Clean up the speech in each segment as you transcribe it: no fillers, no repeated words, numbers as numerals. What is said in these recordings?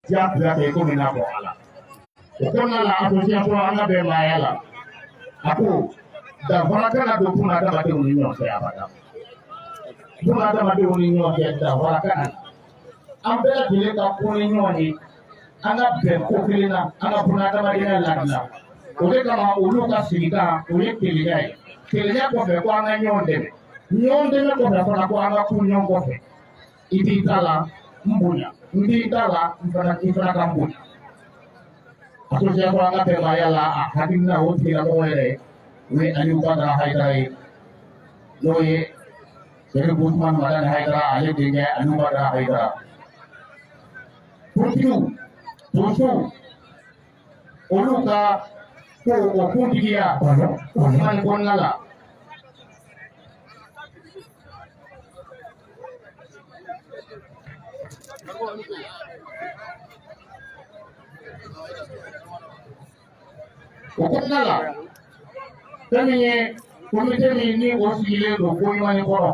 Diyagoya kɛ komi n'a fɔ ala o kɔnɔna la, association an ka bɛn maaya la, a ko danfara kana don buna adamadenw ni ɲɔgɔn cɛ abada. Buna adamadenw ni ɲɔgɔn cɛ, danfara kana na. An bɛɛ lajɛlen ka ko ni ɲɔgɔn ye, an ka bɛn ko kelen na, an ka buna adamadenya ladilan. O de kama olu ka sigikan o ye kelenya ye. Kelenya kɔfɛ, ko an ka ɲɔgɔn dɛmɛ. Ɲɔgɔn dɛmɛ kɔfɛ fana, ko an ka kun ɲɔgɔn kɔfɛ. I b'i ta la, n bonya, n b'i ta la, n fana, i fana ka n bonya. Association an ka bɛnbaya la, a hakilina o tigilamɔgɔ yɛrɛ, o ye Aliou Badara Hayidara ye, n'o ye Sɛrifu Usumani Madani Hayidara, ale denkɛ Aliou Badara Hayidara. Kuntigiw, donsow, olu ka ko o kuntigiya kuma in kɔnɔna la. O kɔnɔna la, fɛn min ye komite min ni o sigilen don ko ɲuman kɔrɔ,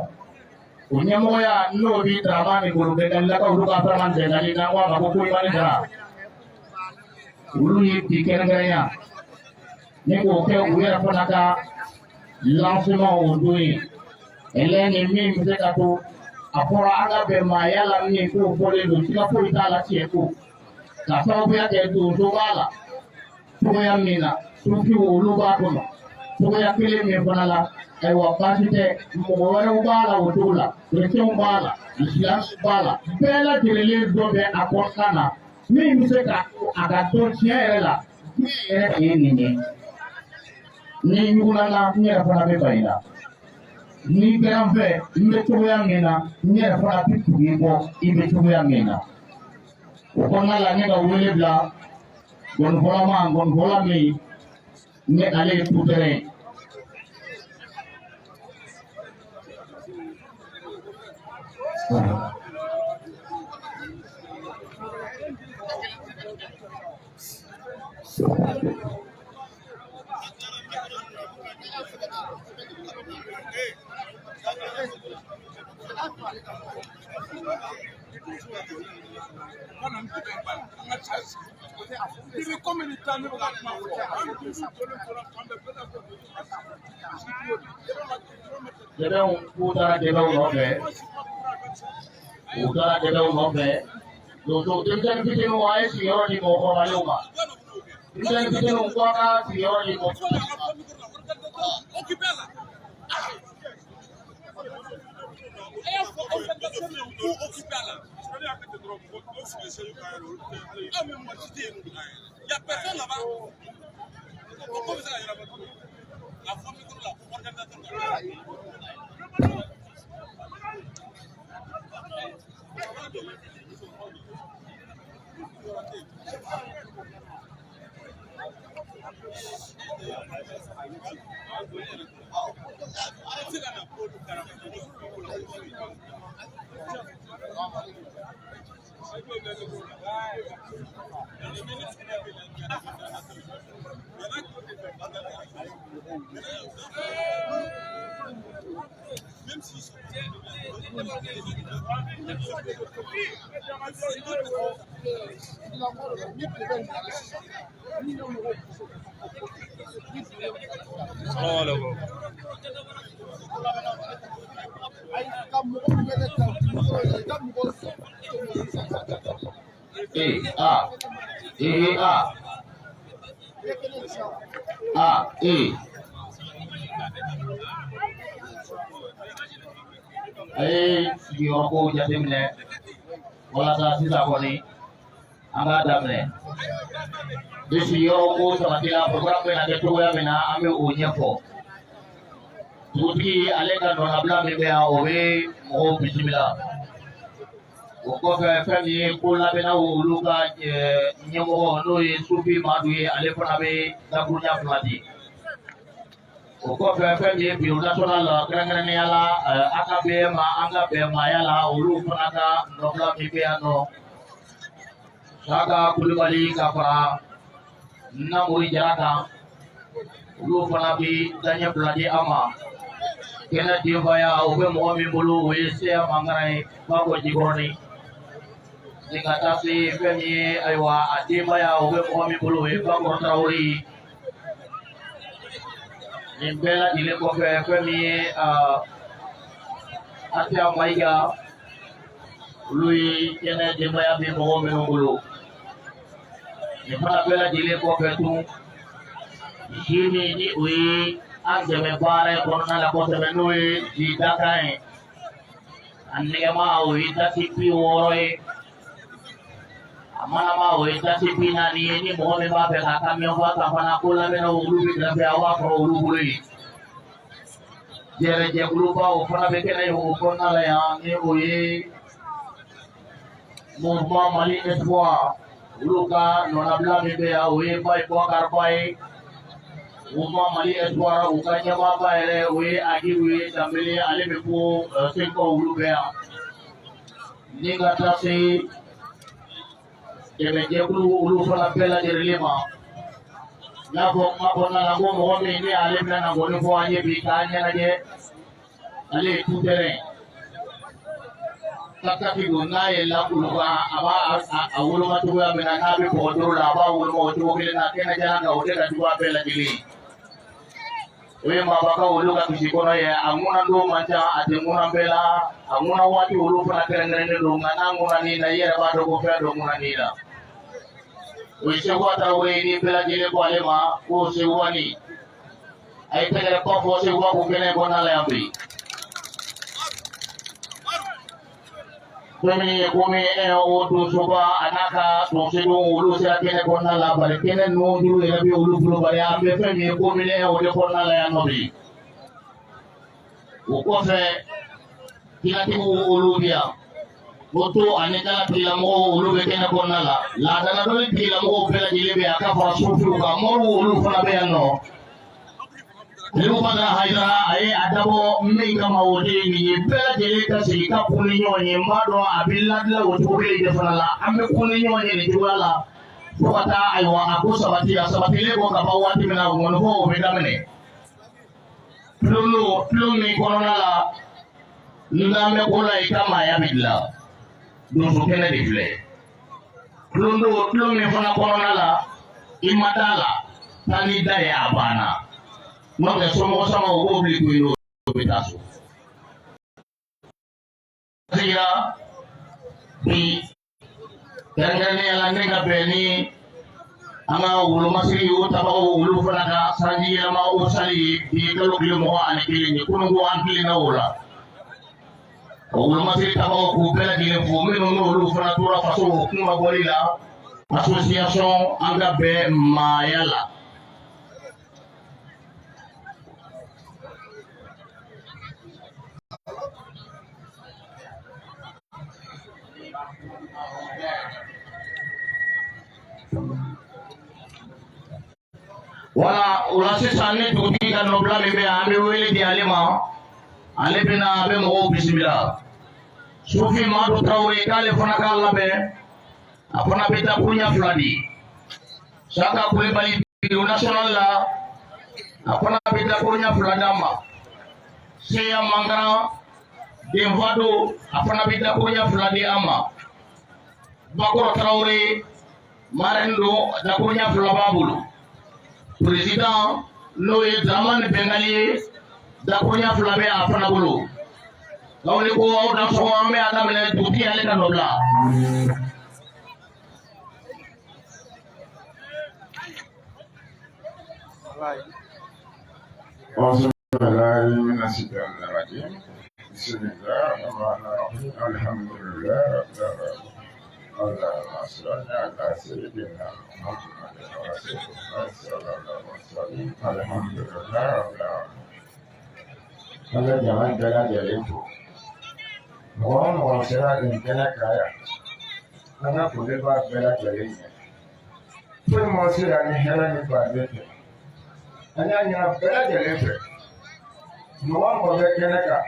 o ɲɛmɔgɔya n'o bi Dramane bolo, Bɛngalilakaw olu ka Dramane Bɛngali, n'an ko a ma ko ɲuman Dra, olu ye bi kɛrɛnkɛrɛnya ni k'o kɛ u yɛrɛ fana ka lancement o don ye. Ɛlɛ ni min bɛ se ka to a fɔra an ka bɛn maaya la, min k'o fɔlen don, siga foyi t'a la, tiɲɛ ko ka sababuya kɛ donso b'a la cogoya min na, sufiw olu b'a kɔnɔ cogoya kelen min fana la. Ayiwa, baasi tɛ, mɔgɔ wɛrɛw b'a la o cogo la, kerecɛnw b'a la, isilamɛw b'a la, bɛɛ lajɛlen dɔ bɛ a kɔnɔna na min bɛ se ka a ka dɔn tiɲɛ yɛrɛ la. Diɲɛ yɛrɛ de ye nin ye. Ni ɲugula na, n yɛrɛ fana bɛ ban i la. N'i kɛra n fɛ, n bɛ cogoya min na, n yɛrɛ fana bɛ tugu i kɔ i bɛ cogoya min na. O kɔnɔna la, ne ka wele bila gɔnifɔla ma, gɔnifɔla min ni ale ye tutɛrɛ ye. Dɛbɛnw k'u taara dɛbɛnw nɔfɛ, u taara dɛbɛnw nɔfɛ. Donso denmisɛnnin fitininw, a ye sigiyɔrɔ di mɔgɔkɔrɔbalenw ma. Denmisɛnnin fitininw, ko a ka sigiyɔrɔ di mɔgɔ. Salaamaaleykum. E A E A A E. A ye sigiyɔrɔ ko jateminɛ walasa sisan kɔni an k'a daminɛ. Ni sigiyɔrɔ ko sabatila, programme bɛna kɛ cogoya min na, an bɛ o ɲɛfɔ. Dugutigi ale ka nɔnabila min bɛ yan, o bɛ mɔgɔw bisimila. O kɔfɛ, fɛn min ye ko labɛnnaw olu ka ɲɛmɔgɔ, n'o ye Sufi Madu ye, ale fana bɛ dakuruɲa fila di. O kɔfɛ, fɛn min ye bureau national, kɛrɛnkɛrɛnnenya la AKBM, an ka bɛn maaya la, olu fana ka nɔbila min bɛ yan nɔ, Saka Kulubali ka fara Namori Jara kan, olu fana bɛ daɲɛ fila di an ma. Kɛnɛ denbaya o bɛ mɔgɔ min bolo, o ye Seya Mangara ye, Bakɔ Jikɔrɔni. Ni ka taa se fɛn min ye, ayiwa, a denbaya o bɛ mɔgɔ min bolo, o ye Bakɔrɔ Tarawele ye. Nin bɛɛ lajɛlen kɔfɛ, fɛn min ye Asiya Mayiga, olu ye kɛnɛ denbaya bɛ mɔgɔ minnu bolo. Nin fana bɛɛ lajɛlen kɔfɛ tun, ji min ni o ye an dɛmɛ baara in kɔnɔna la kosɛbɛ, n'o ye ji dakan ye, a nɛgɛma o ye dasi 60 ye, a manama o ye dasi 40 ye. Ni mɔgɔ min b'a fɛ k'a ka mɛn fa ta fana, ko labɛnnaw olu bɛ kɛrɛfɛ, aw b'a sɔrɔ olu bolo yen. Jɛrɛjɛkuluba o fana bɛ kɛnɛ ye o kɔnɔna la yan, ni o ye Mouvement Mali Espoir, olu ka nɔnabila min bɛ yan, o ye Bayi Bɔkari Ba ye. Mouvement Mali Espoir, u ka ɲɛmaaba yɛrɛ, o ye Agibu ye Danbele, ale bɛ fo Segukaw, olu bɛ yan. Ni ka taa se dɛmɛjɛkulu olu fana bɛɛ lajɛlen ma, n y'a fɔ kuma kɔnɔna la ko mɔgɔ min ni ale bɛna na ngɔni fɔ an ye bi k'an ɲɛnajɛ, ale ye tout terrain kakati don. N'a yɛlɛla kulu kan, a b'a a woloma cogoya min na, n'a bɛ bɔgɔ doro la, a b'a woloma o cogo kelen na kɛnɛjalan kan. O de ka jugu a bɛɛ lajɛlen ye. O ye maabakaw olu ka misi kɔnɔ ye. A ŋuna don man ca, a tɛ ŋuna bɛɛ la, a ŋuna waati olu fana kɛrɛnkɛrɛnnen don. Nka n'a ŋuna nin na, i yɛrɛ b'a dɔn ko fɛn dɔ ŋuna nin na. O ye Sekuba Tarawele ye, ni bɛɛ lajɛlen ko ale ma ko Sekuba. Ni a ye tɛgɛrɛ ba fɔ Sekuba kun kɛnɛ kɔnɔna la yan bi. Fɛn min ye komi o donsoba a n'a ka donsodenw, olu sera kɛnɛ kɔnɔna la, bari kɛnɛ ninnu juru yɛrɛ bɛ olu bolo. Bari an bɛ fɛn min ye komi o de kɔnɔna la yan nɔ bi. O kɔfɛ, kinatigiw olu bɛ yan, moto ani dala tigilamɔgɔw olu bɛ kɛnɛ kɔnɔna la, laadala dɔnni tigilamɔgɔw bɛɛ lajɛlen bɛ yan, ka fara sofiw kan, moriw olu fana bɛ yan nɔ. Aliou Badara Hayidara, a ye a dabɔ min kama, o de ye nin ye: bɛɛ lajɛlen ka sigi ka kun ni ɲɔgɔn ye. N b'a dɔn a bɛ ladila o cogo kelen de fana la. An bɛ kun ni ɲɔgɔn ye nin cogoya la fo ka taa, ayiwa, a ko sabati. A sabatilen kɔ ka ban waati min na, ŋɔnifɔ o bɛ daminɛ. Tulon don, tulon min kɔnɔna la n bɛ ko la, i ka maaya bɛ dilan. Donso kɛnɛ de filɛ. Tulon don, tulon min fana kɔnɔna la i ma da la, taa n'i da ye, a banna. N'o tɛ, somɔgɔ sama o b'o wuli kun n'o bɛ taa so. Sigira bi kɛrɛnkɛrɛnnenya la, ne ka bɛn ni an ka wolomasiri o tabagaw olu fana ka sanji yɛlɛma o sali ye bi kalo tile 21 ye. Kunun ko an tilenna o la, o wolomasiri tabagaw k'u bɛɛ lajɛlen fo, minnu n'olu fana tora faso o kuma bɔli la, association an ka bɛn maaya la. Wala o la sisan, ni dugutigi ka nɔbila min bɛ yan, an bɛ wele di ale ma, ale bɛ na, a bɛ mɔgɔw bisimila. Sufin Madu Tarawele, k'ale fana k'a labɛn, a fana bɛ dakuruɲɛ 2 di. Saka Kulibali, bureau national la, a fana bɛ dakuruɲɛ 2 d'a ma. Seya Mankaran Denfado, a fana bɛ dakuruɲɛ 2 di an ma. Bakɔrɔ Tarawele, marraine don, dakuruɲɛ 2 b'a bolo. Président, n'o ye Dramani Bɛngali ye, dakuruɲɛ 2 bɛ a fana bolo. Aw ni ko aw da sɔgɔ, an bɛ a daminɛ dugutigi ale ka nɔ bila. أعوذ بالله من الشيطان الرجيم. بسم الله الرحمن الرحيم. الحمد لله رب العالمين. اللهم صل على سيدنا محمد رسول الله صلى الله عليه وسلم. الحمد لله رب العالمين. An bɛ jama bɛɛ lajɛlen fo. Mɔgɔ o mɔgɔ sera nin kɛnɛ kan yan, an ka foli b'a bɛɛ lajɛlen ye. Foyi ma se yan ni hɛrɛ ni baden tɛ. An y'a ɲini bɛɛ lajɛlen fɛ, mɔgɔ o mɔgɔ bɛ kɛnɛ kan,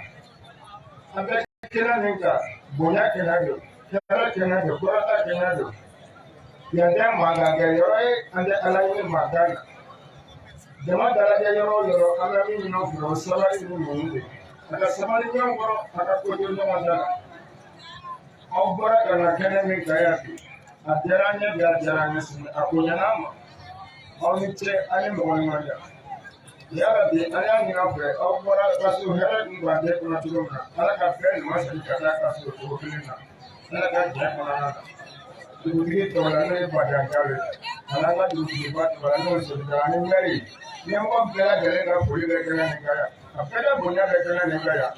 an bɛ kɛnɛ min kan, bonya kɛnɛ don, hɛrɛ kɛnɛ don, kɔrɔta kɛnɛ don. Yan tɛ mankan kɛ yɔrɔ ye, an tɛ ala ɲini mankan na. Jama dalajɛ yɔrɔ o yɔrɔ, an bɛ min ɲini aw fɛ, o sabali ni muɲu de. A ka sabali ɲɔgɔn kɔrɔ, a ka ko to ɲɔgɔn da la. Aw bɔra ka na kɛnɛ min kan yan bi, a diyara an ye bi, a diyara an ye sini, a bonyana an ma. Aw ni ce, aw ni mɔgɔ ɲuman diya. Yarabi, an y'a ɲini aw fɛ, aw bɔra ka so hɛrɛ ni gajɛ kɔnɔ cogo min na, Ala ka bɛɛ ɲuman segin ka taa ka so cogo kelen na. Ala ka jɛ kɔnɔna na. Dugutigi tɔgɔ la, n'o ye Badian Jalo ye, ani an ka dugutigiba tɔgɔ la, n'o ye Soli ani mɛri, ɲɛmɔgɔ bɛɛ lajɛlen ka foli bɛ kɛnɛ nin kan yan. A bɛɛ ka bonya bɛ kɛnɛ nin kan yan.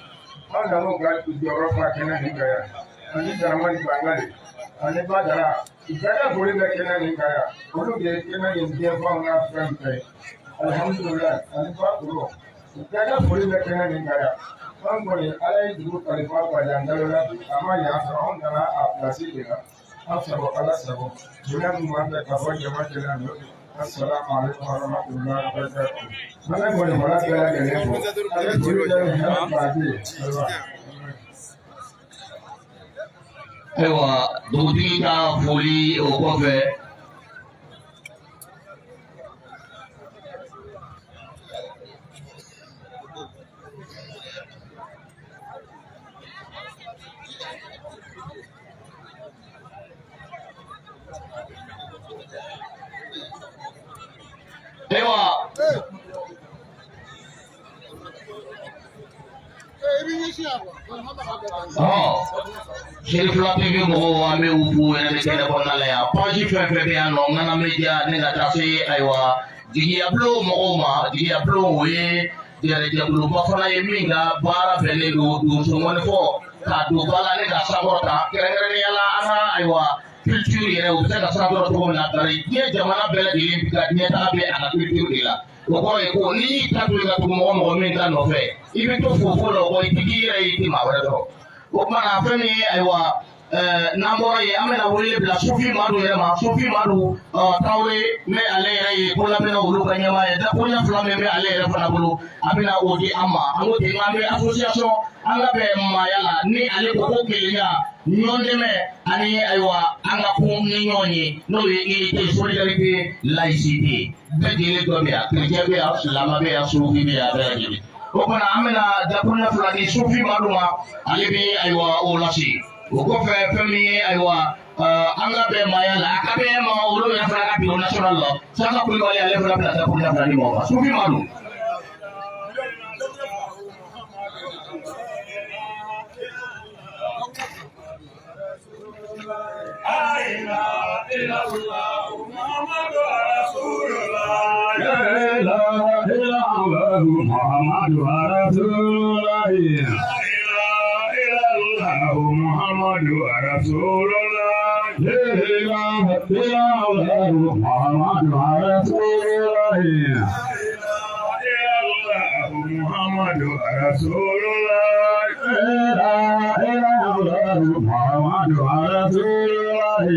An nan'u ka jɔyɔrɔ fa kɛnɛ nin kan yan. Ani Daramani Bangali, ani Badara, u bɛɛ ka foli bɛ kɛnɛ nin kan yan. Olu de ye kɛnɛ nin denfaw n'a fɛn bɛɛ ye. Alihamudulilayi, ani Bakoro, u bɛɛ ka foli bɛ kɛnɛ nin kan yan. An kɔni, Ala ye dugu kalifa Badian Jalo la bi, a ma ɲa sɔrɔ, anw nana a pilasi de la. Aw sago, Ala sago. Bonya min b'an fɛ ka bɔ jama cɛla yan. Assalamu alaikum warahmatullahi wabarakatuh. Ala kɔni mara bɛɛ lajɛlen fo. A bɛ foli kɛ ni hɛrɛ baraji ye. Ayiwa. Ayiwa, dugutigi ka foli, o kɔfɛ ayiwa Serifila TV mɔgɔw, an bɛ u fo yɛrɛ ni kɛnɛ kɔnɔna la yan. Page fɛn fɛn bɛ yan nɔ, Ŋana Media, ne ka taa se ayiwa jigiyabulon mɔgɔw ma. Jigiyabulon, o ye jɛkuluba fana ye min ka baara bɛnnen don donso ŋɔnifɔ ka don ba la ne ka sankɔrɔta, kɛrɛnkɛrɛnnenya la an ka ayiwa culture yɛrɛ, u bɛ se ka sankɔrɔ cogo min na. Bari diɲɛ jamana bɛɛ lajɛlen bi ka ɲɛtaga bɛ a ka culture de la. O kɔrɔ ye ko n'i y'i ta to i ka tugu mɔgɔ mɔgɔ min ta nɔfɛ, i bɛ to fofo la o kɔ, i tɛ k'i yɛrɛ ye, i tɛ maa wɛrɛ sɔrɔ. O tuma na, fɛn min ye ayiwa, n'an bɔra yen, an bɛna wele bila Sufi Madu yɛrɛ ma. Sufi Madu Tarawele bɛ, ale yɛrɛ ye kolabɛnna olu ka ɲɛmaa ye. Dakuruɲɛ fila min bɛ ale yɛrɛ fana bolo, a bɛna o di an ma. An ko ten, an bɛ association an ka bɛn maaya la, ni ale ko ko kelenya, ɲɔgɔn dɛmɛ ani ayiwa an ka kun ni ɲɔgɔn ye, n'o ye unité, solidarité, laïcité. Bɛɛ lajɛlen dɔ bɛ yan, chrétien bɛ yan, silamɛ bɛ yan, sufi bɛ yan, bɛɛ lajɛlen. O kumana an bɛna dakuruɲɛ fila di Sufi Madu ma, ale bɛ ayiwa o lase. O kɔfɛ, fɛn min ye ayiwa an ka bɛn maaya la, a ka bɛn ma olu yɛrɛ fana ka bureau national la, Sanka Kulibali, ale fana bɛna dakuruɲɛ fila di mɔgɔ ma. Sufi Madu. La ilaha illallah Muhammadu Rasulullah. La ilaha illallah Muhammadu Rasulullah. La ilaha illallah Muhammadu Rasulullah. La ilaha illallah Muhammadu Rasulullah. La ilaha illallah Muhammadu Rasulullah. La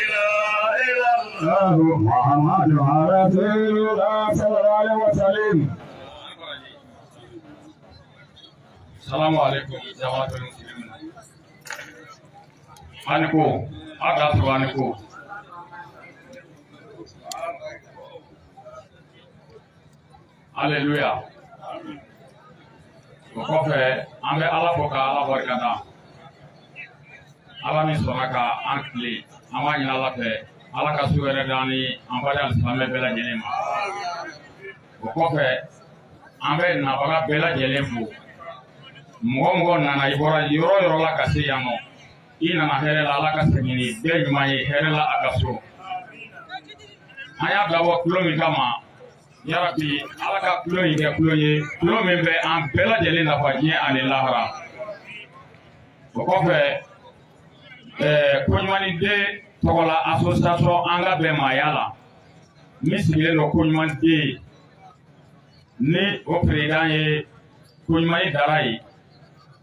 ilaha illallah Muhammadu Rasulullah sallallahu alaihi wasallam. Salamu alaikum jama'atul muslimin. Ani ko, a ka sɔrɔ ani ko. Aleluya. O kɔfɛ, an bɛ Ala fo ka Ala barikada. Ala min sɔnna ka an tile, an b'a ɲini Ala fɛ, Ala ka su wɛrɛ d'an ni an balima silamɛ bɛɛ lajɛlen ma. O kɔfɛ, an bɛ nabaga bɛɛ lajɛlen fo. Mɔgɔ mɔgɔ nana, i bɔra yɔrɔ yɔrɔ la ka se yan nɔ, i nana hɛrɛ la, Ala ka segin ni bɛɛ ɲuman ye hɛrɛ la a ka so. An y'a dabɔ tulon min kama, yarabi Ala ka tulon in kɛ tulon ye, tulon min bɛ an bɛɛ lajɛlen nafa diɲɛ ani lahara. O kɔfɛ, koɲumanni den tɔgɔ la, association an ka bɛn maaya la min sigilen don koɲuman den, ni o président ye koɲumanni dara ye,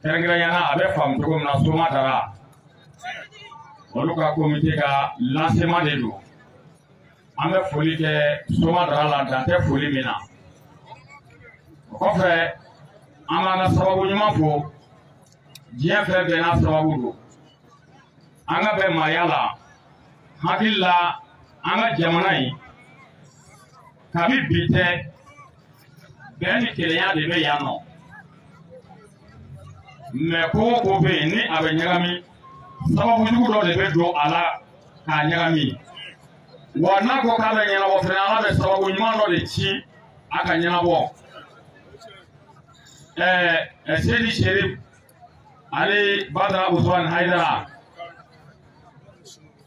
kɛrɛnkɛrɛnnenya la a bɛ faamu cogo min na, Soma Dara, olu ka comité ka lancement de don. An bɛ foli kɛ Soma Dara la, dan tɛ foli min na. O kɔfɛ, an b'an ka sababu ɲuman fo. Diɲɛ fɛn bɛɛ n'a sababu don. An ka bɛn maaya la, hakili la, an ka jamana in, kabi bi tɛ, bɛn ni kelenya de bɛ yan nɔ. Mɛ ko o ko bɛ yen ni a bɛ ɲagami, Sababu jugu dɔ de bɛ don a la k'a ɲagami. Wa n'a ko k'a bɛ ɲɛnabɔ fɛnɛ, Ala bɛ sababu ɲuman dɔ de ci a ka ɲɛnabɔ. Seyidi Sherif Ale Badara Usman Hayidara,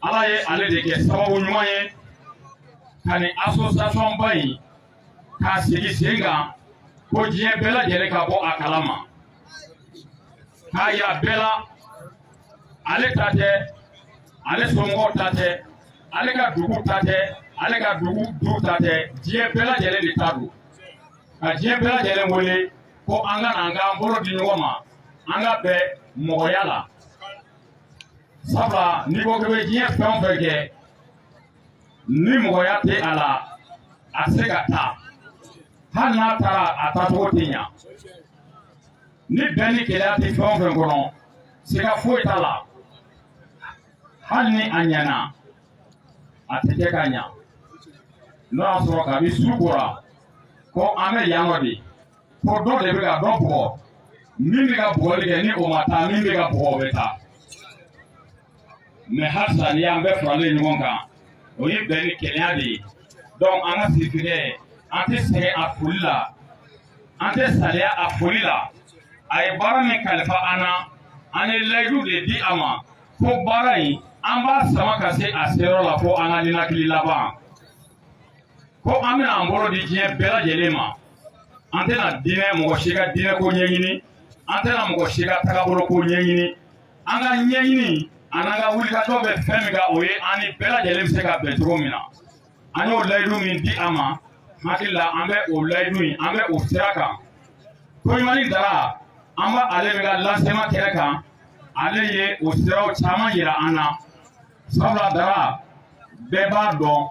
Ala ye ale de kɛ sababu ɲuman ye ka nin association ba in k'a sigi sen kan ko diɲɛ bɛɛ lajɛlen ka bɔ a kalama, k'a yira bɛɛ la ale ta tɛ, ale somɔgɔw ta tɛ, ale ka dugu ta tɛ, ale ka dugu du ta tɛ, diɲɛ bɛɛ lajɛlen de ta don. Ka diɲɛ bɛɛ lajɛlen wele ko an ka na an k'an bolo di ɲɔgɔn ma, an ka bɛn mɔgɔya la. Sabula n'i ko k'i bɛ diɲɛ fɛn o fɛn kɛ, ni mɔgɔya tɛ a la, a tɛ se ka taa. Hali n'a taara, a taacogo tɛ ɲa. Ni bɛn ni kelenya tɛ fɛn o fɛn kɔnɔ, siga foyi t'a la, hali ni a ɲɛna, a tɛ kɛ ka ɲa. N'o y'a sɔrɔ kabi su kora ko an bɛ yan nɔ de, ko dɔ de bɛ ka dɔ bugɔ, min bɛ ka bugɔli kɛ ni o ma taa, min bɛ ka bugɔ o bɛ taa. Mɛ halisa n'i y'an bɛɛ faralen ɲɔgɔn kan, o ye bɛn ni kelenya de ye. Donc an ka sirifikɛ, an tɛ sɛgɛn a foli la, an tɛ saliya a foli la. A ye baara min kalifa an na, an ye layidu de di a ma ko baara in, an b'a sama ka se a seyɔrɔ la fo an ka ninakili laban, ko an bɛna an bolo di diɲɛ bɛɛ lajɛlen ma. An tɛna diinɛ, mɔgɔ si ka diinɛ ko ɲɛɲini, an tɛna mɔgɔ si ka tagabolo ko ɲɛɲini. An ka ɲɛɲini an'an ka wulikajɔ bɛ fɛn min kan, o ye an ni bɛɛ lajɛlen bɛ se ka bɛn cogo min na. An y'o layidu min di a ma, hakili la an bɛ o layidu in, an bɛ o sira kan. Koɲumani Dara, an b'a ale min ka lancement kɛnɛ kan, ale ye o siraw caman yira an na. Sabula Dara, bɛɛ b'a dɔn,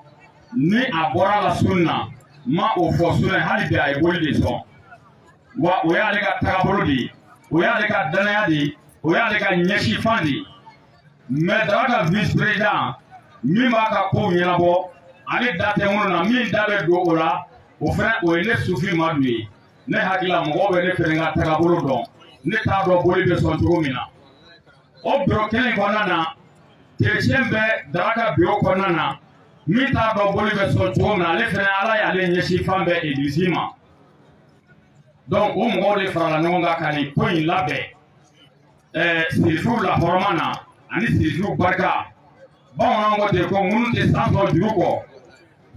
ni a bɔra la sun na, ma o fɔ sun na, hali bi a ye boli de sɔn. Wa o y'ale ka tagabolo de ye, o y'ale ka danaya de ye, o y'ale ka ɲɛsinfan de ye. Mɛ Dara ka vice président min b'a ka kow ɲɛnabɔ, ale da tɛ minnu na, min da bɛ don o la, o fana o ye ne Sufi Madu ye. Ne hakili la mɔgɔw bɛ ne fɛnɛ ka tagabolo dɔn, ne t'a dɔn boli bɛ sɔn cogo min na. O biro kelen kɔnɔna na, kerecɛn bɛ Dara ka biro kɔnɔna na, min t'a dɔn boli bɛ sɔn cogo min na, ale fɛnɛ Ala y'ale ɲɛsin fan bɛɛ egilisi ma. Donc o mɔgɔw de farala ɲɔgɔn kan ka nin ko in labɛn sirifiw lahɔrɔma na ani sirifiw barika. Bamananw ko ten ko minnu tɛ san sɔrɔ juru kɔ.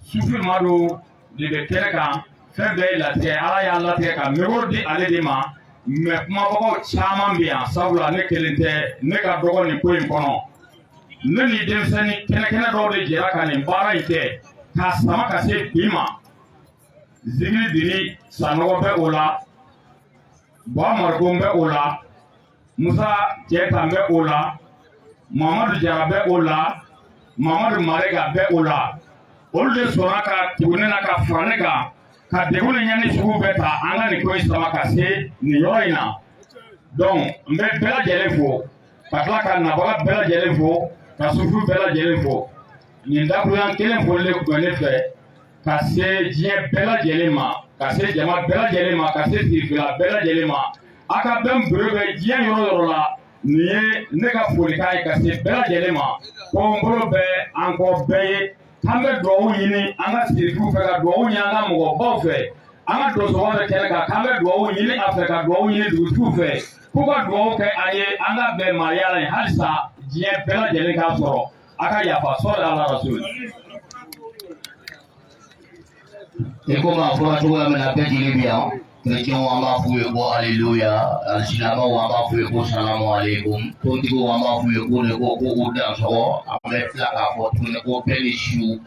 Sufi Madu de bɛ kɛnɛ kan, fɛn bɛɛ ye latigɛ, Ala y'a latigɛ ka micro di ale de ma. Mɛ kumabagaw caman bɛ yan, sabula ne kelen tɛ, ne ka dɔgɔ nin ko in kɔnɔ. Ne ni denmisɛnnin kɛnɛkɛnɛ dɔw de jɛra ka nin baara in kɛ k'a sama ka se bi ma. Zigiri Diri Sanɔgɔ bɛ o la, Buwa Mariko bɛ o la, Musa Cɛtan bɛ o la, Mamadu Jara bɛ o la, Mamadu Marega bɛ o la. Olu de sɔnna ka tugu ne na ka fara ne kan ka degun ni ɲani sugu bɛɛ ta, an ka nin ko in sama ka se nin yɔrɔ in na. Donc n bɛ bɛɛ lajɛlen fo, ka tila ka nabaga bɛɛ lajɛlen fo, ka sufu bɛɛ lajɛlen fo. Nin dakurunya kelen foli de tun bɛ ne fɛ ka se diɲɛ bɛɛ lajɛlen ma, ka se jama bɛɛ lajɛlen ma, ka se sirifila bɛɛ lajɛlen ma. A ka bɛn bere bɛ diɲɛ yɔrɔ o yɔrɔ la, nin ye ne ka folikan ye ka se bɛɛ lajɛlen ma, ko n bolo bɛ an kɔ bɛɛ ye. An bɛ dugawu ɲini an ka sirifiw fɛ, ka dugawu ɲini an ka mɔgɔbaw fɛ, an ka donsobaw bɛ kɛnɛ kan, k'an bɛ dugawu ɲini a fɛ, ka dugawu ɲini dugutigiw fɛ, k'u ka dugawu kɛ an ye, an ka bɛn maaya la halisa diɲɛ bɛɛ lajɛlen k'a sɔrɔ. A ka yafa sɔrɔ ala rasul. I komi a fɔra cogoya min na, bɛɛ jeli bi yan. Kerecɛnw, an b'a f'u ye ko aleluya. Alisilamɛw, an b'a f'u ye ko salamu aleykum. Tontigiw, an b'a f'u ye ko ne ko ko u dansɔgɔ. An bɛ tila k'a fɔ tuguni ko bɛɛ ni su.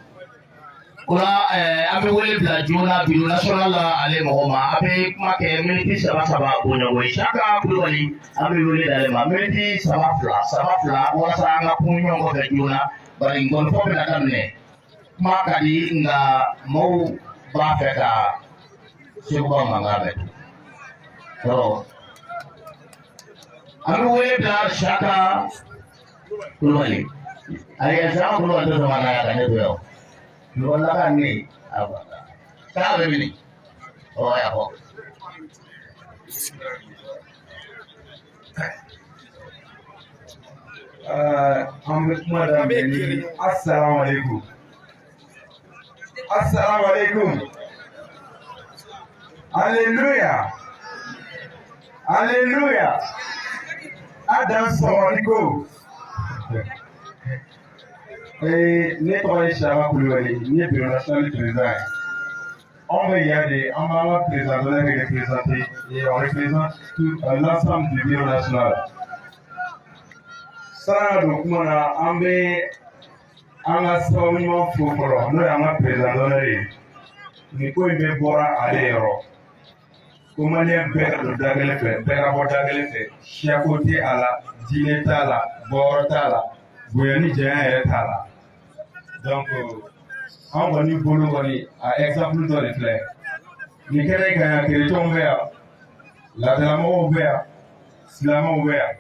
O la an bɛ wele bila joona bureau national la ale mɔgɔ ma. A bɛ kuma kɛ miniti saba saba bonyago ye. Saka Kulubali, an bɛ wele d'ale ma miniti saba fila saba fila, walasa an ka kun ɲɔgɔn kɔfɛ joona, bari nkɔnifɔ bɛna daminɛ. Kuma ka di, nka maaw b'a fɛ ka Seguba mankan mɛn. Ɔ, an bɛ wele bila Saka Kulubali. Ayi, Saka Kulubali tɛ sɔn ka na yan ka ne to yan. Kulubali ne k'a bɛ mini. Ɔ, a y'a fɔ. An bɛ kuma daminɛ ni assalamu alaikum. Assalamu alaikum. Alléluia. Alléluia. A dan sɔgɔli ko. Ne tɔgɔ ye Saba Kulubali, ne ye bureau national président ye. Anw bɛ yan de, an b'an ka président d'honneur représenter et on représente tout l'ensemble du bureau national. San'an ka don kuma na, an bɛ an ka sababu ɲuman fo fɔlɔ, n'o y'an ka président d'honneur ye. Nin ko in bɛɛ bɔra ale yɔrɔ. Ko maliyɛn bɛɛ ka don da kelen fɛ, bɛɛ ka bɔ da kelen fɛ. Siyako tɛ a la, diinɛ t'a la, bɔyɔrɔ t'a la, bonya ni janya yɛrɛ t'a la. Donc an kɔni bolo kɔni, a exemple dɔ de filɛ. Nin kɛnɛ in kan yan, kerecɛnw bɛ yan, laadalamɔgɔw bɛ yan, silamɛw bɛ yan.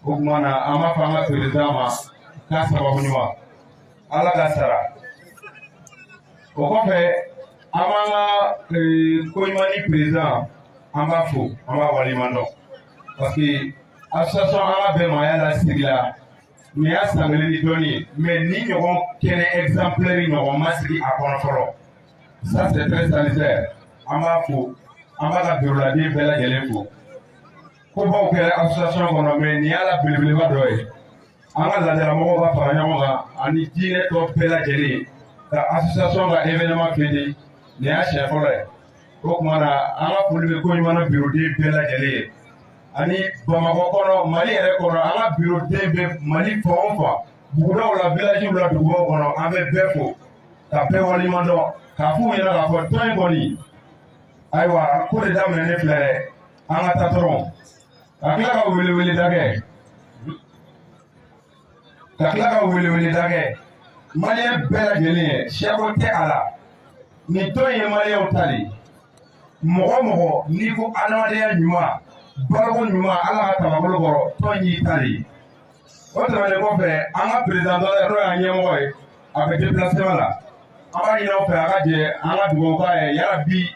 O tuma na, an b'a fɔ an ka président ma k'a sababu ɲuman, Ala ka sara. O kɔfɛ, an b'an ka koɲuman président, an b'a fo, an b'a waleɲuman dɔn, parce que association An ka bɛn maaya la sigila nin y'a san kelen ni dɔɔnin ye, mais ni ɲɔgɔn kɛnɛ exemplaire ɲɔgɔn ma sigi a kɔnɔ fɔlɔ. Ça, c'est très salutaire. An b'a fo, an b'a ka bureauladen bɛɛ lajɛlen fo. Kobaw kɛra association kɔnɔ, mais nin y'a la belebeleba dɔ ye. An ka laadalamɔgɔw ka fara ɲɔgɔn kan ani diinɛ tɔ bɛɛ lajɛlen ka association ka événement fêter, nin y'a siɲɛ fɔlɔ ye. O tuma na, an ka foli bɛ koɲuman bureau den bɛɛ lajɛlen ye ani Bamakɔ kɔnɔ, Mali yɛrɛ kɔnɔ, an ka bureau den bɛ Mali fan o fan, bugudaw la, village la, dugubaw kɔnɔ, an bɛ bɛɛ fo ka bɛɛ waleɲuman dɔn, k'a f'u ɲɛna k'a fɔ tɔn in kɔni, ayiwa, ko de daminɛnen filɛ dɛ, an ka taa dɔrɔn. Ka tila ka weleweleda kɛ, ka tila ka weleweleda kɛ maliyɛn bɛɛ lajɛlen ye, siyako tɛ a la. Nin tɔn in ye maliyɛnw ta de ye. Mɔgɔ mɔgɔ n'i ko adamadenya ɲuman, baloko ɲuman, Ala ka tabakolo kɔrɔ, tɔn y'i ta de ye. O tɛmɛnen kɔfɛ, an ka président dɔ n'o y'an ɲɛmɔgɔ ye, a bɛ déplacement la. An b'a ɲini aw fɛ, a ka jɛ an ka dugawu k'a ye, yarabi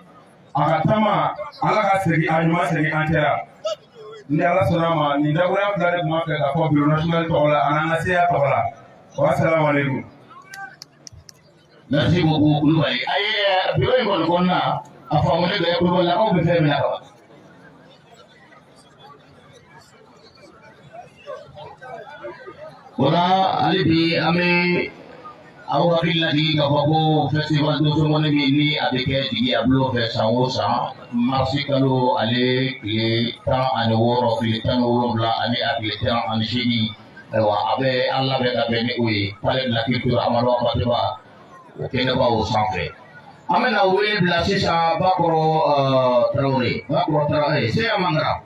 a ka taama, Ala ka segin a ɲuman segin an cɛla ni Ala sɔnna a ma. Nin dakurunya fila de tun b'a fɛ k'a fɔ bureau national tɔgɔ la ani an ka CA tɔgɔ la. Wa salamu aleykum. Merci beaucoup, Kulubali. A ye bureau in kɔni kɔnɔna, a faamulen bɛ, Kulubalilakaw bɛ fɛn min na ka ban. O la, hali bi an bɛ aw hakili lajigin k'a fɔ ko festival Dosomɔni min ni a bɛ kɛ jigiya bulon fɛ san o san, marisi kalo ale tile 16, tile 17 ani a tile 18, ayiwa, a bɛ an labɛn ka bɛn ni o ye palais de la culture Amadu Hampâté Bâ, o kɛnɛba o sanfɛ. An bɛna wele bila sisan Bakɔrɔ Tarawele, Bakɔrɔ Tarawele, Seya Mangara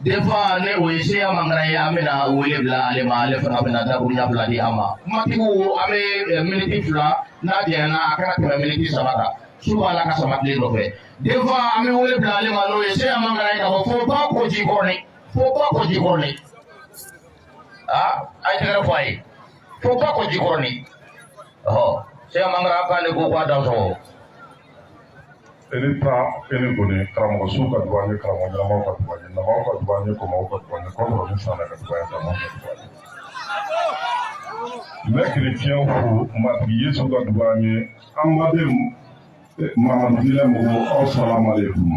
denfa, ne o ye Seya Mangara ye. An bɛna wele bila ale ma, ale fana bɛna dakurunya fila di an ma. Kumatigiw, an bɛ miniti 2, n'a janyana a kana tɛmɛ miniti 3 kan. Su b'a la ka sama tile nɔfɛ. Denfa, an bɛ wele bila ale ma, n'o ye Seya Mangara ye, ka bɔ fo ba koji kɔrɔni, fo ba koji kɔrɔni. Aa, a ye tɛgɛrɛ fɔ a ye, fo ba koji kɔrɔni. Ɔhɔ, Seya Mangara k'ale ko k'a dan sɔgɔ. E ni ta, e ni goni, karamɔgɔ suw ka duba an ye, karamɔgɔ ɲɛnamaw ka duba an ye, namaw ka duba an ye, kɔmaw ka duba an ye, kɔkɔrɔ ni sanɛ ka duba an ye, damaw ka duba an ye. N bɛ kerecɛnw fo, Matigi Yesu ka duba an ye. An baden Mamadu diinɛ mɔgɔw, aw salamu aleykum.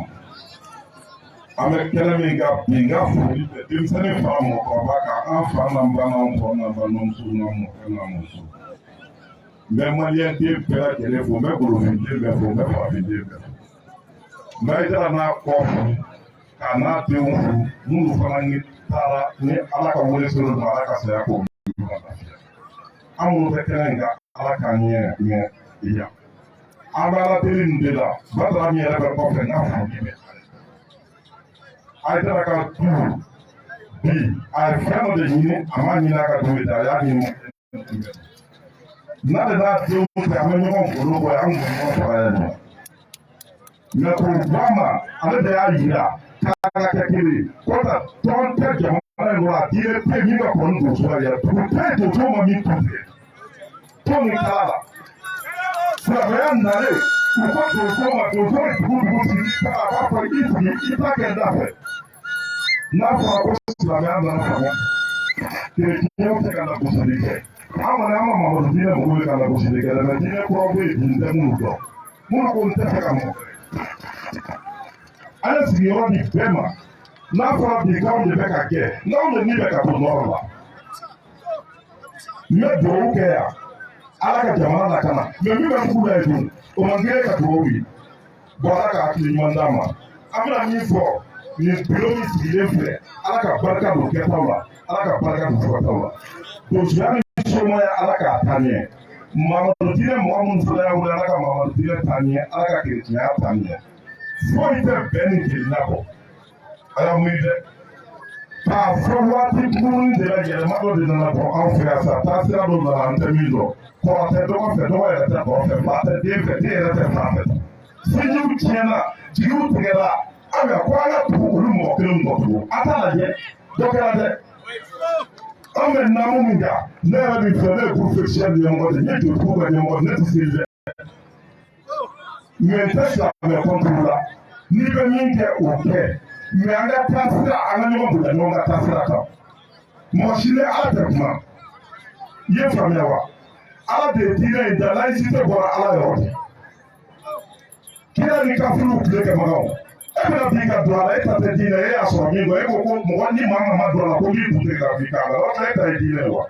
An bɛ kɛnɛ min kan bi, n ka foli bɛ denmisɛnnin fara mɔgɔkɔrɔba kan, an fa n'an ba n'an kɔrɔ n'an balimamuso n'an mɔkɛ n'an mɔmuso. N bɛ maliyɛn den bɛɛ lajɛlen fo, n bɛ golofinden bɛɛ fo, n bɛ farafinden bɛɛ fo. N bɛ Ayidara n'a kɔ fo, k'a n'a denw fo, minnu fana ni taara ni Ala ka wele sera olu ma, Ala ka saya k'o lafiya. An minnu bɛ kɛnɛ in kan, Ala k'an ɲɛ mɛn yan. An bɛ Ala deli nin de la, Badara min yɛrɛ bɛ kɔfɛ, n ka foli bɛ Ayidara ka du bi, a ye fɛn dɔ de ɲini, a ma ɲini a ka du de, a y'a ɲini n'ale n'a denw fɛ, an bɛ ɲɔgɔn golo bɔ yan, an kun bɛ ɲɔgɔn faga yan nɔ. Mɛ k'o bɔ a ma, ale de y'a yira k'a ka kɛ kelen ye. Kɔta tɔn tɛ jamana in kɔnɔ, a diinɛ tɛ min ka kɔn ni donso la yɛrɛ, dugu tɛ yen donso ma min tu tigɛ. Tɔn min kala la, silamɛya nalen, u ko donso ma, donso ye dugu dugu sigi, i ta a b'a fɔ i sigi, i ta kɛ da fɛ. N'a fɔra ko silamɛya nana fanga Kerecɛnw tɛ ka lagosili kɛ. An kɔni an ma Mamadu diinɛ mɔgɔw ye ka lagosili kɛ dɛ, mɛ diinɛ kuraw bɛ yen bi n tɛ minnu dɔn. Minnu ko n tɛ fɛ ka mɔgɔ. An ye sigiyɔrɔ di bɛɛ ma. N'a fɔra bi k'anw de bɛ ka kɛ, n'anw de ni bɛ ka to nɔrɔ la. N bɛ dugawu kɛ yan. Ala ka jamana lakana. Mɛ min bɛ dugu la yen dun, o man girin ka dugawu ye. Bɔn Ala ka hakili ɲuman d'a ma. An bɛna min fɔ nin biro min sigilen filɛ, Ala ka barika don kɛtaw la, Ala ka barika don fɔtaw la. Donsoya ni somaya Ala k'a taa ɲɛ. Mamadu diinɛ mɔgɔ minnu fana y'a wele, Ala ka Mamadu diinɛ taa ɲɛ, Ala ka kerecɛnya taa ɲɛ. Foyi tɛ bɛn ni kelenya kɔ. A y'a miiri dɛ. K'a fɔ waati kunkurunnin de la yɛlɛma dɔ de nana bɔ anw fɛ yan sa, taasira dɔ nana an tɛ min dɔn. Kɔrɔ tɛ dɔgɔ fɛ, dɔgɔ yɛrɛ tɛ kɔrɔ fɛ, fa tɛ den fɛ, den yɛrɛ tɛ fa fɛ. Sinjiw tiɲɛna, jigiw tigɛra, ayiwa ko an ka tugu olu mɔgɔ kelen kɔ tugun. A t'a lajɛ, dɔ kɛra dɛ. An bɛ naamu min kan, ne yɛrɛ min filɛ, ne ye groupe féticheur ɲɛmɔgɔ de ye, n ye jolibugu ka ɲɛmɔgɔ de ye, ne tɛ seli dɛ. Mɛ n tɛ silamɛ kɔnturu la. N'i bɛ min kɛ, o kɛ. Mɛ an ka taasira, an ka ɲɔgɔn bonya ɲɔgɔn ka taasira kan. Mɔgɔ si ni Ala tɛ kuma. I ye faamuya wa? Ala de ye diinɛ in da, laïcité bɔra Ala yɔrɔ de. Kira ni kafiriw tile kɛbagaw. E bɛna bi ka don a la, e ta tɛ diinɛ, e y'a sɔrɔ min kɔ, e ko ko mɔgɔ ni maa min ma don a la ko n b'i kun tigɛ ka b'i kan la, o tɛ e ta ye diinɛ ye wa?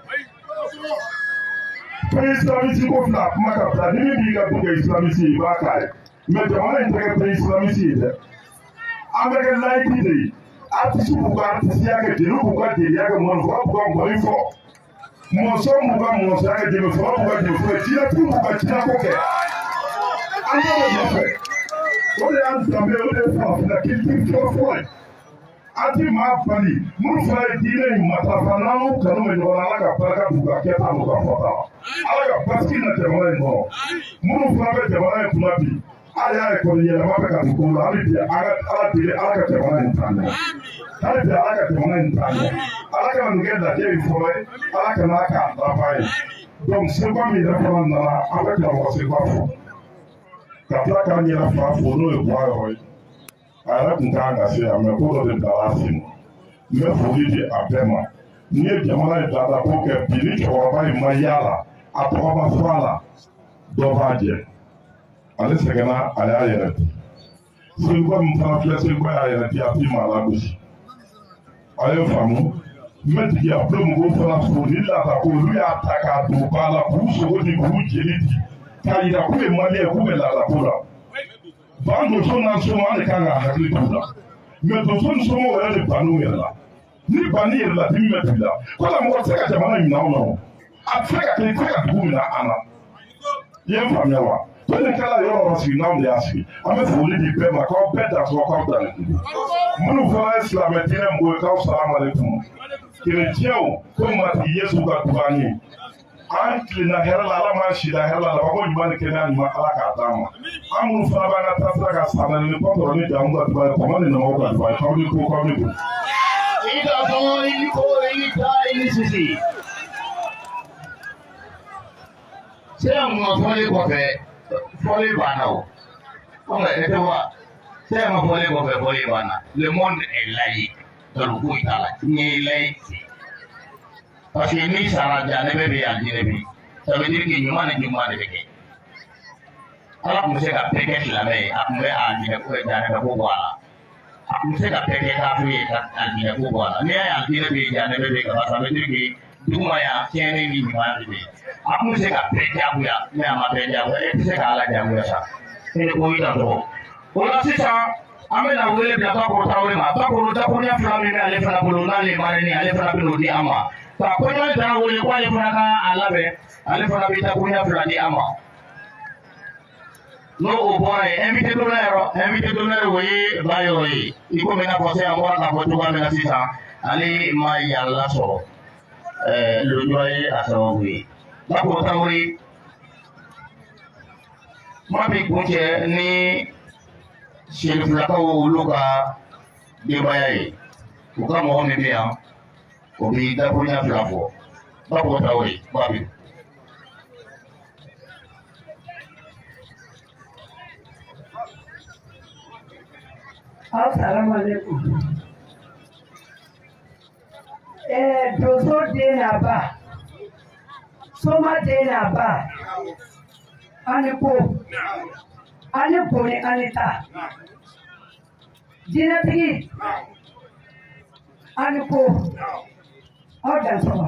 Pays islamiste ko filɛ, a kuma ka bila, ni min b'i ka du kɛ islamiste ye, i b'a k'a ye. Mɛ jamana in tɛ kɛ pays islamiste ye dɛ. An bɛ kɛ laïque de ye. Artiste b'u ka artisiya kɛ, jeliw b'u ka jeliya kɛ, mɔnifɔlaw b'u ka mɔni fɔ, mɔnsɔn b'u ka mɔnsɔnya kɛ, jɛmɛfɔlaw b'u ka jɛmɛfɔ kɛ, jinɛtigiw b'u ka jinɛko kɛ. An b'o de nɔfɛ. O de y'an danbe, o de ye farafinna culture fɔlɔ-fɔlɔ ye. An ti maa bali minnu fana ye diinɛ in matarafa, n'an n'u kanu bɛ ɲɔgɔn na, Ala ka barika d'u ka kɛta n'u ka fɔta la. Ala ka basigi na jamana in kɔnɔ. Minnu fana bɛ jamana in kunna bi, hali y'a ye kɔni yɛlɛma bɛ ka don ko la, hali bi an ka Ala deli, Ala ka jamana in taa ɲɛ. Hali bi Ala ka jamana in taa ɲɛ. Ala kana nin kɛ lajɛ in fɔlɔ ye, Ala kana k'a laban ye. Donc Seguba min yɛrɛ fana nana, an bɛ karamɔgɔ Seguba fo. Ka tila k'an yɛrɛ fa fo, n'o ye Buwa yɔrɔ ye. A yɛrɛ tun kan ka se yan, mɛ ko dɔ de bilala a sen. N bɛ foli di a bɛɛ ma. N'i ye jamana in laadako kɛ bi, ni cɛkɔrɔba in ma y'a la, a tɔgɔ ma fɔ a la, dɔ b'a jɛ. Ale sɛgɛnna, a y'a yɛrɛ di. Seguba min fana filɛ, Seguba y'a yɛrɛ di, a t'i maa lagosi. A ye faamu. N bɛ jigiya bulo mɔgɔw fana fo ni laadako, olu y'a ta k'a don ba la, k'u sogo di, k'u jeli di, k'a yira k'u ye maliyɛn, k'u bɛ laadako la. Ban donso n'an somɔgɔw, an de kan ka hakili t'u la. Mɛ donso ni somɔgɔw yɛrɛ de bann'u yɛrɛ la. Ni banni yɛrɛ la, dimi bɛ dugu la. Ko la mɔgɔ tɛ se ka jamana in minɛ anw na o. A tɛ se ka kɛ, i tɛ se ka dugu minɛ an na. I ye n faamuya wa? Ko nin kɛla yɔrɔ o yɔrɔ sigi, n'anw de y'a sigi. An bɛ foli di bɛɛ ma, k'aw bɛɛ dansɔgɔ, k'aw danni dugu. Minnu fana ye silamɛ diinɛ mɔgɔw ye, k'aw salamu aleykum. Kerecɛnw ko Matigi Yesu ka duba an ye. An tilenna hɛrɛ la, Ala m'an sila hɛrɛ la, labanko ɲuman ni kɛnɛya ɲuman, Ala k'a d'an ma. An minnu fana b'an ka taasira kan, san naani ni kɔtɔrɔ ni jamu ka duba ye, kɔmɔ ni namaw ka duba ye, k'aw ni ko, k'aw ni ko. I ka sɔngɔ, i ni ko, i ni ta, i ni sisi. Sɛbɛn kuma fɔlen kɔfɛ, fɔlen banna o. Kɔfɛ e tɛ wa? Sɛbɛn kuma fɔlen kɔfɛ, fɔlen banna. Le monde est laïque. Nkalon foyi t'a la. Diɲɛ ye laïque. Parce que n'i sara, jahanɛmɛ bɛ yen, alijinɛ bɛ yen. Ça veut dire que ɲuman ni juguman de bɛ kɛ. Ala tun bɛ se ka bɛɛ kɛ silamɛ ye, a tun bɛ alijinɛ ko jahanɛmɛ ko bɔ a la. A tun bɛ se ka bɛɛ kɛ kafiri ye ka alijinɛ ko bɔ a la. N'i y'a ye alijinɛ bɛ yen, jahanɛmɛ bɛ yen ka ban, ça veut dire que duguma yan tiɲɛni ni ɲuman de bɛ yen. A tun bɛ se ka bɛɛ diyagoya, mais a ma bɛɛ diyagoya. E tɛ se ka Ala diyagoya sa. E ni ko i ta tɔgɔ. O la sisan, an bɛna wele bila Bakoro Tarawele ma. Bakoro dakuruɲɛ fila min bɛ ale fana bolo, n'ale ye marraine, ale fana bɛ n'o di an ma. Ka Koɲɔgɔn Tarawele wele k'ale fana ka a labɛn, ale fana bɛ dakuruɲɛ fila di an ma. N'o o bɔra yen, invité d'honneur, invité d'honneur o ye Bayɔrɔ ye. I komi i n'a fɔ se an bɔra k'a fɔ cogoya min na sisan, ale ma yan lasɔrɔ. Lujura ye a sababu ye. Bakoro Tarawele, kuma bɛ kuncɛ ni Serifulakaw olu ka denbaya ye. U ka mɔgɔ min bɛ yan, o bɛ dakuruɲɛ fila fɔ. Bakoro Tarawele, Babi. Assalamu alaikum. Donso den ba, soma den n'a ba, aw ni ko, aw ni boli, aw ni ta. Jinɛtigi, aw ni ko, aw dansɔgɔ.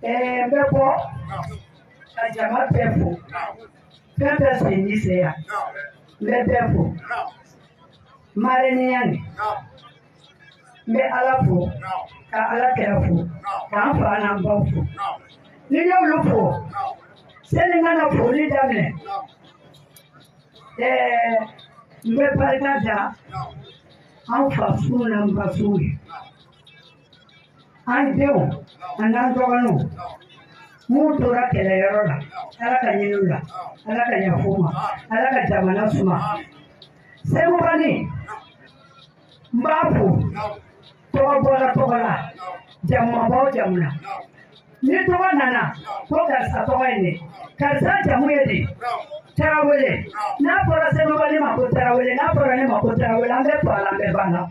N bɛ bɔ ka jama bɛɛ fo. Fɛn fɛn sen ni se yan, n bɛ bɛɛ fo. Marɛniya nin, n bɛ Ala fo, ka Ala kira fo, k'an fa n'an baw fo. Ni n y'olu fo, sani n ka na foli daminɛ, n bɛ barika da an fa su n'an ba su ye. An denw an'an dɔgɔninw minnu tora kɛlɛyɔrɔ la, Ala ka ɲini u la, Ala ka yafa u ma, Ala ka jamana suma. Segubani, n b'a fo, tɔgɔ bɔra tɔgɔ la, jamu ma bɔ jamu na. Ni tɔgɔ nana ko karisa tɔgɔ ye nin, karisa jamu ye nin, Tarawele. N'a fɔra Segubani ma ko Tarawele, n'a fɔra ne ma ko Tarawele, an bɛ fa la, an bɛ ba la.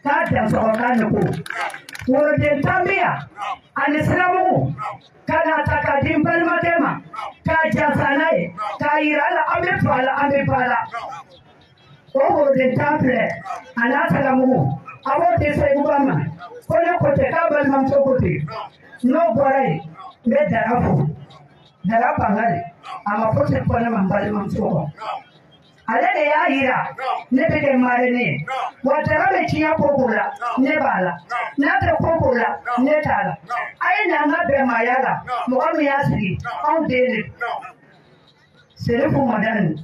K'a dansɔgɔ k'a ni ko. Woroden tan bɛ yan ani siramugu ka na ta k'a di n balimakɛ ma k'a jansa n'a ye k'a yira a la an bɛ fa la an bɛ ba la. O woroden tan filɛ a n'a siramugu a b'o di Seguba ma ko ne ko ten k'a balimamuso ko ten. N'o bɔra yen, n bɛ Dara fo. Dara Bangale, a ma fosi fɔ ne ma n balimamuso kɔ. Ale de y'a yira ne bɛ kɛ marraine ye. Wa Dara bɛ tiɲɛ ko ko la, ne b'a la. N'a tɛ ko ko la, ne t'a la. A ye na an ka bɛnmaya la, mɔgɔ min y'a sigi, anw den de. Serifu Madani,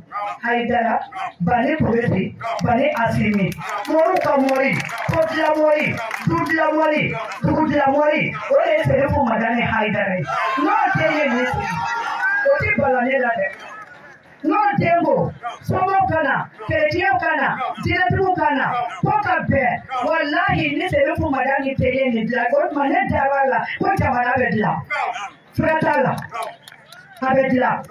Hayidara, Bani Kuresi, Bani Asimi, moriw ka mori, kotila mori, dutila mori, dugutila mori, o de ye Serifu Madani Hayidara ye. N'o den ye nin sigi, o ti bala ne la dɛ. N'o den ko somaw ka na, kerecɛnw ka na, jinɛtigiw ka na, ko ka bɛn, walahi ni Serifu Madani tɛ ye nin dilan, o tuma ne dara la ko jamana bɛ dilan. Fura t'a la, a bɛ dilan.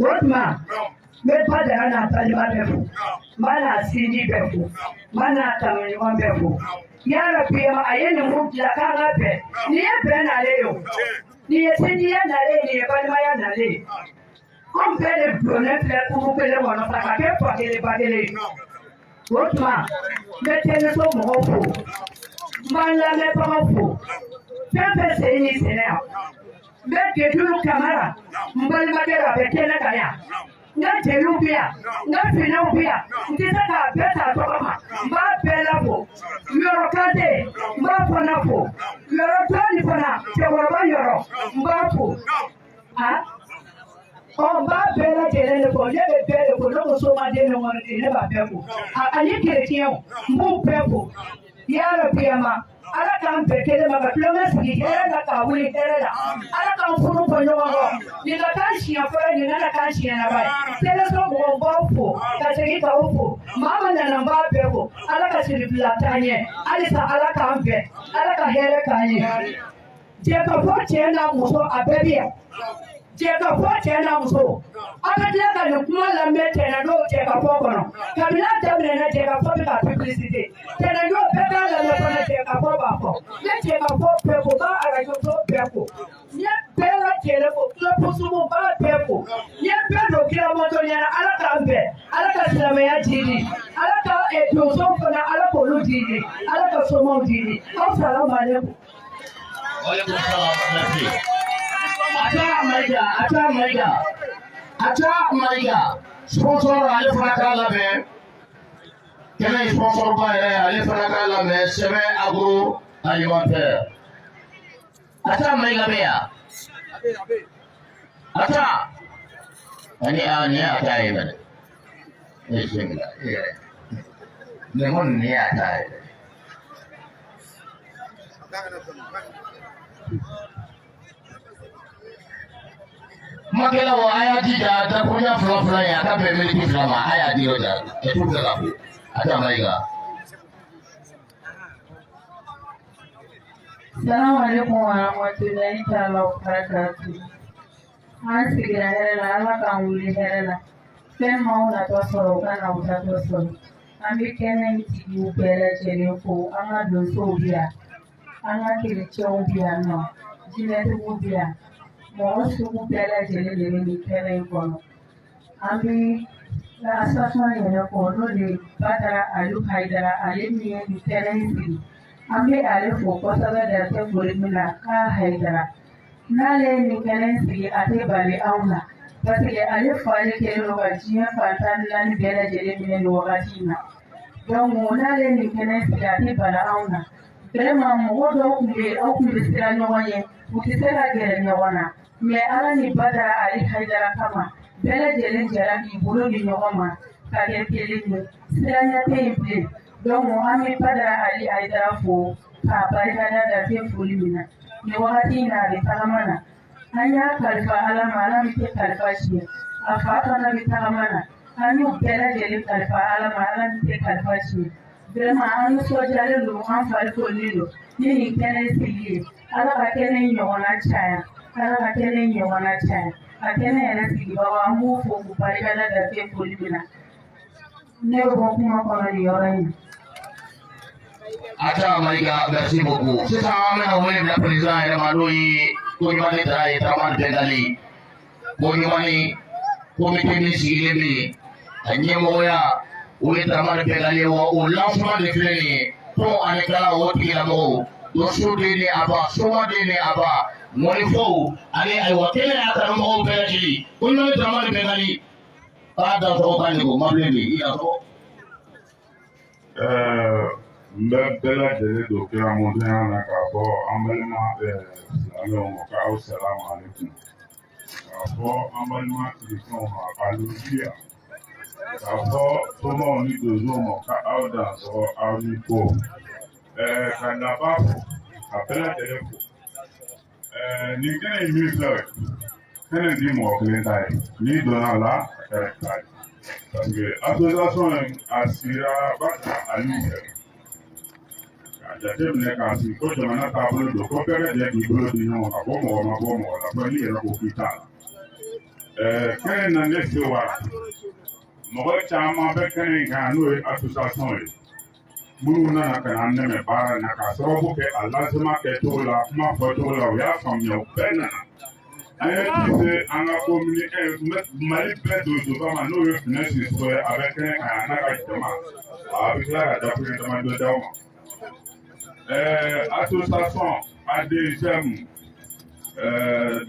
O tuma n bɛ ba Dara n'a balima bɛɛ fo, n b'a n'a sinji bɛɛ fo, n b'a n'a kanuɲɔgɔn bɛɛ fo. Yarabi a ye nin mun dilan k'an ka bɛn, nin ye bɛn nalen ye o, nin ye sinjiya nalen ye, nin ye balimaya nalen ye. Anw bɛɛ de donnen filɛ kuru kelen kɔnɔ sa ka kɛ fa kelen ba kelen ye. O tuma n bɛ teleso mɔgɔw fo, n b'an lamɛnbagaw fo, fɛn fɛn sen y'i sɛnɛ yan. N bɛ Gedulu Kamara, n balimakɛ a bɛ kɛnɛ kan yan. N ka jeliw bɛ yan, n ka finɛw bɛ yan, n tɛ se k'a bɛɛ ta tɔgɔ ma, n b'a bɛɛ lafo. Yɔrɔ Kante, n b'a fana fo. Yɔrɔ Tɔni fana, cɛkɔrɔba yɔrɔ, n b'a fo. Ɔ n b'a bɛɛ lajɛlen de fo, ne bɛ bɛɛ de fo, ne ko somaden ni ŋɔniden, ne b'a bɛɛ fo. Ani kerecɛnw, n b'u bɛɛ fo. Yarabi ma, Ala k'an bɛn kelen ma ka tulonkɛ sigi hɛrɛ la k'a wuli hɛrɛ la. Ala k'an furu bɔ ɲɔgɔn kɔ. Nin ka k'an siɲɛ fɔlɔ, nin kana k'an siɲɛ laban ye. Teleso mɔgɔw n b'aw fo ka segin k'aw fo. Maa min nana n b'a bɛɛ fo. Ala ka sirifila taa ɲɛ. Halisa Ala k'an bɛn. Ala ka hɛrɛ k'an ye. Jɛkafɔ cɛ n'a muso a bɛɛ bɛ yan. Jɛkafɔ cɛ n'a muso. Aw bɛ tila ka nin kuma lamɛn tɛnɛndon jɛkafɔ kɔnɔ. Kabini a daminɛna jɛkafɔ bɛ ka publicité. Tɛnɛndon bɛɛ b'a lamɛn fana jɛkafɔ b'a fɔ. N bɛ jɛkafɔ bɛɛ fo, n b'a arajoso bɛɛ fo. N ye bɛɛ lajɛlen fo, kulopusumu n b'a bɛɛ fo. N ye bɛɛ don kiramatɔ ɲɛna, Ala k'an bɛn. Ala ka silamɛya jiidi. Ala ka donsow fana, Ala k'olu jiidi. Ala ka somaw jiidi. Aw salamu aleykum. Waalaikum salam, merci. Ata Mayiga, Ata Mayiga, Ata Mayiga, sponsor ale fana k'a labɛn. Kɛnɛ in sponsor ba yɛrɛ ale fana k'a labɛn Sɛbɛn Agro Alimentaire. Ata Mayiga bɛ yan. Ata. Ani a nin ye Ata ye mɛnɛ. E bisimila e yɛrɛ. Nin ko nin ye Ata ye. Kumakɛlaw a y'a jija dakuruɲa fila fila ye a ka bɛn miniti 2 ma a y'a di yɔrɔ jan ɛ t'u bɛɛ ka fo Ata Mayiga. Salamu alaikum wa rahmatulahi ta'ala wa barakatuh. An sigira hɛrɛ la, Ala k'an wuli hɛrɛ la. Fɛn m'anw natɔ sɔrɔ, u ka na u tatɔ sɔrɔ. An bɛ kɛnɛ in tigiw bɛɛ lajɛlen fo. An ka donsow bɛ yan, an ka kerecɛnw bɛ yan nɔ, jinɛtigiw bɛ yan, mɔgɔ sugu bɛɛ lajɛlen de bɛ nin kɛnɛ in kɔnɔ. An bɛ association yɛrɛ fɔ, n'o de ye Badara Aliyu Hayidara, ale min ye nin kɛnɛ in sigi. An bɛ ale fo kosɛbɛ dan tɛ foli min na k'a Hayidara. N'ale ye nin kɛnɛ in sigi, a tɛ bali anw na, parce que ale falen kɛlen don ka diɲɛ fan 14 bɛɛ lajɛlen minɛ nin wagati in na. Donc n'ale ye nin kɛnɛ sigi, a tɛ bali anw na. Vraiment, mɔgɔ dɔw tun bɛ yen, aw tun bɛ siran ɲɔgɔn ɲɛ, u tɛ se ka gɛrɛ ɲɔgɔn na, mais Ala ni Badara Ali Hayidara kama, bɛɛ lajɛlen jɛra k'i bolo di ɲɔgɔn ma ka kɛ kelen ye, siranya tɛ yen bilen. Donc an bɛ Badara Ali Hayidara fo k'a barikada dan tɛ foli min na. Nin wagati in na, a bɛ tagama na, an y'a kalifa Ala ma, Ala min tɛ kalifa tiɲɛ. A fa fana bɛ tagama na, an y'u bɛɛ lajɛlen kalifa Ala ma, Ala min tɛ kalifa tiɲɛ. Vraiment, an nisɔndiyalen don, an fari folilen don ni nin kɛnɛ sigi ye. Ala ka kɛnɛ in ɲɔgɔnna caya, Ala ka kɛnɛ in ɲɔgɔnna caya. A kɛnɛ yɛrɛ sigibagaw, an b'u fo k'u barikada dan tɛ foli min na. Ne bɛ bɔ kuma kɔnɔ nin yɔrɔ in na. Acha Mayiga, merci beaucoup. Sisan an bɛna wele bila président yɛrɛ ma, n'o ye Koɲumani Dara ye, Dramane Bengali. Koɲumani comité min sigilen bɛ yen, a ɲɛmɔgɔya o ye Dramane Bengali ye, wa o lancement de filɛ nin ye. Tɔn ani kala o tigilamɔgɔw, donsoden ni a ba, somaden ni a ba, mɔnifɔw ani ayiwa kɛnɛ y'a karamɔgɔw bɛɛ lajɛlen. Koɲumani Dramane Bengali, k'a dansɔgɔ kan de ko mabilen de i dansɔgɔ. N bɛ bɛɛ lajɛlen don kira mɔntɔnya na k'a fɔ an balima silamɛw ma k'aw salamu aleykum, k'a fɔ an balima kerecɛnw ma aleluya, k'a fɔ somaw ni donsow ma k'aw dansɔgɔ, aw ni ko ka naba fo ka bɛɛ lajɛlen fo. Nin kɛnɛ in min filɛ, kɛnɛ in ti mɔgɔ kelen ta ye. N'i donna a la, a kɛra ta ye, parce que association in a sigira Badara Aliyu fɛ k'a jateminɛ k'a sigi ko jamana taabolo don, ko bɛɛ ka jɛ k'i bolo di ɲɔgɔn kan, ko mɔgɔ ma bɔ mɔgɔ la, fo n'i yɛrɛ ko k'i t'a la. Kɛnɛ in na, ne sewara, mɔgɔ caman bɛ kɛnɛ in kan, n'o ye association ye, minnu nana ka na an dɛmɛ baara in na k'a sababu kɛ a lancement kɛcogo la, kuma fɔcogo la, u y'a faamuya, u bɛɛ nana. An ye ci se an ka komini Mali bɛɛ donsoba ma, n'o ye Funɛ Sisoko ye, a bɛ kɛnɛ kan yan n'a ka jama, a bɛ tila ka dakuruɲɛ damadɔ d'aw ma. Association ADGM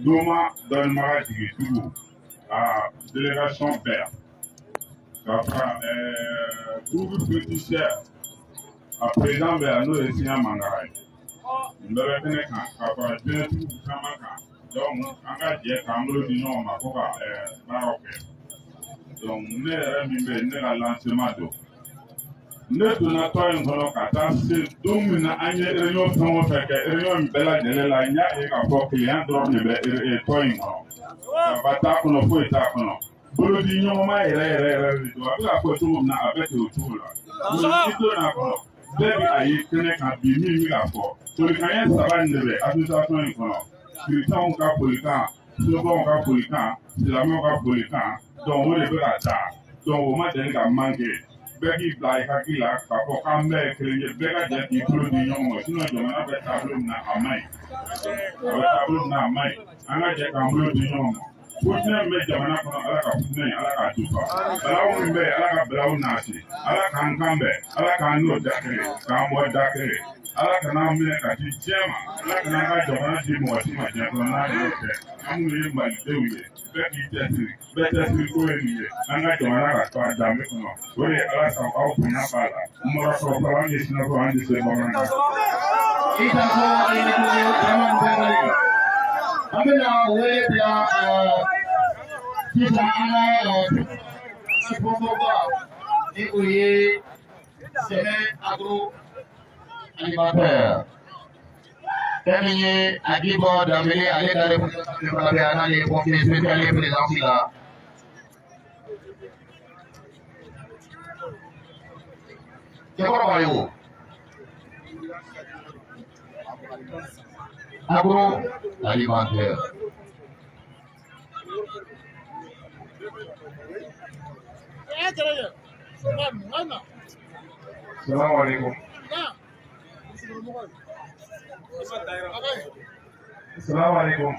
Doma dɔnnibaga jigitigiw a délégation bɛɛ yan, ka fara groupe féticheur a président bɛ yan, n'o ye Siya Mangara ye. Nin bɛɛ bɛ kɛnɛ kan, ka fara jinɛtigiw caman kan. Donc an ka jɛ k'an bolo di ɲɔgɔn ma ko ka baaraw kɛ. Donc ne yɛrɛ min bɛ yen, ne ka lancement don. Ne donna tɔn in kɔnɔ ka taa se don min na, an ye réunion fɛn o fɛn kɛ, réunion in bɛɛ lajɛlen la, n y'a ye k'a fɔ kelenya dɔrɔn de bɛ tɔn in kɔnɔ. Gaba t'a kɔnɔ, foyi t'a kɔnɔ. Bolodi ɲɔgɔnma yɛrɛ yɛrɛ yɛrɛ de don. A bɛ ka fɔ cogo min na, a bɛ ten o cogo la. N'i donna a kɔnɔ, bɛɛ bɛ a ye kɛnɛ kan bi min bɛ ka fɔ. Folikan ɲɛ saba in de bɛ association in kɔnɔ: kerecɛnw ka folikan, somaw ka folikan, silamɛw ka folikan. Donc o de bɛ ka taa. Donc o ma deli ka manquer. Bɛɛ k'i bila i hakili la k'a fɔ k'an bɛɛ ye kelen ye, bɛɛ ka jɛ k'i bolo di ɲɔgɔn ma, sinon jamana bɛ taabolo min na, a man ɲi. A bɛ taabolo min na, a man ɲi. An ka jɛ k'an bolo di ɲɔgɔn ma. Futinɛ min bɛ jamana kɔnɔ, Ala ka futinɛ in, Ala k'a dufa. Balawu min bɛ yen, Ala ka balawu nasi. Ala k'an kan bɛn, Ala k'an n'o da kelen, k'an bɔ da kelen. Ala kana an minɛ ka di diɲɛ ma, Ala kana an ka jamana di mɔgɔ si ma diɲɛ kɔnɔ n'a y'o kɛ. An minnu ye malidenw ye, bɛɛ k'i cɛsiri, bɛɛ cɛsiri ko ye nin ye, an ka jamana ka to a danbe kɔnɔ. O de ye Ala sago, aw bonya b'a la. N bɔra sɔrɔ an ye sinafɔ, an tɛ se bamanankan. I ka fɔ i ni ko Dramane Bengali. An bɛna wele bila sisan an ka sponsor ni o ye Sɛmɛ Agro Alimentaire. Fɛn min ye Agibo Danbele, ale ka représentant fana bɛ yan, n'ale ye conseiller spécial ye présidence la. Cɛkɔrɔba ye o. Agro alimentaire. Salamu alaikum. Salamu alaikum.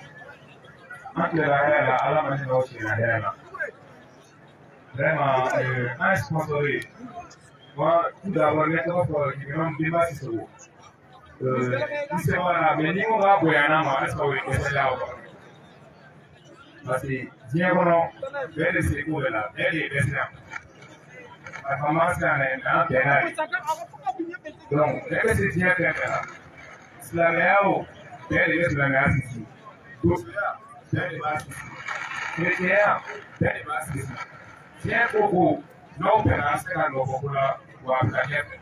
An tilela hɛrɛ la, Ala ma hinɛ aw tilela hɛrɛ la. Vraiment, an ye sponsor ye. Moi, tout d'abord, ne tɔgɔ fɔ Imam Bimba Sissoko. N se b'a la, mais ni ko k'a bonyana ma, est ce que o ye dɛsɛ la wa? Parce que diɲɛ kɔnɔ, bɛɛ de se ko bɛɛ la, bɛɛ de ye bɛɛ siran. A faama siran dɛ, mais an bɛnna de. Donc, bɛɛ bɛ se diɲɛ fɛn fɛn la. Silamɛya o, bɛɛ de bɛ silamɛya sinsin. Donsoya, bɛɛ de b'a sinsin. Kerecɛnya, bɛɛ de b'a sinsin. Diɲɛ ko ko, n'aw bɛnna an se ka nɔ bɔ ko la, wa a bɛ taa ɲɛfɛ.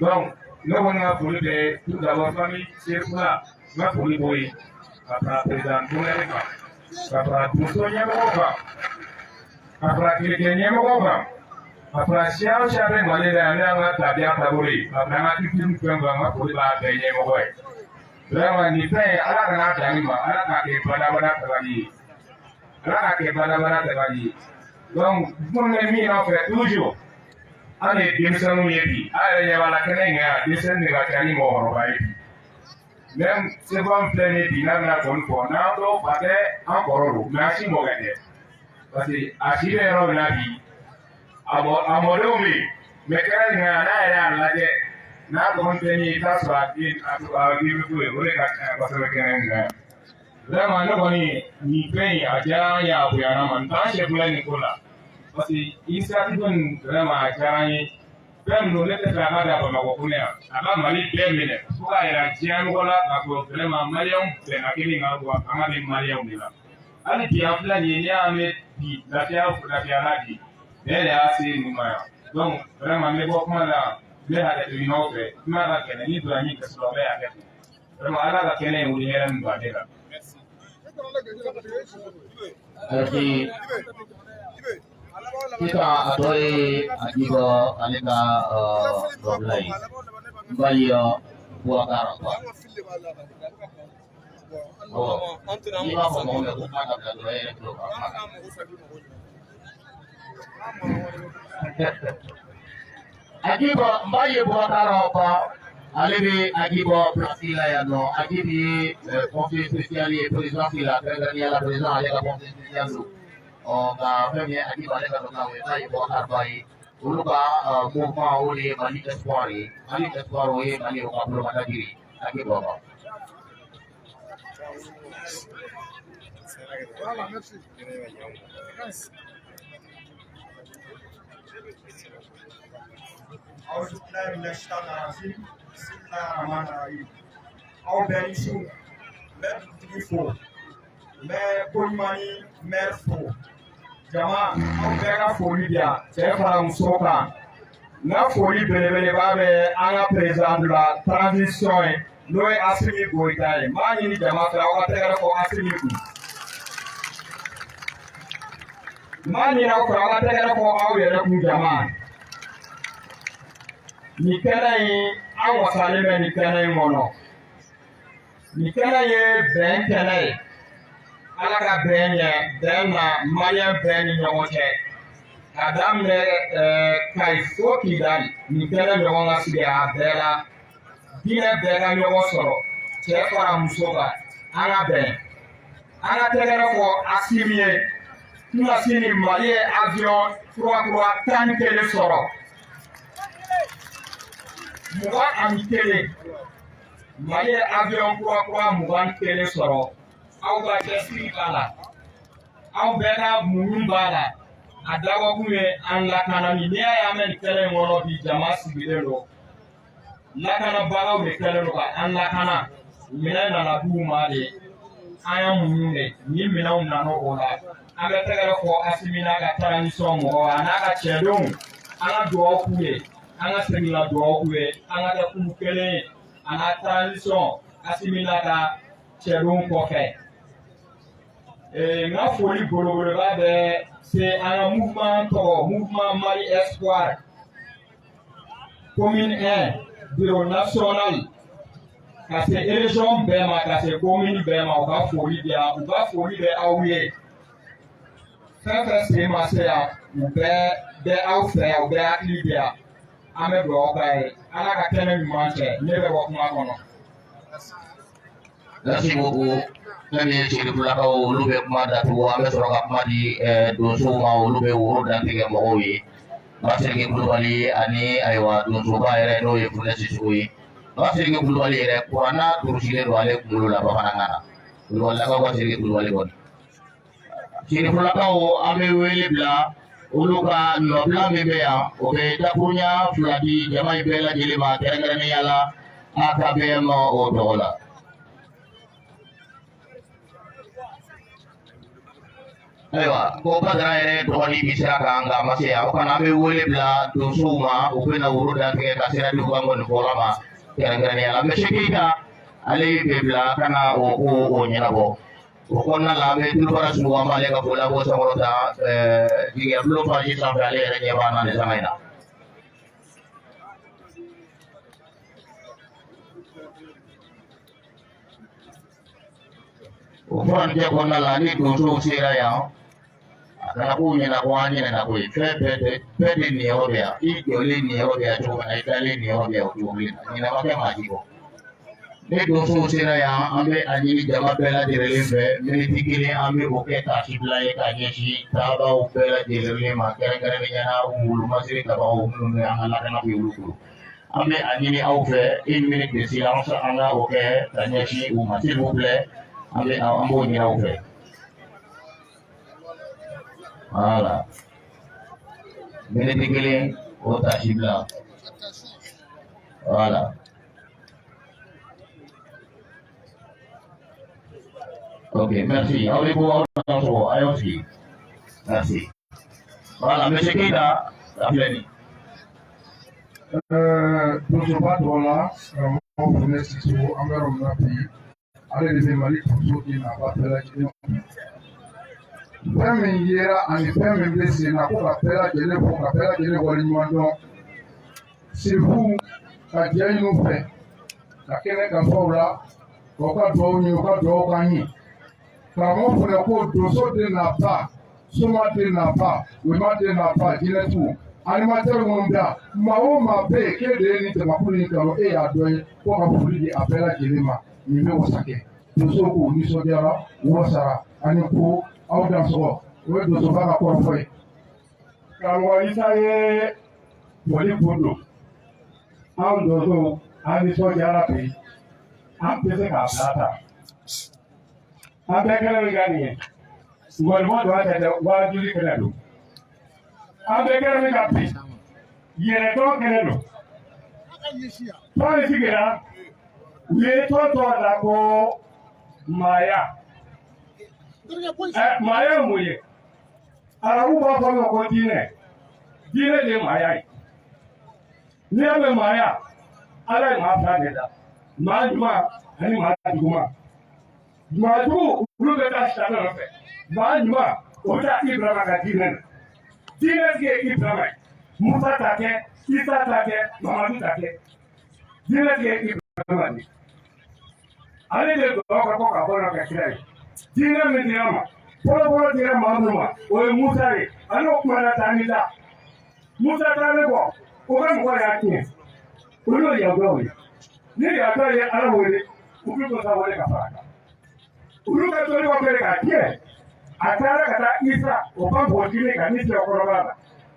Donc, ne kɔni ka foli bɛ tout d'abord famille Sefula, n ka foli b'o ye ka fara président d'honneur kan, ka fara donso ɲɛmɔgɔw kan, ka fara kerecɛn ɲɛmɔgɔw kan, ka fara siya o siya bɛ Mali la yan, ne y'an ka tabiya taabolo ye, ka fara an ka culture ni fɛnw kan, n ka foli b'a bɛɛ ɲɛmɔgɔ ye. Vraiment nin fɛn in, Ala kana dan nin ma, Ala k'a kɛ badabada sabali ye. Ala k'a kɛ badabada sabali ye. Donc, minnu bɛ min nɔfɛ toujours, an de ye denmisɛnninw ye bi, an yɛrɛ ɲɛ b'a la kɛnɛ in kan yan, denmisɛnnin de ka ca ni mɔgɔkɔrɔba ye bi. Même Seko min filɛ nin ye bi, n'a bɛna kɔni fɔ, n'an dɔw fa tɛ, an kɔrɔ don, mais an si mɔkɛ tɛ. Parce que a si bɛ yɔrɔ min na bi, a mɔ a mɔdenw bɛ yen, mais kɛnɛ in kan yan, n'a yɛrɛ y'a lajɛ, n'a dɔgɔnin tɛ min ye, i t'a sɔrɔ a den a den bɛ to yen, o de ka ca kosɛbɛ kɛnɛ in kan yan. Vraiment ne kɔni nin fɛn in a diyara an ye, a bonyana ma, n t'an siɲɛ fɔlɔ ye nin ko la. Parce que initiative nin vraiment a diyara an ye. Fɛn min don, ne tɛ fɛ a ka dan Bamakɔ kɔnɔ yan, a ka Mali bɛɛ minɛ fo k'a yira diɲɛ mɔgɔ la k'a fɔ vraiment maliyɛnw bɛnna kelen kan, wa fanga bɛ maliyɛnw de la. Hali bi an filɛ nin ye, n'i y'a mɛn bi lafiya lafiya la bi, bɛɛ de y'a se ninnu ma yan. Donc vraiment n bɛ bɔ kuma la, n bɛ hakɛto ɲini aw fɛ, kuma ka gɛlɛn, ni donna min gasi la, aw bɛ hakɛ to. Vraiment Ala ka kɛnɛ in wuli hɛrɛ min don ale la. Merci. Sisan a tɔ ye Ajiba ale ka dɔbila ye. N b'a ye Boubacar Ba. Awɔ. N'i b'a fɔ mɔgɔ min ko kuma dabila dɔrɔn, e yɛrɛ tulo kan kuma na. Ajiba n b'a ye Boubacar Ba ale bɛ Ajiba place la yan nɔ. Ajib ye conseiller spécial ye présidence la, kɛrɛnkɛrɛnnenya la président ale ka conseiller spécial don. Ɔ nka fɛn min ye Ajiba ale ka dɔnna o ye, n'a ye Boubacar Ba ye. Olu ka mouvement o de ye Mali Espoir ye. Mali Espoir o ye Mali o ka bolomadajiri ye. Ajiba Ba. Voilà, merci. أعوذ بالله من الشيطان الرجيم بسم الله الرحمن الرحيم aw bɛɛ ni su, n bɛ dugutigi fo, n bɛ Koɲumani maire fo, jama aw bɛɛ ka foli bi yan, cɛ fara muso kan. N ka foli belebeleba bɛ an ka président de la transition ye, n'o ye Asimi Goyita ye. N b'a ɲini jama fɛ, aw ka tɛgɛrɛ fɔ Asimi kun. N b'a ɲini aw fɛ, aw ka tɛgɛrɛ fɔ aw yɛrɛ kun jama. Nin kɛnɛ in, an wasalen bɛ nin kɛnɛ in kɔnɔ. Nin kɛnɛ ye bɛn kɛnɛ ye. Ala ka bɛn ɲɛ, bɛn na maliyɛn bɛɛ ni ɲɔgɔn cɛ. Ka daminɛ Kayi fo Kidali, nin kɛnɛ ɲɔgɔn ka sigi a bɛɛ la. Diinɛ bɛɛ ka ɲɔgɔn sɔrɔ, cɛ fara muso kan, an ka bɛn. An ka tɛgɛrɛ fɔ Asimi ye. Kunasini Mali ye avion kura kura 11 sɔrɔ. 21. Mali ye avion kura kura 21 sɔrɔ. Aw ka cɛsiri b'a la. Aw bɛɛ ka muɲu b'a la. A dabɔkun ye an lakanani. N'i y'a ye an bɛ nin kɛnɛ in kɔnɔ bi, jama sigilen don. Lakanabagaw de kɛlen don ka an lakana. Minɛn nana d'u ma de. An y'a muɲu de. Ni minɛnw nana o la. An bɛ tɛgɛrɛ fɔ Asimi n'a ka transition mɔgɔw a n'a ka cɛdenw. An ka dugawu k'u ye. An ka segin ka dugawu k'u ye. An ka kɛ kulu kelen ye. A n'a transition Asimi n'a ka cɛdenw kɔfɛ. N ka foli belebeleba bɛ se an ka mouvement tɔgɔ, mouvement Mali Espoir. Commune 1, bureau national, ka se région bɛɛ ma, ka se commune bɛɛ ma, u ka foli bɛ yan, u ka foli bɛ aw ye. Fɛn fɛn sen ma se yan, u bɛɛ bɛ aw fɛ yan, u bɛɛ hakili bɛ yan. An bɛ dugawu k'a ye, Ala ka kɛnɛ ɲuman cɛ. Ne bɛ bɔ kuma kɔnɔ. Merci beaucoup. Fɛn min ye Sirifulakaw, olu bɛ kuma datugu. An bɛ sɔrɔ ka kuma di donsow ma, olu bɛ woro dantigɛ mɔgɔw ye. Basiriki Kulubali ani ayiwa donsoba yɛrɛ, n'o ye Funɛ Sisoko ye. Basiriki Kulubali yɛrɛ, kuranna durusilen don ale kunkolo la bamanankan na. Kulubalilakaw ka Siriki Kulubali kɔni. Sirifulakaw, an bɛ wele bila olu ka nɔbila min bɛ yan, o bɛ dakuruɲa 2 di jama in bɛɛ lajɛlen ma, kɛrɛnkɛrɛnnenya la AKBM o tɔgɔ la. Ayiwa, ko Badara yɛrɛ dɔgɔnin bɛ sira kan, nka a ma se yan. O kana, an bɛ wele bila donsow ma, u bɛ na woro dantigɛ ka sira di u ka nkɔnifɔla ma, kɛrɛnkɛrɛnnenya la Monsieur Keyita, ale bɛ bila ka na o ko o ɲɛnabɔ. O kɔnɔna la, an bɛ tulubara sugu, an b'ale ka foli an b'o sankɔrɔta dingɛ bulon faji sanfɛ, ale yɛrɛ ɲɛ b'an na nin sanga in na. O furancɛ kɔnɔna la, ni donsow sera yan, a kana k'u ɲɛna ko an ɲinɛna koyi. Fɛn bɛɛ de, bɛɛ de niyɔrɔ bɛ yan. I jɔlen niyɔrɔ bɛ yan cogo min na, i dalen niyɔrɔ bɛ yan o cogo kelen na. Ɲinɛ ma kɛ maa si kɔ. Ni donsow sera yan, an bɛ a ɲini jama bɛɛ lajɛlen fɛ, miniti kelen, an bɛ o kɛ taasibila ye ka ɲɛsin taabaaw bɛɛ lajɛlen ma, kɛrɛnkɛrɛnnenya la wulumasiri tabagaw minnu bɛ an ka lakana bɛ olu bolo. An bɛ a ɲini aw fɛ, une minute de silence, an ka o kɛ ka ɲɛsin u ma, s'il vous plaît. An b'o ɲini aw fɛ. Voilà, miniti kelen, o taasibila. Voilà. Ok, merci. Aw ni ko aw sɔgɔ, a y'aw sigi. Merci. Voilà, monsieur Keita, a filɛ nin. Donsoba tɔgɔ la, karamɔgɔ Funɛ Sisoko, an bɛ yɔrɔ min na bi, ale de bɛ Mali donso di n'a ba bɛɛ lajɛlen. Fɛn min yera ani fɛn min bɛ sen na, ko ka bɛɛ lajɛlen fo, ka bɛɛ lajɛlen waleɲuman dɔn. Sirifu ka jɛ ɲini u fɛ ka kɛnɛ ka fɔ u la, k'u ka dugawu ɲini, u ka dugawu k'an ye. Karamɔgɔ Funɛ ko donso den n'a ba, soma den n'a ba, wema den n'a ba, jinɛtigiw, animateur minnu bɛ yan, maa o maa bɛ yen k'e de ye nin jamakulu in kanu, e y'a dɔ ye, ko ka foli di a bɛɛ lajɛlen ma. Nin bɛ wasa kɛ. Donsow k'u nisɔndiyara, u wasara, ani ko aw dansɔgɔ. O ye donsoba ka kɔrɔfɔ ye. Karamɔgɔ Isa ye foli kun don. Anw donsow, an nisɔndiyara bi, an tɛ se k'a bila tan. An bɛɛ kɛnɛ min ka nin ye, ngɔnifɔ dɔrɔn tɛ dɛ, waajuli kɛnɛ don. An bɛɛ kɛnɛ min ka bi, yɛrɛdɔn kɛnɛ don. Tɔn min sigira, u ye tɔn tɔgɔ da ko maaya. Maaya ye mun ye? Arabu b'a fɔ ma ko diinɛ. Diinɛ de ye maaya ye. N'i y'a mɛn maaya, Ala ye maa fila de da, maa ɲuman ani maa juguman. Maa jugu, olu bɛ taa sitanɛ nɔfɛ. Maa ɲuman, o bɛ taa Ibrahima ka diinɛ na. Diinɛ tigi ye Ibrahima ye. Musa ta tɛ, Isa ta tɛ, Mamadu ta tɛ. Diinɛ tigi ye Ibrahima de ye. Ale de ye dugawu kɛ ko ka bɔ na kɛ kira ye. Diinɛ min dira ma fɔlɔ fɔlɔ, dira maa minnu ma, o ye Musa ye. Ale kumana taa ni la. Musa taalen kɔ, o ka mɔgɔw y'a tiɲɛ. Olu ye yahudiyaw ye. Ni yahudiyaw ye Ala wele, u bɛ Musa wele ka fara a kan. Olu ka dɔnnibaw kɛlen k'a tiɲɛ, a taara ka taa Isa o ka npogotigi ka min filɛ kɔnɔbara la,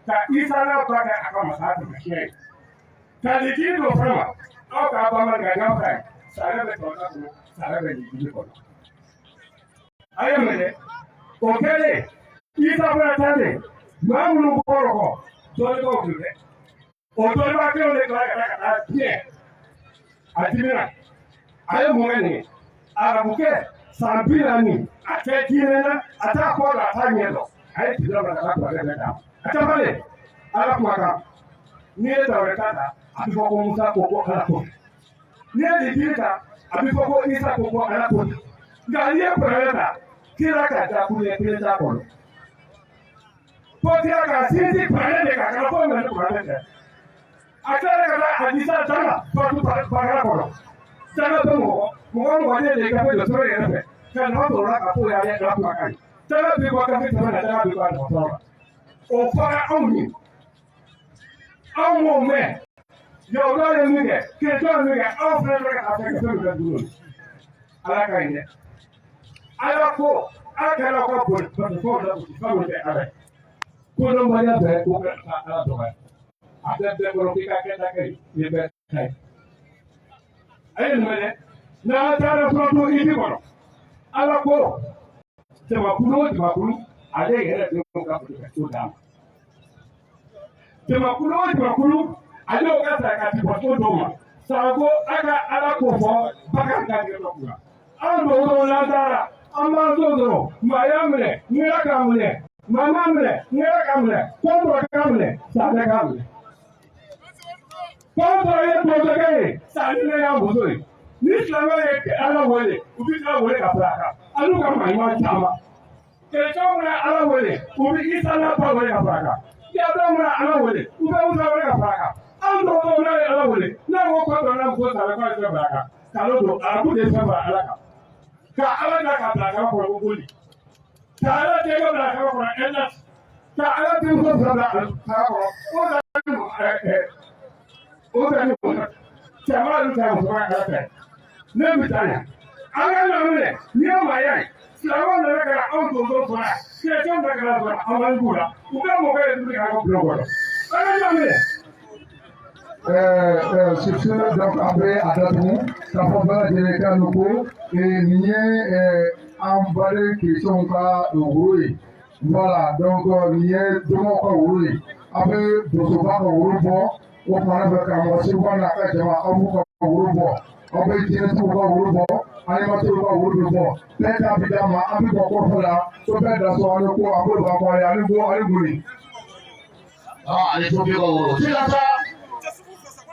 ka Isa n'a ba kɛ a ka masaya taamasiyɛn ye. Ka nin jiri dɔ fana ma, aw k'a banba ka k'aw ta ye. Sariya bɛ tɔnta kɔnɔ, sariya bɛ nin jiri kɔnɔ. A ye minɛ o kɛlen, Isa fana taalen, maa minnu bɔr'o kɔ, dɔnnibaw tun tɛ. O dɔnnibaa kelenw de tilala ka taa tiɲɛ. A dimina, a ye mun kɛ nin ye? Arabukɛ san 40, a tɛ diinɛ na, a t'a kɔ la, a t'a ɲɛ dɔn. A ye tile bila ka taa kuranɛ bɛɛ d'a ma. A tabalen Ala kumakan, n'i ye Tawureta ta, a bɛ fɔ ko Musa ko ko Ala ko. N'i ye Linjili ta, a bɛ fɔ ko Isa ko ko Ala ko. Nka n'i ye kuranɛ ta, kira ka dakuruɲɛ kelen t'a kɔnɔ. Ko kira ka sinsin kuranɛ de kan, kana fɔ min ni kuranɛ tɛ. A tilala ka taa hadisa danga fatu bakara kɔnɔ. Danga bɛ mɔgɔ mɔgɔ mɔgɔ ne de ye gafe jɔ sɛbɛn yɛrɛ fɛ ka nafa sɔrɔ la k'a fɔ o y'ale Ala kumakan ye. Danga bɛ bɔ gafe sɛbɛn na, danga bɛ bɔ a dɔgɔtɔrɔ la. O fɔra anw ye, anw m'o mɛn. Yahudiyaw ye min kɛ, kerecɛnw ye min kɛ, aw fana bɛ ka fɛn kɛ fɛn min ka jugu ye. Ala ka ɲi dɛ. Ala ko ala kɛra aw ka boli batofɛnw la gosi fɛn min tɛ Ala ye. Kodɔnbaliya bɛɛ ko ka Ala dɔgɔya. A bɛɛ bɛɛ kɔrɔ k'i ka kɛta kɛ i ye bɛɛ ta ye. A ye nin mɛn dɛ. N'an taara suratu Ibi kɔnɔ, Ala ko jamakulu o jamakulu ale yɛrɛ denw ka boli d'a ma. Jamakulu o jamakulu ale y'o ka sarakati bɔcogo d'o ma. Sanko a ka Ala ko fɔ bagan ka gɛrɛ dɔ kunna. An dɔgɔtɔrɔ n'an taara an b'an to dɔrɔn maa y'a minɛ ŋɛrɛ k'a minɛ maa m'a minɛ ŋɛrɛ k'a minɛ kɔnbɔrɔ k'a minɛ safinɛ k'a minɛ. Kɔnbɔrɔ ye donsokɛ ye safinɛ y'a muso ye. Ni silamɛ ye Ala wele u bɛ Ala wele ka fara a kan ani ka maa ɲuman caman. Kerecɛnw bɛ Ala wele u bɛ Isa n'a ba wele ka fara a kan. Yahudiyaw bɛ Ala wele u bɛ Musa wele ka fara a kan. An dɔgɔtɔrɔw n'a ye Ala wele n'a ko ko dɔ n'a muso sara k'a ye fɛn fara a kan. Kalo don arabu de ye fɛn fara Ala kan. Ka Ala da ka bila a kaba kɔrɔ ko boli. Ka Ala denkɛ bila a kaba kɔrɔ ɛnɛ. Ka Ala denmuso fila bila a kaba kɔrɔ o da ni o da ni cɛman ninnu ta muso ka Ala fɛ. Ne bɛ taa yan. An ka na minɛ n'i ye maaya ye. Silamɛw nana ka na anw donso sɔrɔ yan. Kerecɛnw nana ka na sɔrɔ an man b'u la. U bɛɛ mɔkɛ ye dumuni kɛ an ka bulon kɔnɔ. An ka na minɛ. Sur ce, donc an bɛ a datugu k'a fɔ bɛɛ lajɛlen ka no ko nin ye an baden kerecɛnw ka woro ye. Voilà, donc nin ye dɔmɔw ka woro ye. Aw bɛ donsoba ka woro bɔ, o kumana fɛ karamɔgɔ Seguba n'a ka jama aw b'u ka woro bɔ. Aw bɛ jinɛtigiw ka woro bɔ, animateurs ka woro bɛ bɔ. Bɛɛ ta bɛ d'a ma, an bɛ bɔ kɔfɛ la, ko bɛɛ da so ani ko a ko b'a kɔ ani ko ani boli. Ale to bɛ ka woro. Sisan sa,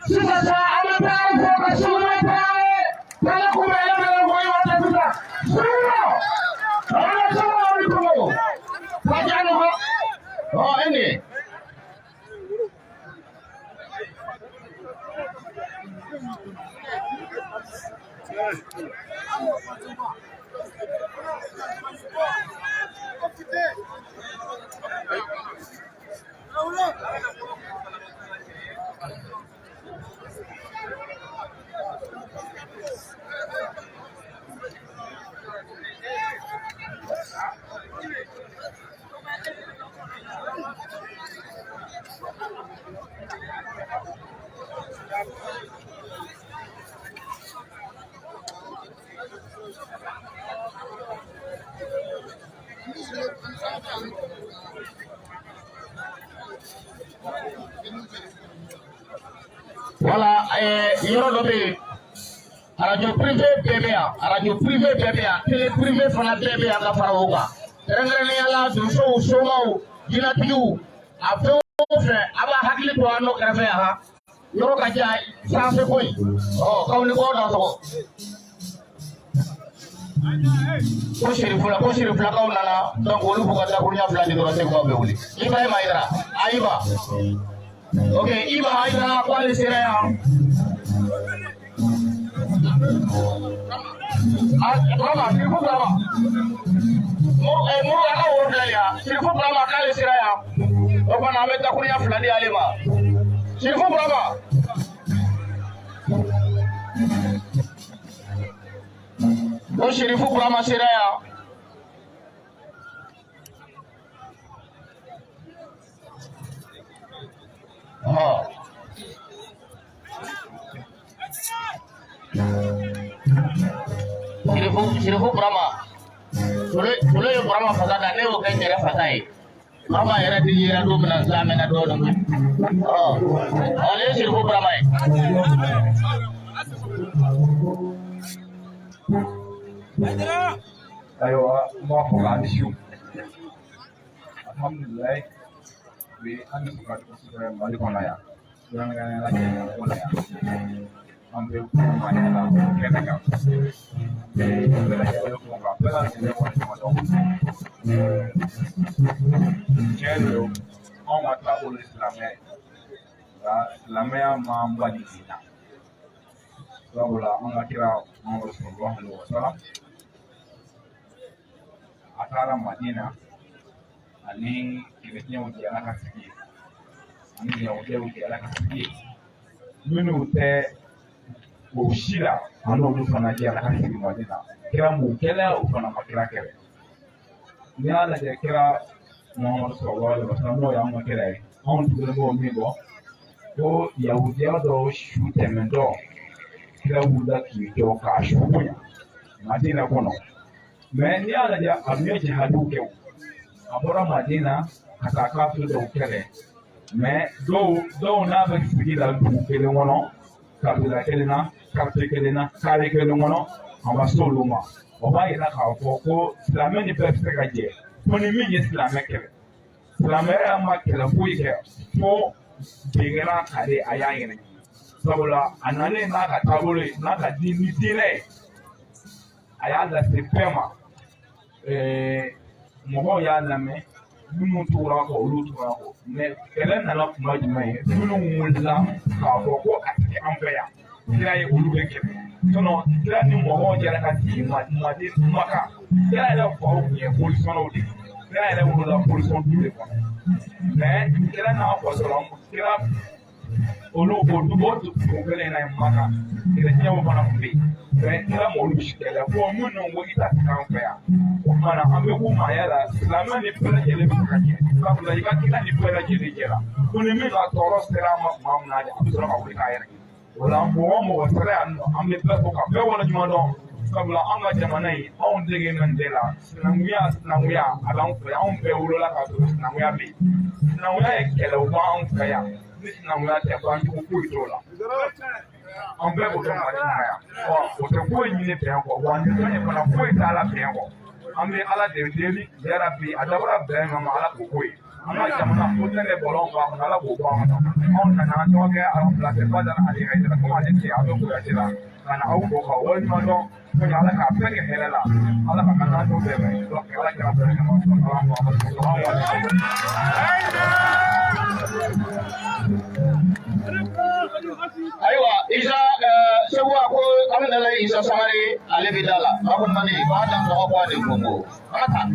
sisan sa, an bɛ taa fɔ ka sugunɛ taa ye. K'ale kun bɛ e bɛ ko i tɛ sisan. Sugunɛ! An bɛ sugunɛ ni togo. Ka ja nɔgɔ. Ɔ e nin ye. Wala yɔrɔ dɔ bɛ yen, arajo privé bɛɛ bɛ yan, arajo privé bɛɛ bɛ yan, télé privé fana bɛɛ bɛ yan ka fara o kan. Kɛrɛnkɛrɛnnenya la donsow, somaw, jinɛtigiw, a fɛn o fɛn, a b'a hakili to an nɔ kɛrɛfɛ yan han. Yɔrɔ ka jan sanfɛ ko in. Ɔ k'aw ni kɔ da sɔgɔ. Ko Serifula, ko Serifulakaw nana, donc olu b'u ka dakuruɲa fila di dɔrɔn Segukaw bɛ wuli. Ibrahima Hayidara, Ayiba. Ok, Iba Hayidara ko ale sera yan. Ah, Burama, Sirifu Burama. Muru, Muru a ka woro filɛ nin ye. Sirifu Burama k'ale sera yan. O kumana an bɛ dakuruɲa fila di ale ma. Sirifu Burama. Ko Sirifu Burama sera yan. Ɔhɔ. Sirifu, Sirifu Burama. Tole, tole ye Burama fasa da, ne y'o kɛ n yɛrɛ fasa ye. Burama yɛrɛ ti yera don min na sisan mɛnna dɔɔnin. Ɔ, ale ye Sirifu Burama ye. Ayiwa, n b'a fɔ k'an ni su. Alhamdulilayi, bi an nisɔn ka di kosɛbɛ Mali kɔnɔ yan. Kɛrɛnkɛrɛnnenya la Kɛɲɛka kɔnɔ yan. An bɛ kuma ɲɛna kɛnɛ kan. Bɛɛ lajɛlen fo ka bɛɛ lajɛlen waleɲuman dɔn. Tiɲɛ don, anw ka taabolo ye silamɛ ye. Nka silamɛya m'an bali nin na. Sabula an ka kira Muhammadu sallallahu alaihi wa sallam a taara Madina ani kerecɛnw jɛra ka sigi yen, ani yahudiyaw jɛra ka sigi yen. Minnu tɛ o si la, a n'olu fana jɛra ka sigi Madina. Kira m'u kɛlɛ, u fana ma kira kɛlɛ. N'i y'a lajɛ, kira Muhamadu sallallahu alaihi wasallam, n'o y'anw ka kira ye, anw tugulen b'o min kɔ, ko yahudiya dɔw su tɛmɛntɔ, kira wulila k'i jɔ k'a su bonya Madina kɔnɔ. Mɛ n'i y'a lajɛ, a dun ye jihadiw kɛ o. A bɔra Madina ka taa kafiri dɔw kɛlɛ. Mɛ dɔw n'a bɛ sigi la dugu kelen kɔnɔ, kabila kelen na, quartier kelen na, carré kelen kɔnɔ, a ma se olu ma. O b'a yira k'a fɔ ko silamɛ ni bɛɛ bɛ se ka jɛ, fo ni min ye silamɛ kɛlɛ. Silamɛya ma kɛlɛ foyi kɛ fo bin kɛra k'ale a y'a yɛrɛ ɲini, sabula a nalen n'a ka taabolo ye, n'a ka di ni diinɛ ye, a y'a lase bɛɛ ma. Mɔgɔw y'a lamɛn, minnu tugura kɔ, olu tugura kɔ. Mɛ kɛlɛ nana kuma jumɛn ye? Minnu wulila k'a fɔ ko a tɛ kɛ an fɛ yan, kira ye olu bɛ kɛlɛ. Sinon kira ni mɔgɔw jɛra ka sigi Madi Maka. Kira yɛrɛ faw tun ye bolisɔnnaw de ye. Kira yɛrɛ wolola bolisɔn du de kɔnɔ. Mɛ kira n'a fa sɔrɔ kira olu o du, o dugu kelen in na yen Maka, kerecɛnw fana tun bɛ yen. Mɛ kira ma olu si kɛlɛ, fo minnu ko i ta tigɛ an fɛ yan. O tuma na, an bɛ k'u ma yala silamɛ ni bɛɛ lajɛlen bɛ se ka jɛ, sabula i ka kira ni bɛɛ lajɛlen jɛra. Ko ni min ka tɔɔrɔ sera an ma tuma min na, a bɛ sɔrɔ ka wuli k'a yɛrɛ ɲini. O la, mɔgɔ o mɔgɔ sera yan nɔ, an bɛ bɛɛ fo ka bɛɛ waleɲuman dɔn, sabula an ka jamana in, anw dege min de la, sinankunya, sinankunya a b'an fɛ yan. Anw bɛɛ wolola k'a sɔrɔ sinankunya bɛ yen. Sinankunya ye kɛlɛw b'anw fɛ yan. Ni sinankunya tɛ, banjugu foyi t'o la. An bɛɛ b'o dɔn Mali kɔnɔ yan. Ɔ, o tɛ foyi ɲini bɛn kɔ, wa nin fɛn in fana, foyi t'a la bɛn kɔ. An bɛ Ala de deli yarabi, a dabɔra bɛn kama, Ala k'o ko ye. An ka jamana ko tɛ bɔlɔn b'a kɔnɔ, Ala k'o bɔ a kɔnɔ. Anw nana an tɔgɔ kɛ Aramulase Badara Ali Hayidara, komi ale tɛ, a bɛ voyage la ka na aw fo ka waleɲuman dɔn. Ko Ala k'a bɛɛ kɛ hɛrɛ la, Ala ka kan n'an dɛmɛ. Donc Ala kɛra bɛɛ kama. Salamu alaikum. Ayiwa, Isa Segu, a ko an bɛ nana Isa Sangare, ale bɛ da la. A ko mani b'a dan tɔgɔ ko ale ko an ka taa.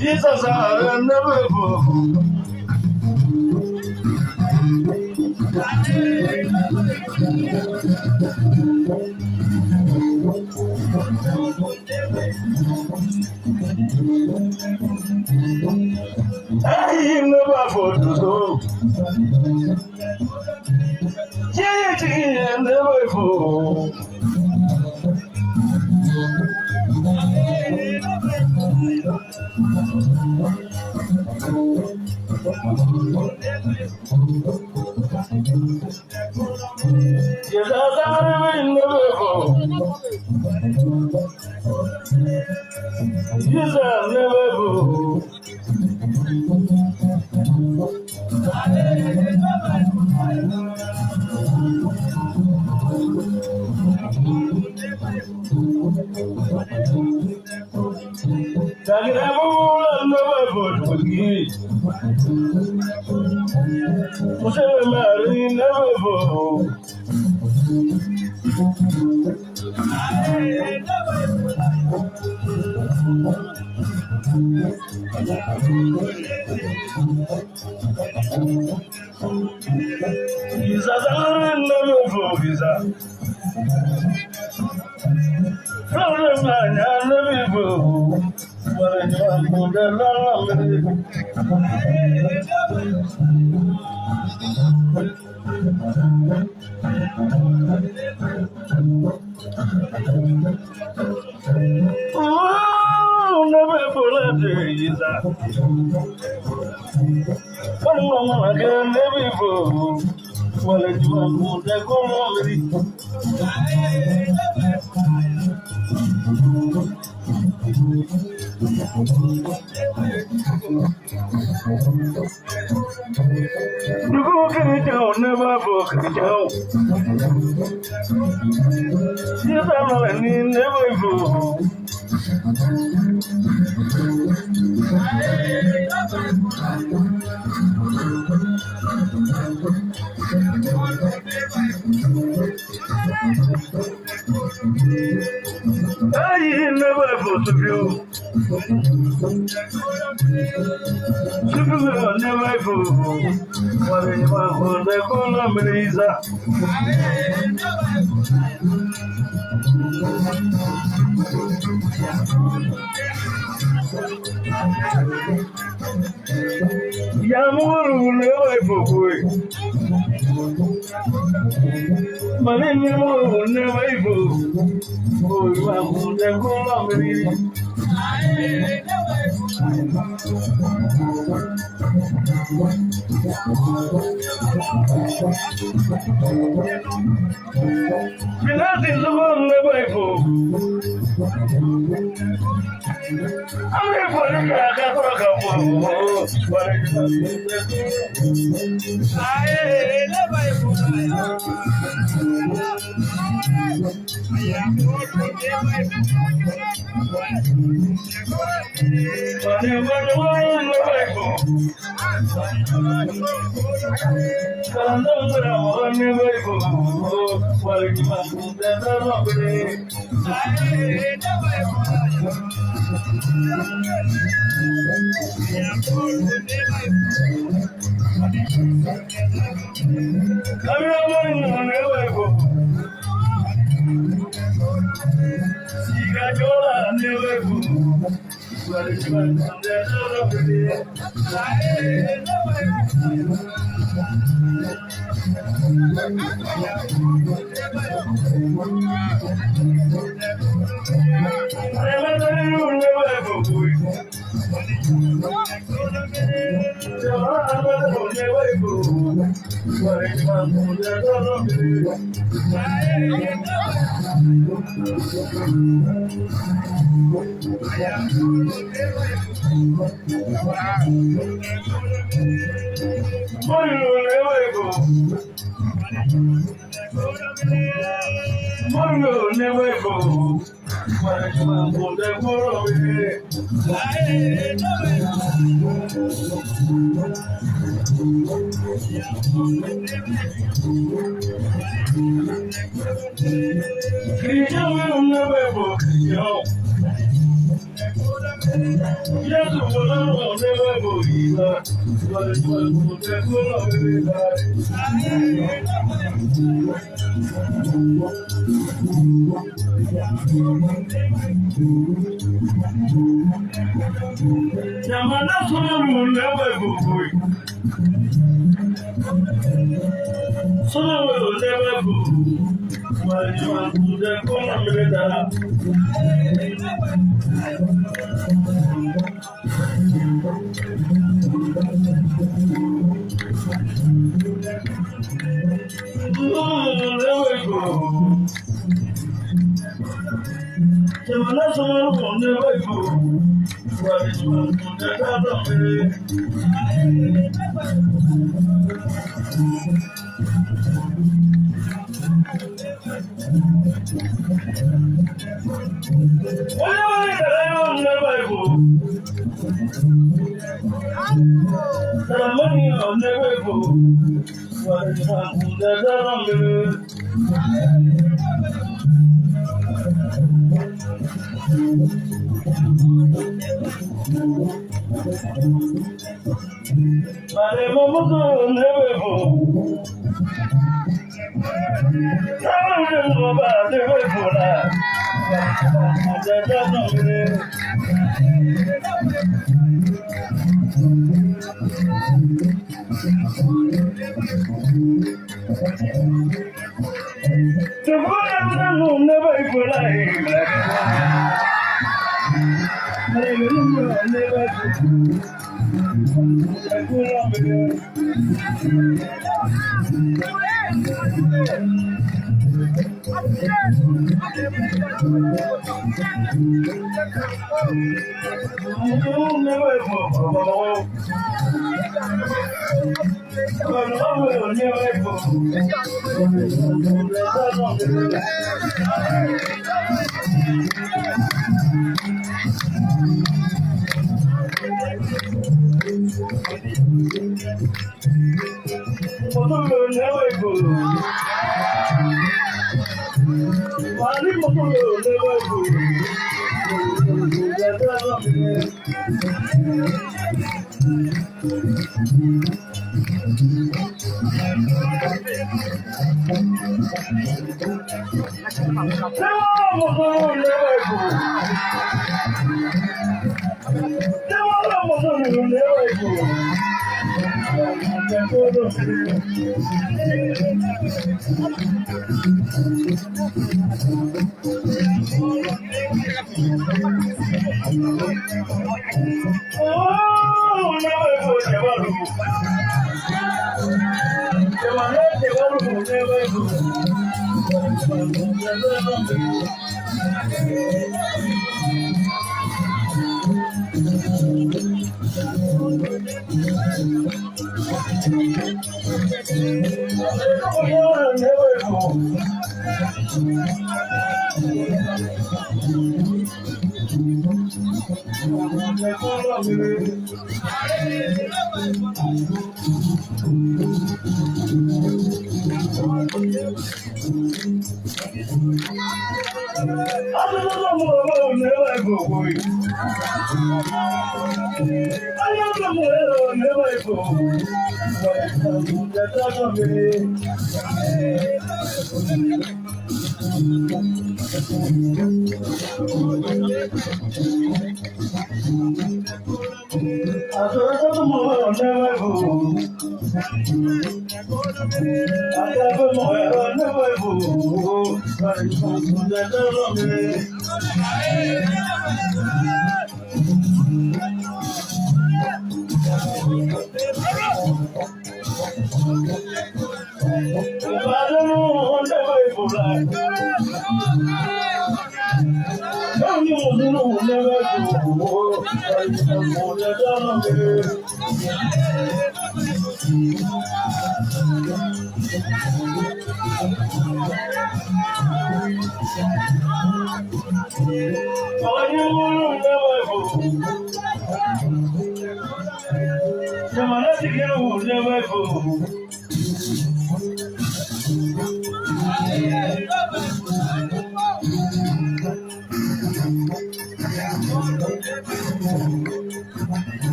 Jesus, I never I never for to go. Yeah, never for.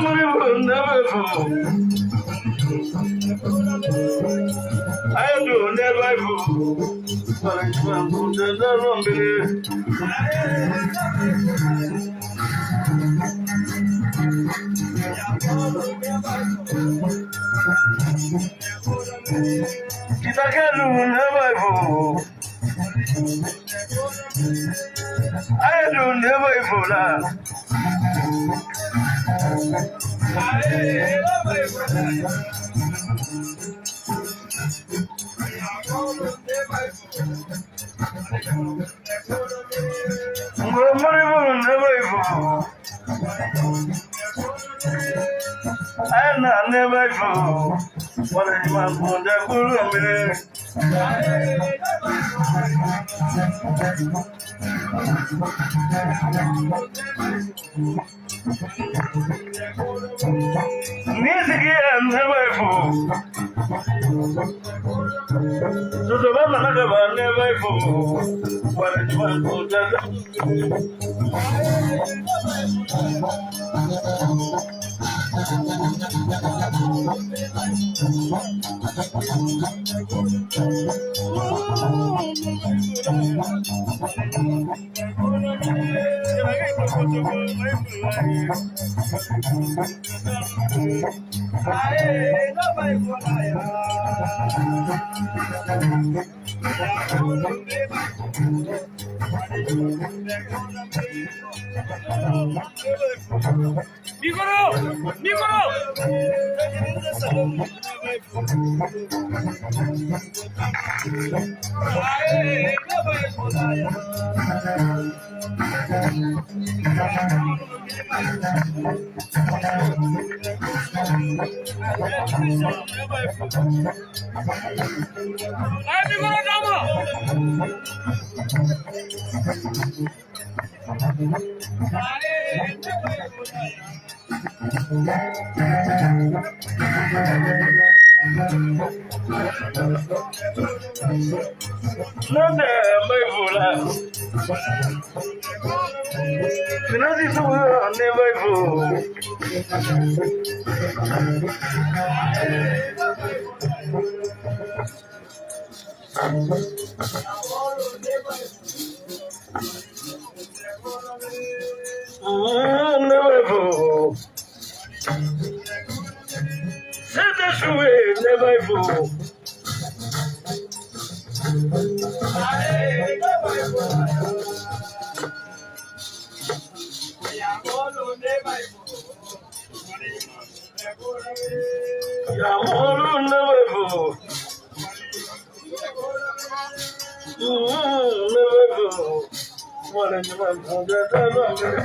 Moribo ne bɛ fo. A ye don ne bɛ fo. Waleɲuman kun tɛ dɔrɔn bele. Kitakɛlu ne bɛ fo. A ye don ne bɛ fo la. Moribo ne bɛ fo. A ye na ne bɛ fo. Waleɲuman kun tɛ kulu minɛ. Ni sigi ye ne bɛ fo. Sosoba nana ka ban ne bɛ fo. Waleɲuman kun tɛ. Micro! Micro! Ay, micro dama! Ne tɛ n bɛ fo la. Finasi suguya ne bɛ fo. Ne bɛ fo. Se tɛ suwe ne bɛ fo. Yamolu ne bɛ fo. Ne bɛ fo. Waleɲuman kun tɛ dɔrɔn minɛ.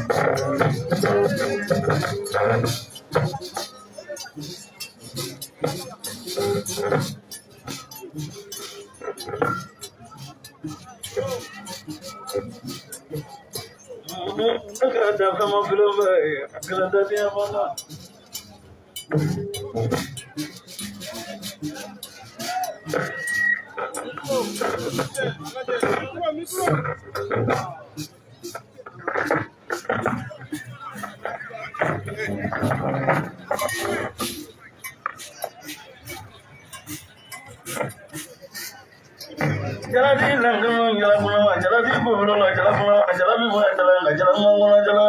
Ne kɛra dankama filanba ye, a kɛra dadenya fana. Jaladi lankama jalakuna jaladi bolo jalakuna jalabi bo jala jalakuna jala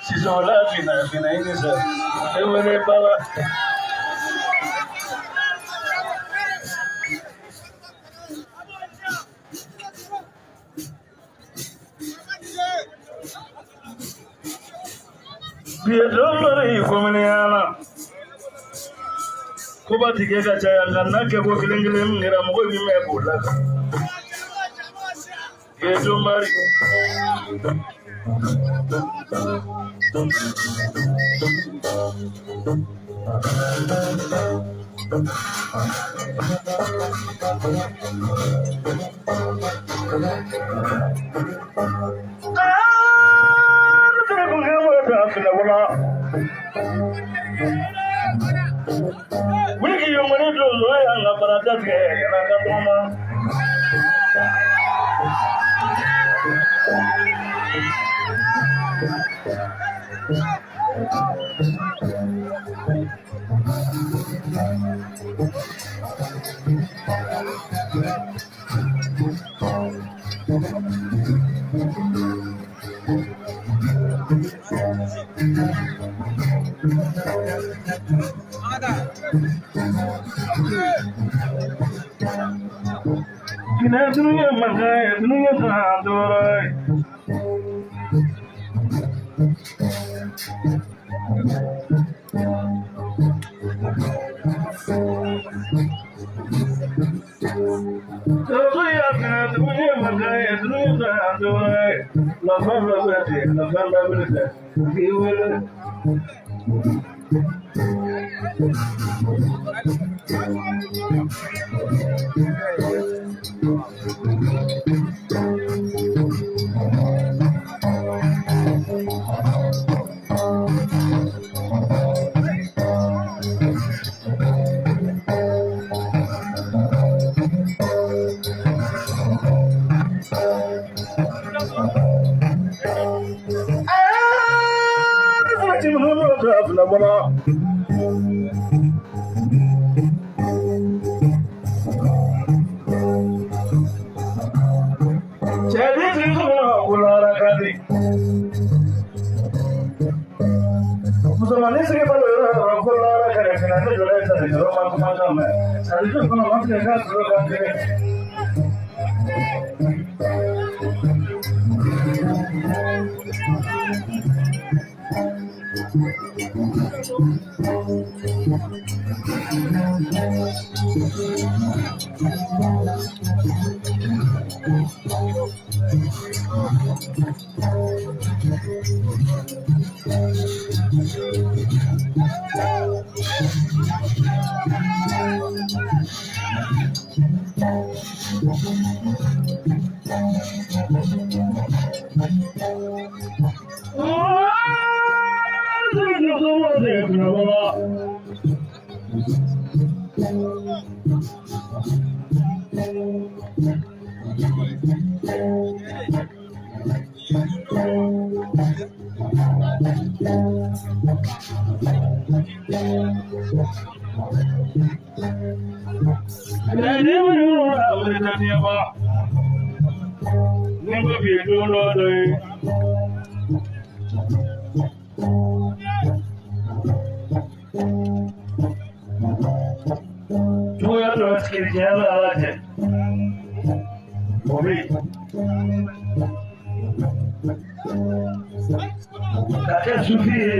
siso la fina fina ini sa ewere baba. Biye dolori kominiana koba tigɛ ka caya nka n'a kɛ ko kelen kelen min kɛra mɔgɔ b'i mɛn k'o la. Yesu Mari. Wiki yongoni dozo ya nga barata tigɛ yana ka tɔgɔma. Finɛ dunuya mankan ye dunuya san dɔrɔ ye. Dunuya finɛ dunuya mankan ye dunuya san dɔrɔ ye. Lafɛn bɛɛ bɛ ten, lafɛn bɛɛ bɛ ten. K'i wele. Musomanin sigi balo yɔrɔ yɔrɔ ko lara kɛrɛfɛ na ne jɔlen ta de yɔrɔ ma kuma kan mɛn sarijo kɔnɔ ma tigɛ k'a tulo kan kelen. Cogoya dɔ kerecɛnya bɛ Ala cɛ o bɛ yen ka kɛ sufi ye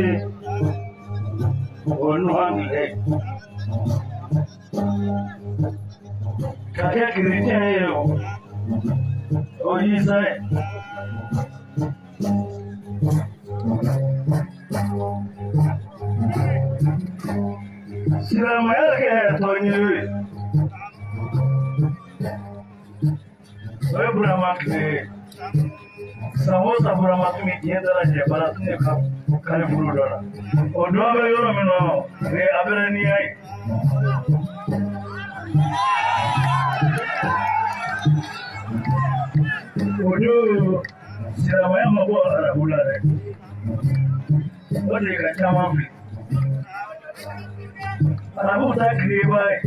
o ye nɔgɔ minɛ ka kɛ kerecɛn ye o ye Isa ye. Silamɛya kɛ tɔn ye o ye Burama tile ye san o san Burama tun bɛ diɲɛ dalajɛ baara tun ye kari bolo dɔ la o dɔ bɛ yɔrɔ min na o ye Abɛrɛniya ye. O don silamɛya ma bɔ arabu la dɛ, o de ka caman fili. Arabu ta kireba ye.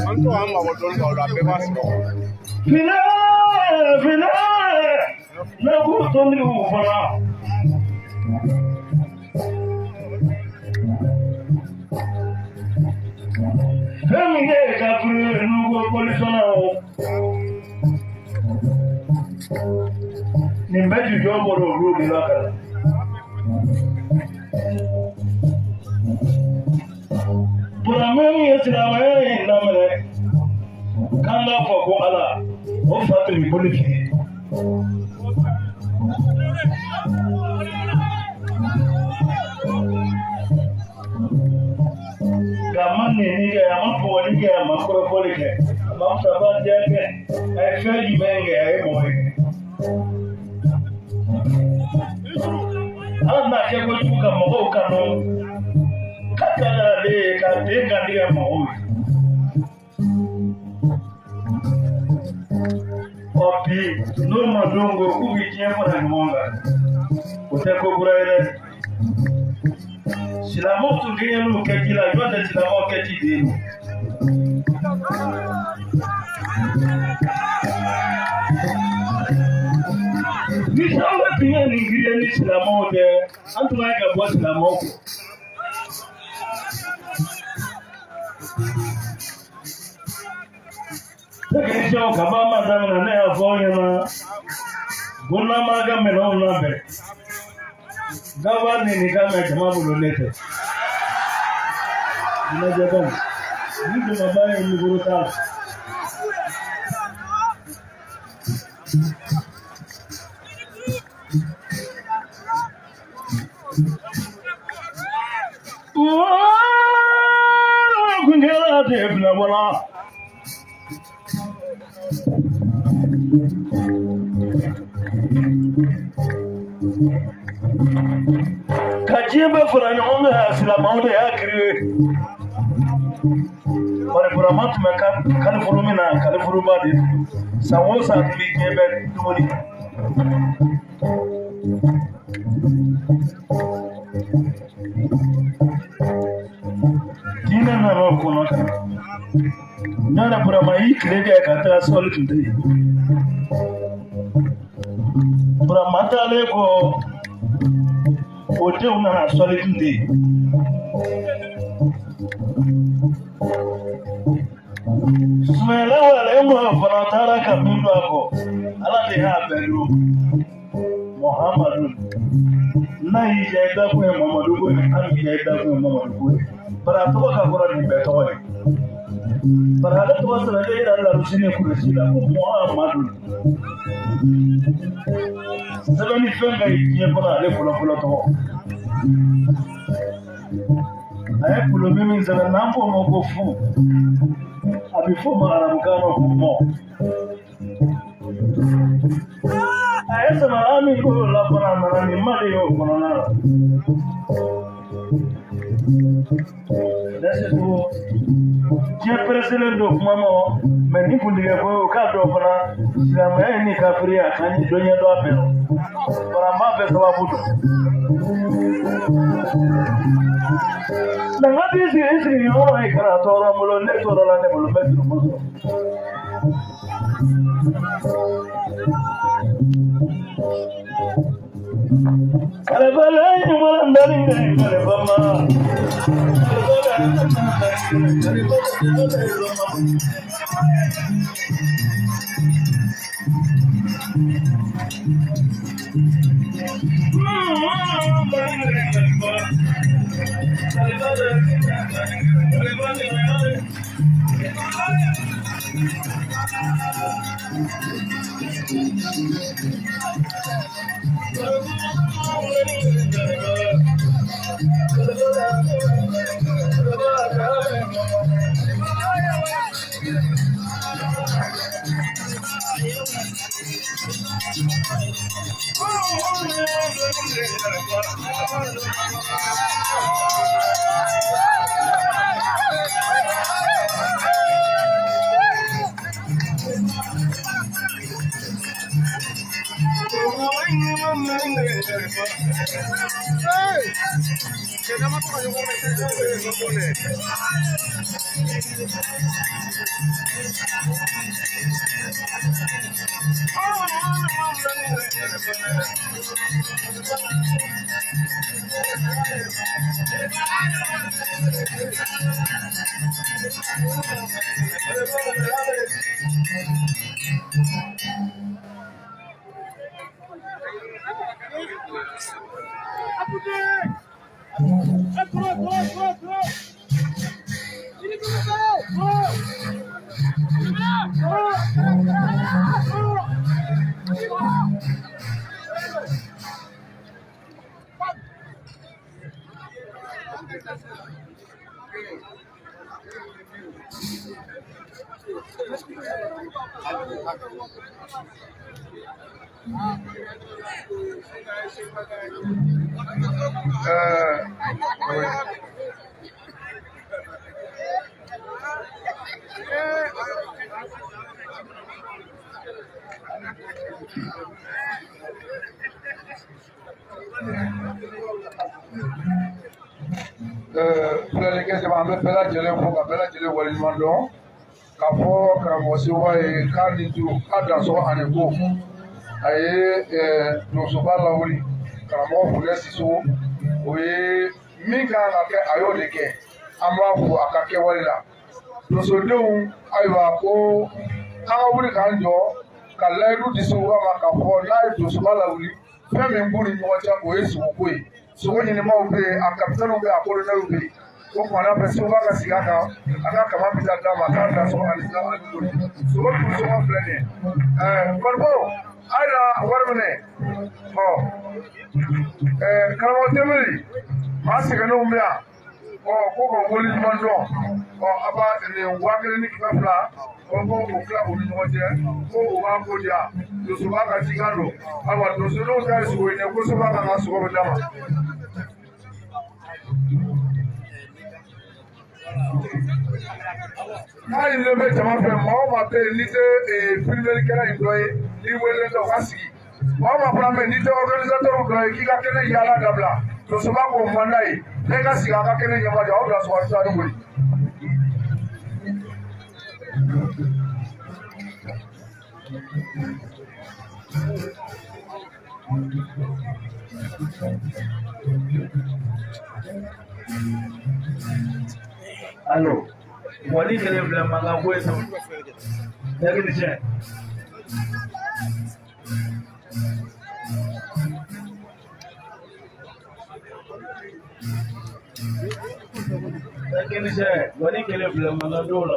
An to an mabɔ dɔɔnin kan o la bɛɛ b'a sɔrɔ. Finɛ finɛ ne k'u tɔntigiw fana. Fɛn min kɛ ka furu n'u ko polisɔnnaw. Nin bɛɛ jujɔn bɔra olu de la ka na. Burama min ye silamɛya in daminɛ k'an k'a fɔ ko Ala o fa tun bɛ boli kɛ. Nka a ma nɛni kɛ, a ma bugɔli kɛ, a ma kɔrɔfɔli kɛ, a Mamusa b'a diya kɛ a ye fɛn jumɛn kɛ a ye mɔgɔ ye. Ala n'a kɛ kojugu ka mɔgɔw kanu ka ka ale ye ka den kan tigɛ mɔgɔw ye. Ɔ bi n'o ma don ko k'u bɛ diɲɛ fara ɲɔgɔn kan o tɛ ko kura ye dɛ. Silamɛw tun kɛɲɛ n'u kɛ ji la jɔn tɛ silamɛw kɛ ji den don. Ni sanfɛ tun ye nin giriya ni silamɛw tɛ an tun ka ɲi ka bɔ silamɛw kɔ. Techniciens kaba ma daminɛ ne y'a fɔ aw ɲɛna ko n'an m'an ka minɛnw labɛn gawa ni nin ka mɛn jama bolo ne tɛ. Lajɛ bani ni jamaba ye mikoro t'a la. Kunkɛla tɛ fila bɔla. Ka diɲɛ bɛɛ fara ɲɔgɔn kan silamɛw de y'a créé. Bari Burama tun bɛ kalifuru min na kalifuruba de don. San o san tun bɛ diɲɛ bɛɛ dumuni. Diinɛ nana o kɔnɔ ka na. N'a Burama y'i tile kɛ ka taa sɔli tun tɛ yen. Burama taalen kɔ o denw nana sɔli tun tɛ yen. Sumayila walen kɔ fana taara ka min don a kɔ Ala de y'a bɛɛ dɔn. Muhamadu n'a y'i diya i dakun ye Mamadu ko ye an y'i diya i dakun ye Mamadu ko ye. Bari a tɔgɔ ka kɔrɔ nin bɛɛ tɔgɔ ye. Bari ale tɔgɔ sɛbɛnnen yira larusi ni kurusi la ko Muhamadu. Sɛbɛnni fɛn bɛɛ ye diɲɛ kɔnɔ ale fɔlɔ fɔlɔ tɔgɔ. A ye kulomi min sɛbɛn n'an k'o ma ko fu a bɛ f'o ma arabukan na ko mɔ. A ye samara min k'o la fana a nana ni Mali ye o kɔnɔna la. Diɲɛ pereselen don kuma ma mɛ ni kuntigɛ ko o k'a dɔn fana silamɛya ni kafiriya kan dɔ ɲɛ dɔn a bɛɛ rɔ. Bari an b'a bɛɛ sababu dɔn. Nka t'i sigi i sigi yɔrɔ ye kana tɔɔrɔ n bolo ne tɔɔrɔla ne bolo n bɛ jurumu sɔrɔ. Filɛlikɛ jama, an bɛ bɛɛ lajɛlen fo ka bɛɛ lajɛlen waleɲuman dɔn k'a fɔ karamɔgɔ Seba ye k'a ni ju k'a dansɔgɔ ani ko a ye donsoba lawuli karamɔgɔ Funɛ Sisoko. O ye min kan ka kɛ, a y'o de kɛ. An b'a fo a ka kɛwale la. Donsodenw, ayiwa, ko an ka wuli k'an jɔ ka layidu di Seguba ma k'a fɔ n'a ye donsoba lawuli, fɛn min b'u ni ɲɔgɔn cɛ, o ye sogoko ye. Sogo ɲinimaw bɛ yen, a kapitɛniw bɛ yen, a kolonɛliw bɛ yen. O tuma n'a fɛ Seguba ka sigi a kan, a ka kama bɛ taa d'a ma, k'a da sɔgɔ ani sira ani boli. Sogo dun sɔngɔ filɛ nin ye. Kɔnibo, a ye na wari minɛ. Ɔ karamɔgɔ Tɛmɛri, maa sɛgɛnnenw bɛ yan. Ɔ ko ka wuli ɲuman dɔn. Ɔ a b'a nin 1200, o ko o tila u ni ɲɔgɔn cɛ, ko o b'a ko diya. Donsoba ka cikan don. Ayiwa, donsodenw ta ye sogo ɲini ko Soba kan ka sogo bɛ d'a ma. N'a ɲinilen bɛ jama fɛ, maa o maa bɛ yen n'i tɛ filimelikɛla in dɔ ye, n'i welelen tɛ, o ka sigi. Maa o maa fana bɛ yen n'i tɛ organisateur dɔ ye, k'i ka kɛnɛ yaala dabila. Donsoba k'o man d'a ye, bɛɛ ka sigi a ka kɛnɛ ɲɛmajɔ. Aw bila sɔgɔma ni boli. Allo, mɔni kelen filɛ mankan ko ye sa. Technicien. Technicien, mɔni kelen filɛ mankan t'o la.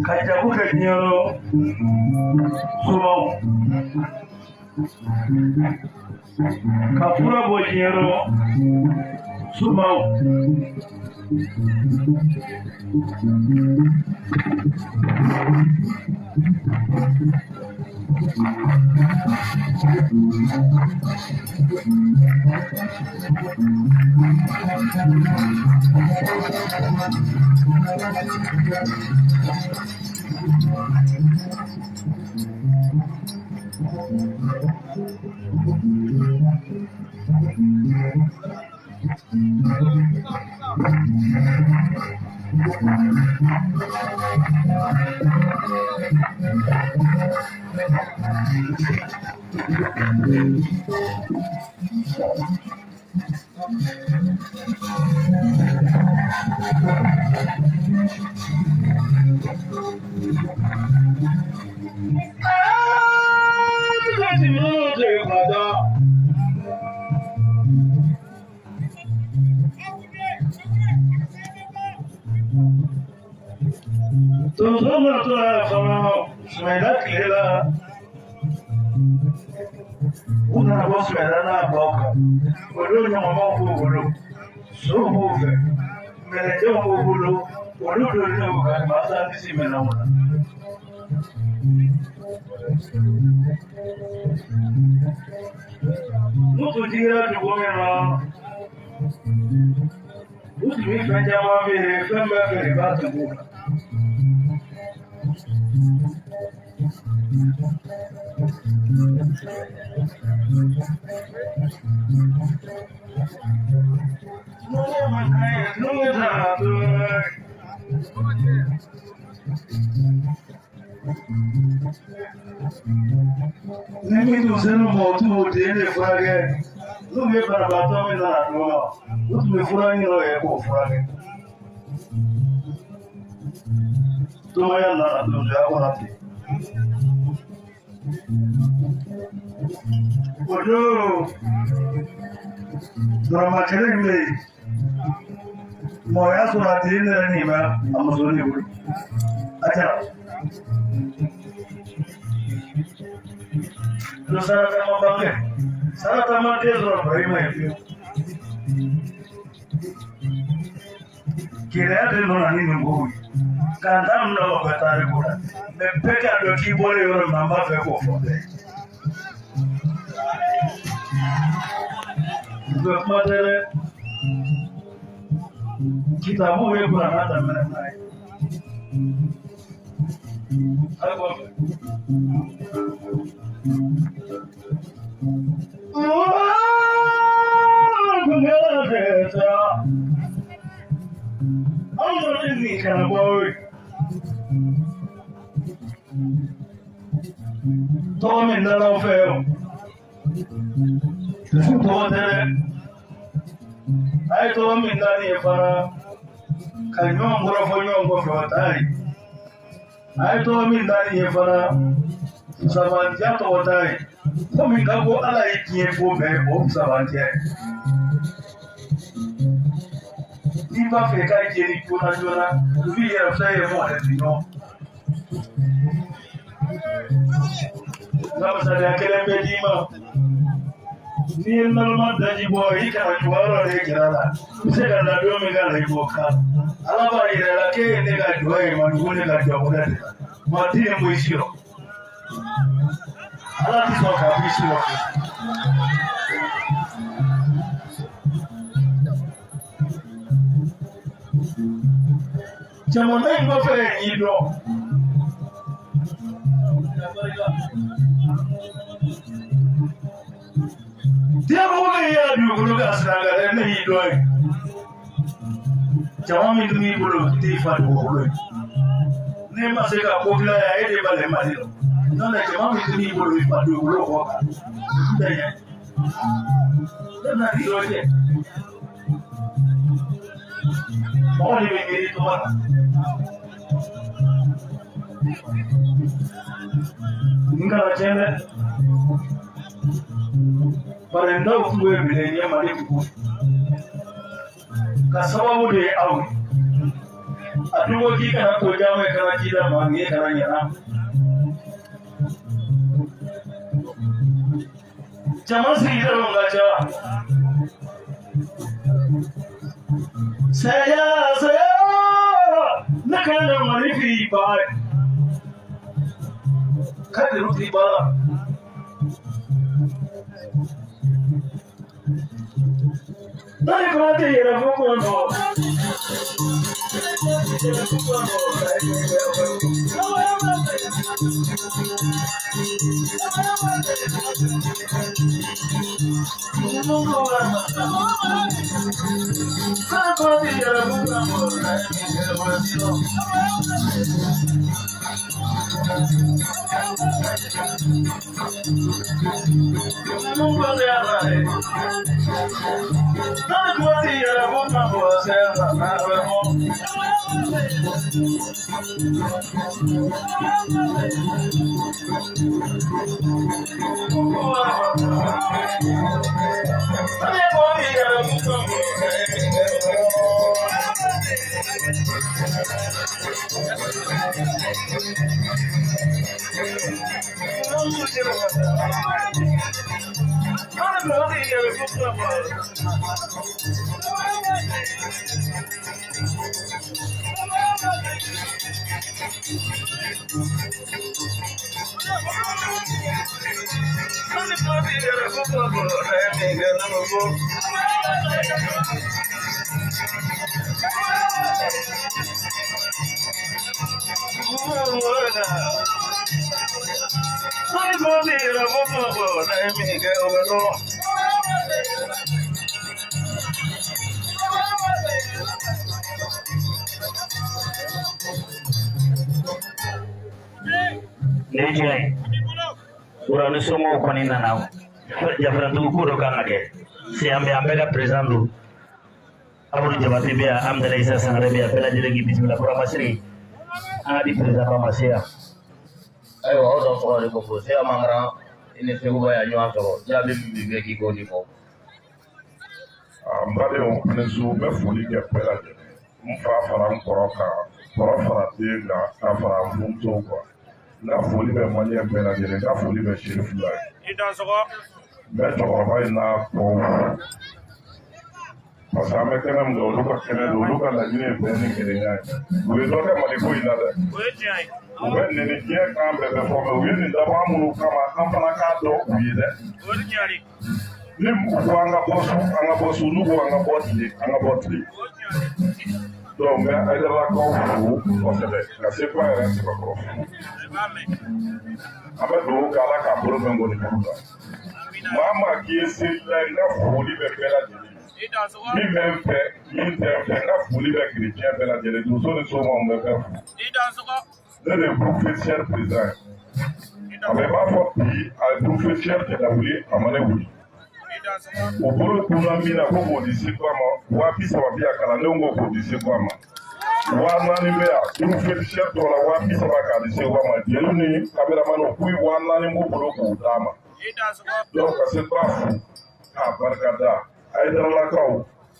Ka jago kɛ diɲɛ rɔ somaw ka fura bɔ diɲɛ rɔ somaw U nana bɔ Sumayila n'a baw kan olu ɲɔgɔnmaw b'u bolo sow b'u fɛ mɛlɛkɛw b'u bolo olu donnen u kan masa disi mɛnna o la. N'u tun jiginna dugu min na u tun bɛ fɛn caman feere fɛn bɛɛ feere b'a tugu la. Ni min tun sera mɔgɔ t'u den de furakɛ n'u bɛ banabaatɔ min nana d'u ma u tun bɛ fura ɲini o ye k'o furakɛ. Dɔgɔya nana donsoya kɔnɔ ten. O don Burama kelen bɛ yen mɔgɔ y'a sɔrɔ a den yɛrɛ nin bɛ a muso de bolo a kɛra. Don saraka ma bange saraka ma den sɔrɔ Burahima ye fiyewu. Gɛlɛya de nana ni nin kow ye k'an ta minɛ o ka tariku la mɛ bɛɛ k'a dɔn k'i bɔra yɔrɔ min na an b'a fɛ k'o fɔ bɛɛ ye. U bɛ kuma tɛ dɛ kitabu bɛ kuranna daminɛ n'a ye. Hali kɔfɛ. Tɔgɔ min dara aw fɛ yan dusu tɔgɔ tɛ dɛ a ye tɔgɔ min da nin ye fana ka ɲɔgɔn kɔrɔfɔ ɲɔgɔn kɔfɛ o t'a ye a ye tɔgɔ min da nin ye fana sabantiya tɔgɔ t'a ye komi ka ko ala ye diɲɛ ko bɛɛ o sabantiya ye n'i b'a fɛ ka jeli joona joona i b'i yɛrɛ fɛ ye mɔgɔ yɛrɛ ti ɲɔgɔn. N ka misaliya kelen bɛ d'i ma. N'i ye naloma daji bɔ i kana jɔyɔrɔ de jira la. I bɛ se ka na don min k'a la i b'o kan. Ala b'a yira la k'e ye ne ka jɔn ye ma jugu ne ka jɔn wɛrɛ de la. Maa tɛ yen bɔ i si rɔ. Ala tɛ sɔn k'a bɔ i si rɔ. Jamana in kɔfɛ y'i dɔn. Diɲɛmɔgɔ min y'a dugukolo ka sira kan dɛ, ne y'i dɔn ye. Jama min dun b'i bolo t'i fa dugukolo ye. Ne ma se ka ko dilan yan, e de b'a lɛ Mali la. N'o tɛ jama min dun b'i bolo i fa dugukolo kɔ kan. N tɛ ɲɛ. Ne bɛna k'i dɔn cɛ. Mɔgɔ de bɛ miiri tɔgɔ la. N kana tiɲɛ dɛ. Bari n dɔw tun bɛ minɛ ɲɛ Mali dugu. Ka sababu de ye aw ye. A dun ko k'i kana ko jama kana ji la maa min ye kana ɲana. Jama sigilen ka ca. Saya saya ne kan na Mali fi ba ye. K'a de fi ba la. N'ale fana tɛ yɛrɛ fɔ kɔnɔ. Ne tiɲɛ ye wura ni somɔgɔw kɔni nana jafarandugu ko dɔ kan ka kɛ se an bɛ an bɛɛ ka président don Amadou Jabate bɛ yan Amidala Isa Sangare bɛ yan bɛɛ lajɛlen k'i bisimila Buramasiri an ka di président ma se yan. Ayiwa aw dɔn sɔgɔ de ko fo se Mangara i ni Seguba y'a ɲɔgɔn sɔrɔ jaabi min bɛ k'i k'o ɲɛfɔ. N badenw ani su n bɛ foli kɛ bɛɛ lajɛlen n fa fara n kɔrɔ kan kɔrɔ fara den kan ka fara n furumusow kan. N ka foli bɛ maliyɛn bɛɛ lajɛlen n ka foli bɛ Serifu la ye. N bɛ cɛkɔrɔba in n'a tɔw fo parce que an bɛ kɛnɛ min kan olu ka kɛnɛ don olu ka laɲini ye bɛn ni kelenya ye u ye dɔ kɛ Mali ko in na dɛ. U bɛ nin ni diɲɛ kan bɛɛ bɛ fɔ mɛ u ye nin dabɔ an minnu kama an fana k'a dɔn u ye dɛ. Ni u ko an ka bɔ su an ka bɔ su n'u ko an ka bɔ tile an ka bɔ tile. Donc n bɛ Hayidaralakaw fo kosɛbɛ ka Sekuba yɛrɛ sɛbɛkɔrɔ fo. An bɛ dugawu kɛ Ala k'a bolo mɛn ngɔni bolo la. Maa maa k'i ye selila ye n ka foli bɛ bɛɛ lajɛlen ye. Min bɛ n fɛ min tɛ n fɛ n ka foli bɛ kerecɛn bɛɛ lajɛlen donso ni somaw n bɛ bɛɛ fo. Ne de ye groupe féticheur président ye. A bɛ b'a fɔ bi a ye groupe féticheur tɛ ka wuli a ma ne wuli. O bolo kunna min na ko k'o di Sekuba ma 30,000 bi yan kalandenw ko k'o di Sekuba ma 4,000 bɛ yan groupe féticheur tɔgɔ la 30,000 k'a di Sekuba ma jeliw ni kameramaniw k'u ye 4,000 b'u bolo k'o d'a ma donc ka Sekuba fo k'a barika da Hayidaralakaw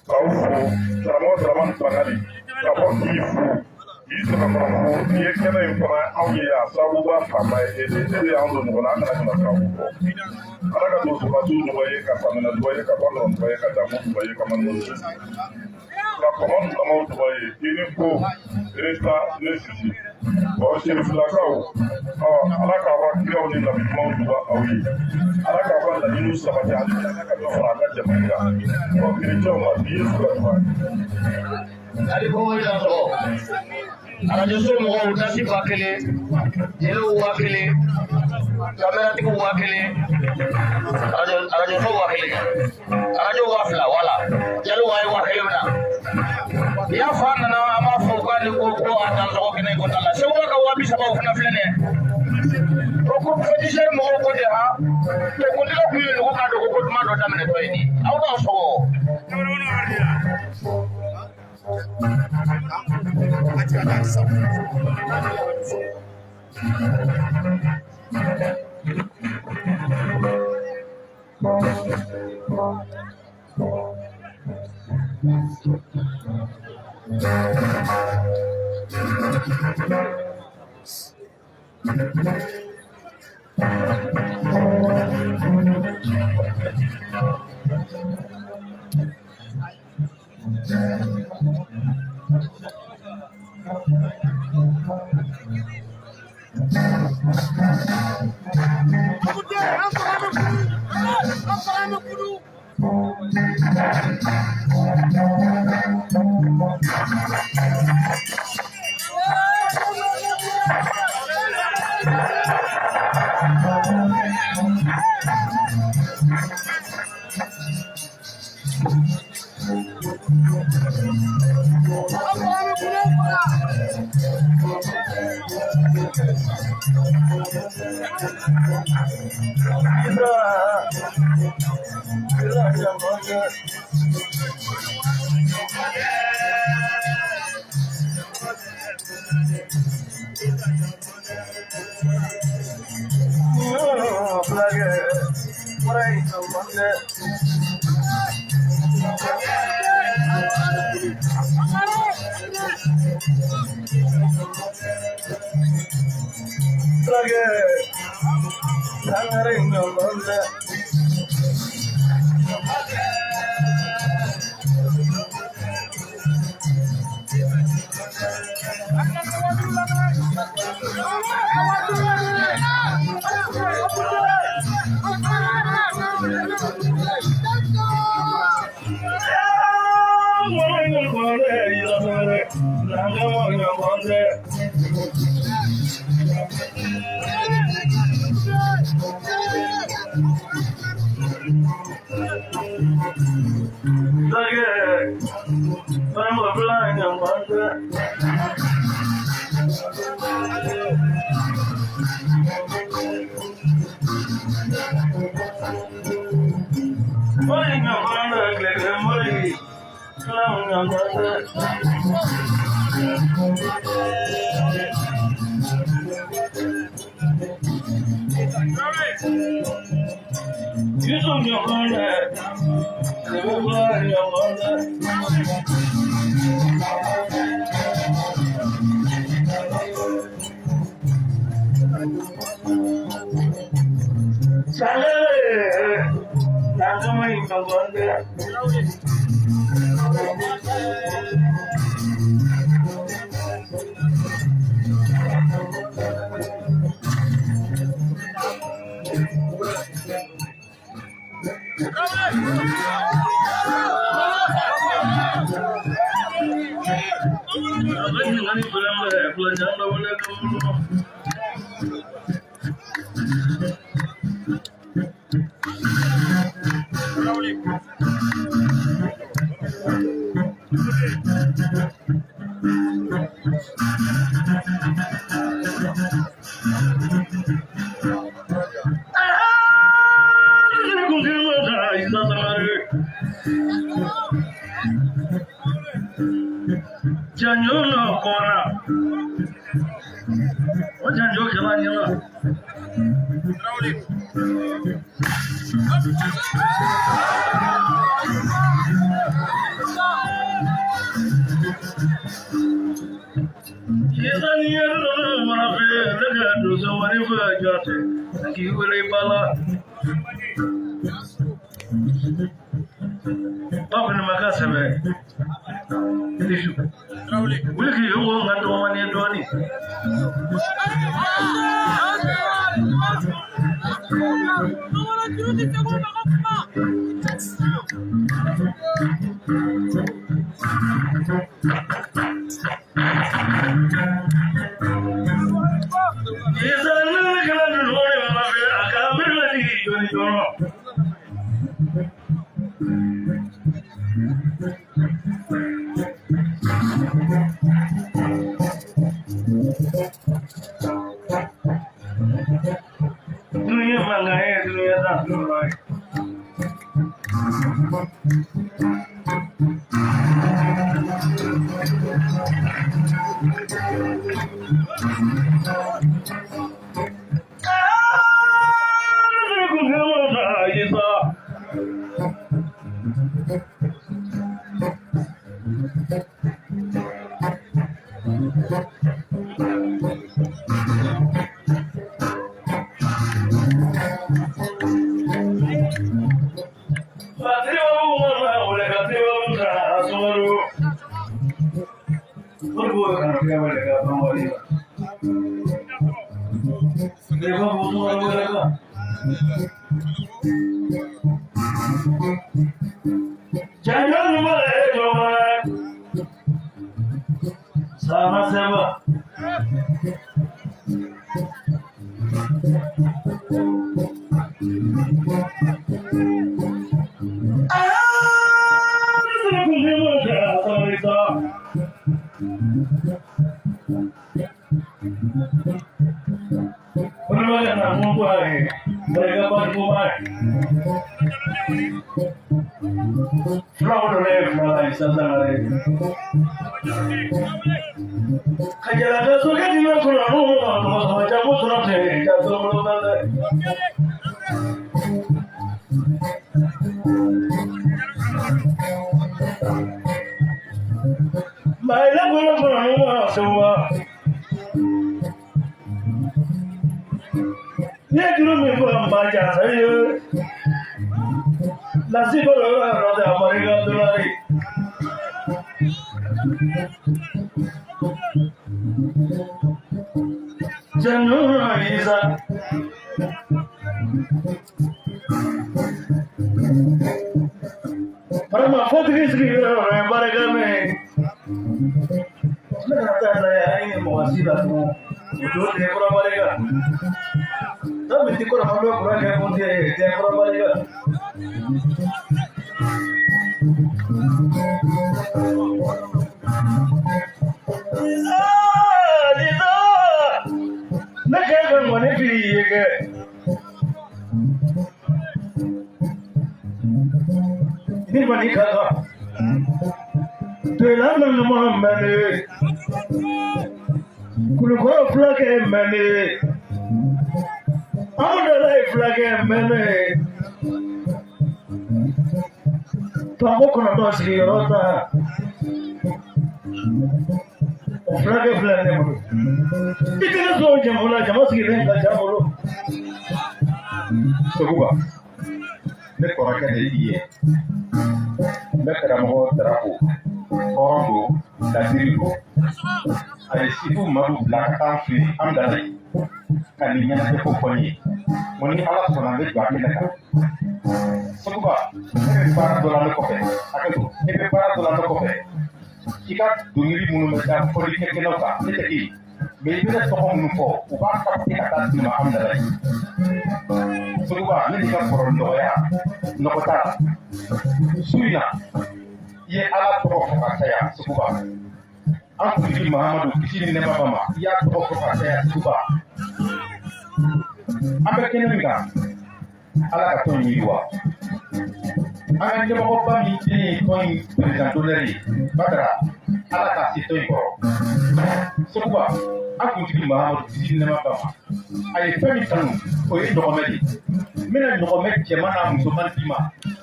k'aw fo karamɔgɔ Daramani Bakari ka bɔ k'i fo K'i sɛbɛkɔrɔ ko n'i ye kɛnɛ in fana anw ye a sababuba fanba ye e de ye, e de y'an don ɲɔgɔn na, an kana kana siran o kɔ. Ala ka don sobatiw nɔgɔ ye, ka saminɛ dɔ ye, ka balon dɔ ye, ka damu dɔ ye, ka manu dɔ ye. Ka kɔmɔ kɔmɔw tɔgɔ ye i ni ko resta ne sisi. Ɔ serifilakaw, ɔ ala k'aw ka kiraw ni nabi ɲumanw duba aw ye. Ala k'aw ka laɲiniw sabati, ale ala ka dɔ fara a ka jama kan. Ɔ kerecɛnw ma bi Yesu ka duba. Ali ko wari ka sɔrɔ arajoso mɔgɔw dasi 1000, jeliw 1000, kameratigiw 1000, arajoso 1000, arajo 2000, wala jeliw a ye 1000 minɛ. I y'a fɔ an nana an b'a fɔ k'a ni ko ko a dan sɔgɔ kɛnɛ kɔnɔna la. Segu ka 30,000 o fana filɛ nin ye. O ko féticheur mɔgɔw ko de han to kuntigiw kun ye nugu ka dogo ko duman dɔ daminɛtɔ ye nin ye. Aw b'aw sɔgɔ. Sogoba, ne kɔrɔkɛ de y'i ye. N bɛ karamɔgɔ Darako, hɔrɔn don, ladiri don. A ye Sifu Madu bila ka taa n fɛ yen Amudalayi ka nin ɲɛnajɛ ko fɔ n ye. N ko ni Ala sɔnna n bɛ jɔ a kɛnɛ kan. Sogoba, ne bɛ baara dɔ la ne kɔfɛ, hakɛ to, ne bɛ baara dɔ la ne kɔfɛ. I ka dɔnkili minnu bɛ da fɔlikɛkɛlaw kan, ne tɛ kɛ yen. Mais i bɛ ne tɔgɔ minnu fɔ, u b'a capter ka taa d'i ma Amudalayi. Sogoba, ne n'i ka kɔrɔ nɔgɔya, nɔgɔ t'a la. Su in na, i ye Ala tɔgɔ fɔ ka caya, Sogoba. An kuntigi Mahamadu, kisi ni nɛɛma b'a ma, i y'a tɔgɔ fɔ ka caya, Sogoba. An bɛ kɛnɛ min kan, Ala ka tɔn in yiriwa. An ka ɲɛmɔgɔba min den ye tɔn in président d'honneur ye, Badara, Ala k'a se tɔn in kɔrɔ. Sogoba, An kuntigi Mahamadu kisi ni nɛɛma b'a ma, a ye fɛn min kanu, o ye ɲɔgɔmɛ de ye. N bɛna ɲɔgɔmɛ cɛman n'a musoman d'i ma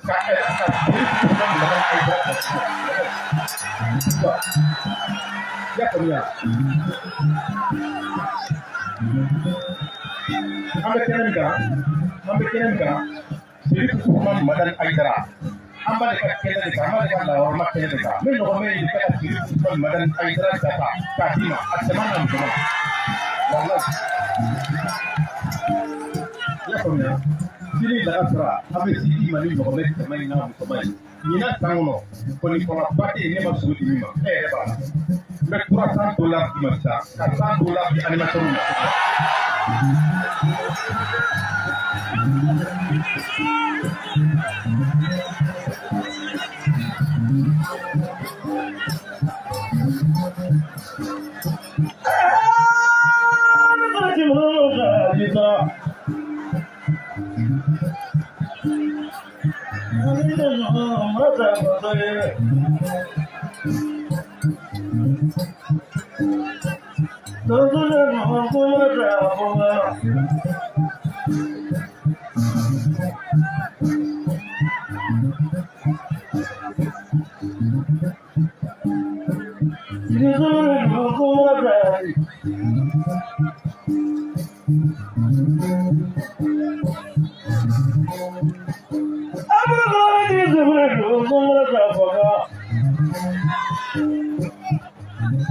ka ka i y'a faamuya. An bɛ kɛnɛ min kan, an bɛ kɛnɛ min kan, Seri Usumani Madani Ayidara, an b'ale ka kɛnɛ de kan, an b'ale ka lahɔrɔma kɛnɛ de kan. N bɛ ɲɔgɔmɛ in de ka Seri Usumani Madani Ayidara ta k'a d'i ma, a cɛman n'a musoman, walahi. I y'a faamuya. Sini lagansara, an bɛ si d'i ma ni ɲɔgɔmɛ cɛman in n'a musoman ye. Ɲinan san kɔnɔ kɔni kɔnɔba tɛ yen ne ma sogo di min ma, e yɛrɛ b'a la. N bɛ $300 d'i ma sisan, ka $100 di animateur ma.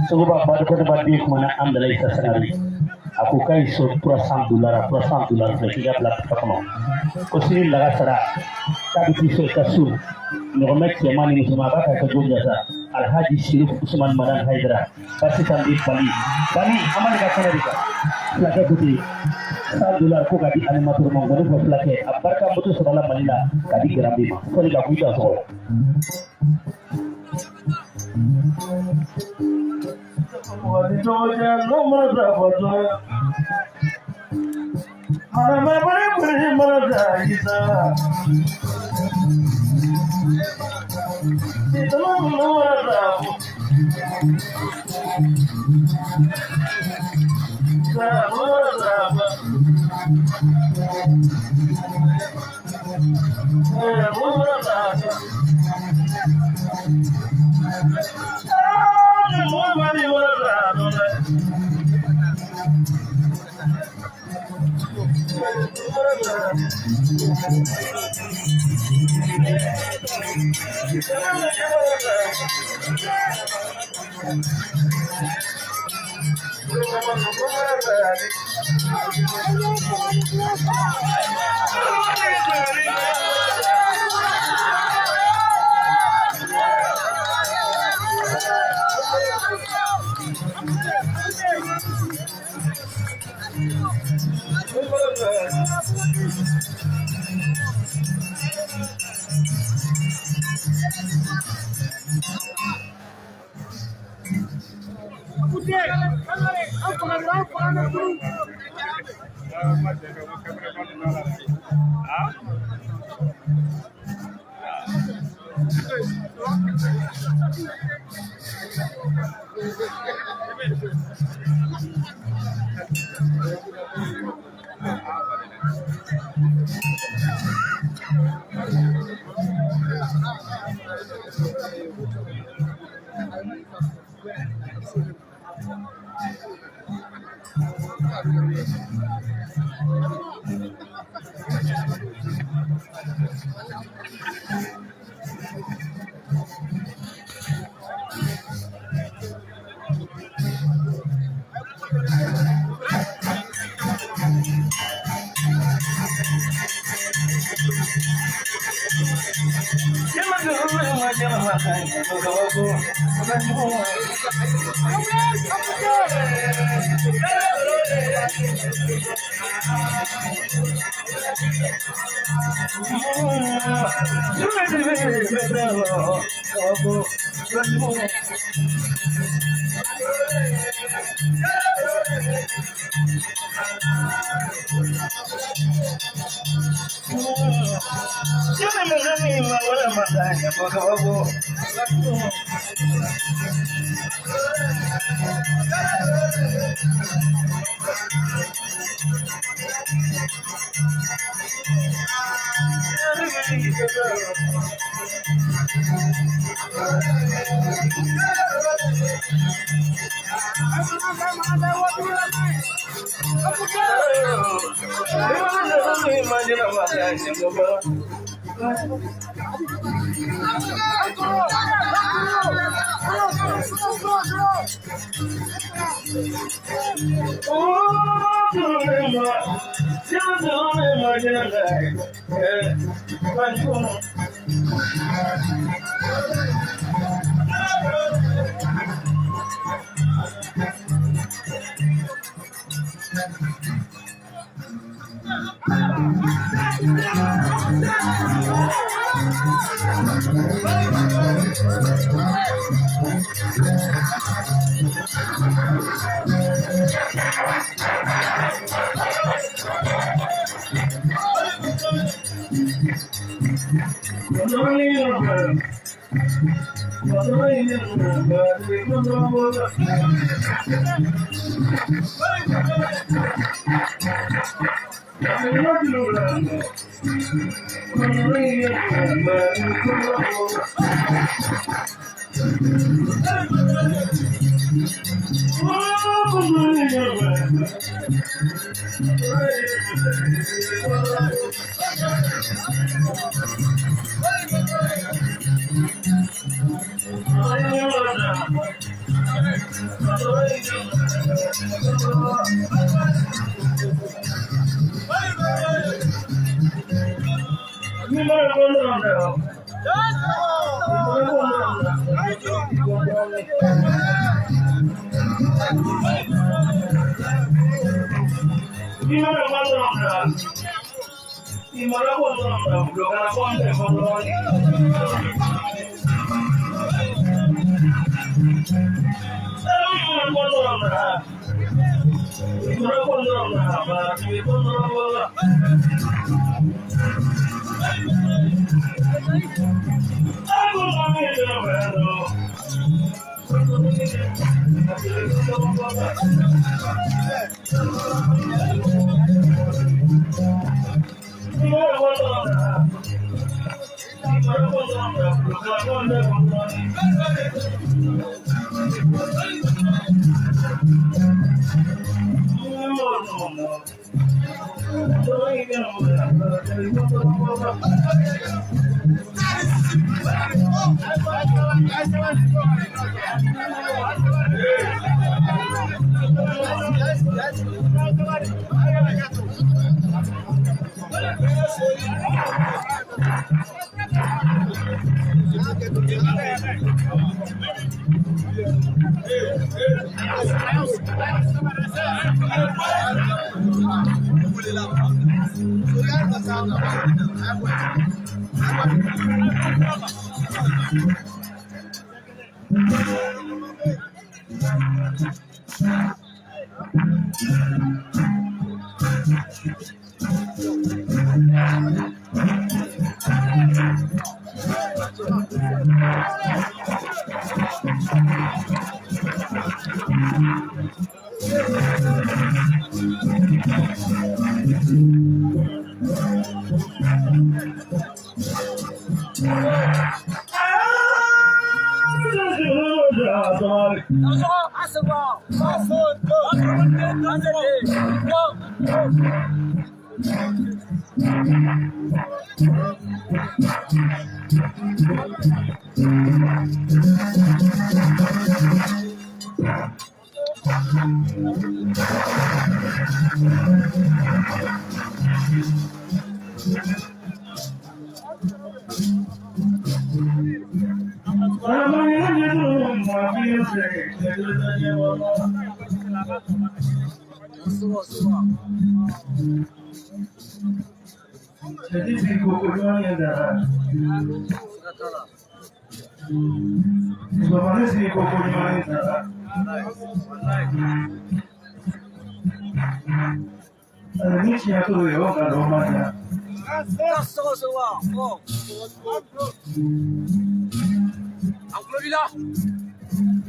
Sogoba Badukɔnɔba den kumana Amdala Isa Sangare, a ko k'a y'i sɔn $300, $300 filɛ k'i ka bila kɔnɔ, ko sini lagansara k'a bɛ t'i sɔrɔ i ka so, ɲɔgɔmɛ cɛman ni musoman, a b'a ka kɛ jɔn sa. Alhaji Sirif Usman Madani Hayidara, basi tan bɛ Bali Bali, an b'ale ka kɛnɛ de kan. Fulakɛ ko ten, $100 ko k'a di animateur ma, nkɔni fɔ fulakɛ a barika moto sɔrɔla Mali la k'a di Garambi ma, fɔli ka k'u da sɔgɔ.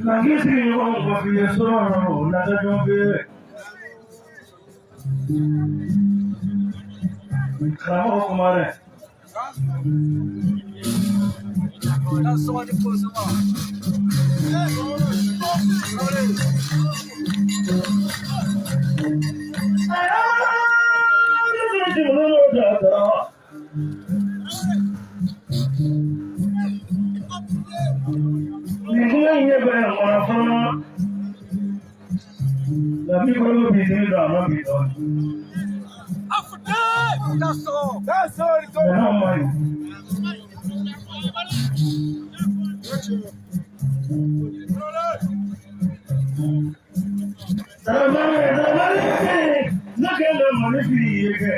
Nagisi ɲɔgɔn kɔfile sɔrɔ ladajɔ bɛ karamɔgɔ kuma dɛ. Nin kuma in ɲɛ bɛ kɔnɔ fana nka min kɔrɔ b'i dimi don a ma bi dɔɔnin. Bɛnna ma ɲi. Dramane, Dramane, ne kɛlen bɛ Mali fili ye kɛ.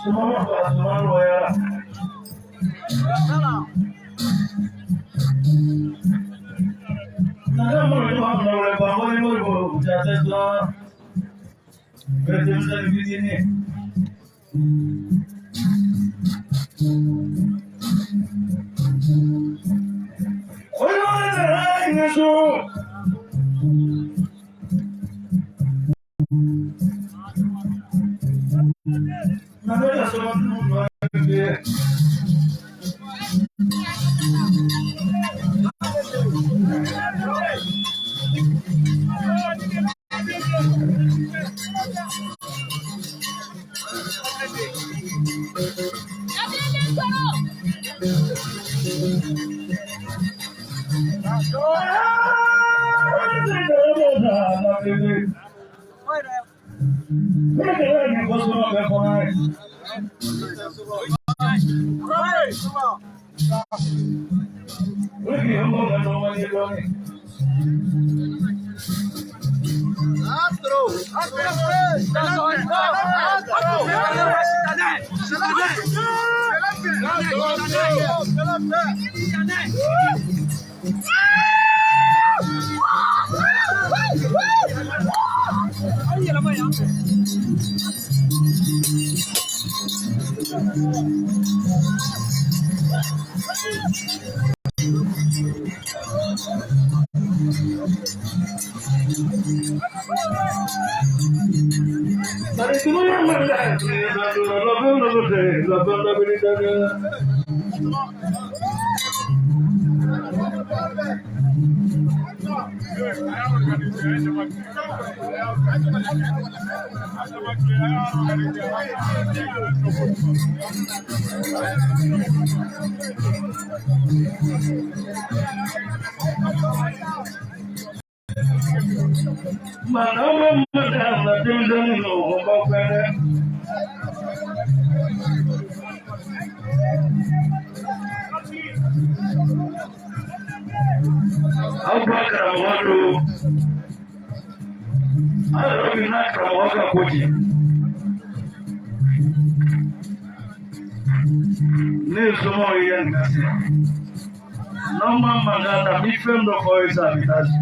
Suma ma fa suma nɔgɔyara. Nana mɔgɔ ma bila ba ko ni mori ko jate dɔrɔn. Bɛɛ denmisɛnnin fitinin. Aw ba karamɔgɔ don aw yɛrɛ bɛ n'a karamɔgɔ ka ko di ne ye somɔgɔw ye yanni ka se n'aw ma mankan ta n bɛ fɛn dɔ fɔ aw ye sisan a bɛ taa si.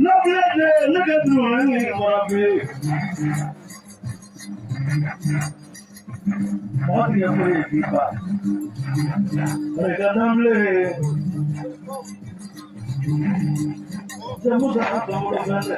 N'abilɛ ne ka dun ni mɔra bɛ mɔgɔ tigɛ ko ye k'i fa barika danbilen cɛ musa ka dɔnkili fɛn dɛ.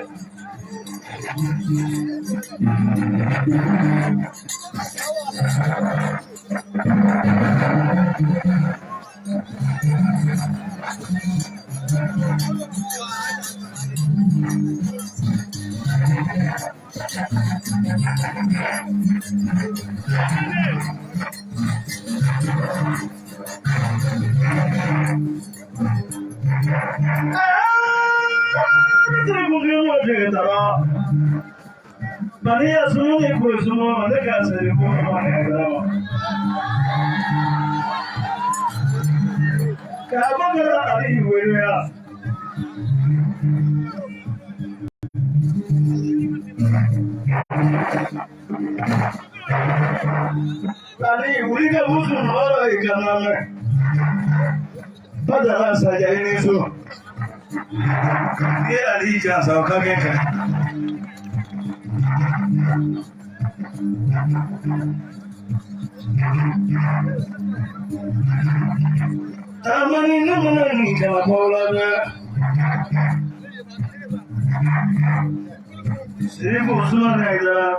Maria sumuni ko sumo ne ka sere ko ma ne ka ma ka ba ga ali wele ya ali wuli ka wusu mara ka na me badala sa ja ni so ni ali ja sa ka ke ka Tamani namani kala kola na Siribu Usman Aidara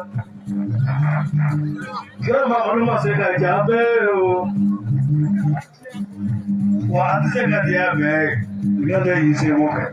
Kira ma se ka jabe o wa an se ka diya bɛɛ ye ne y'i se ko kɛ.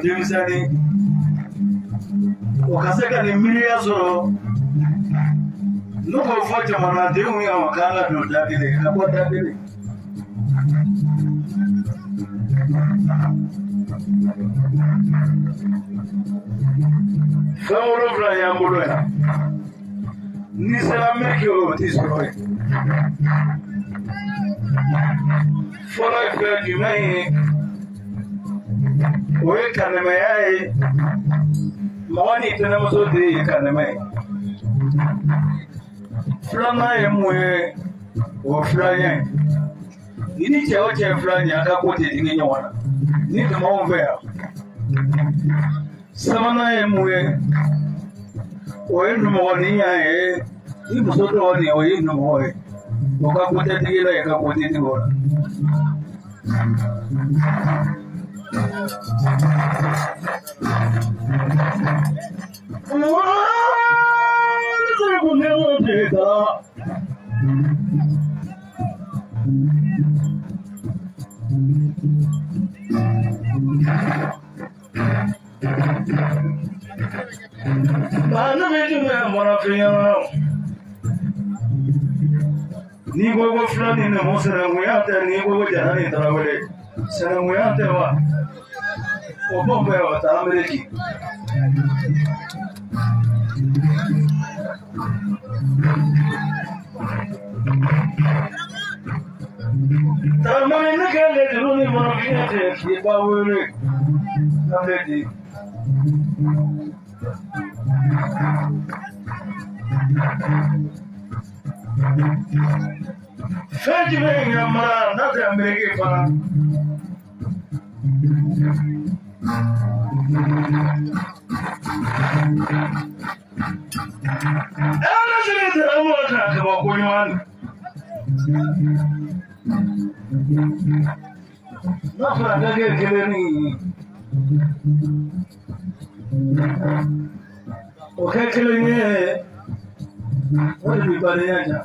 Denmisɛnnin o ka se ka nin miiriya sɔrɔ n'u k'o fɔ jamanadenw ye o k'an ka don da kelen ka bɔ da kelen. Fɛn wolonwula y'an bolo yan n'i sera Ameriki o t'i sɔrɔ yen. Fɔlɔ ye fɛn jumɛn ye? O ye kanɛmɛya ye mɔgɔ ni tɛnɛmuso de ye kanɛmɛ ye filanan ye mun ye o filanya ye ni ni cɛ o cɛ filan ye a ka ko tɛ digi ɲɔgɔn na ni tun b'anw fɛ yan sabanan ye mun ye o ye numɔgɔninya ye ni muso dɔgɔnin o ye numɔgɔ ye o ka ko tɛ digi la i ka ko tɛ digi o la. N'i ko ko fila ni numu sinankunya tɛ n'i ko ko jara ni tarawele sinankunya tɛ wa o b'o bɛɛ o taa Ameriki. Taramani ne kɛ lejuru ni mɔnɔfiɲɛ tɛ k'i ba wele Ameriki. Fɛn jumɛn ka mara n'a tɛ Ameriki fana. Ala sini tɛrɛ mɔgɔ ta kabako ɲuman. N'a fɔra ka kɛ kelen ni o kɛ kelen ye O de bɛ badenya diya.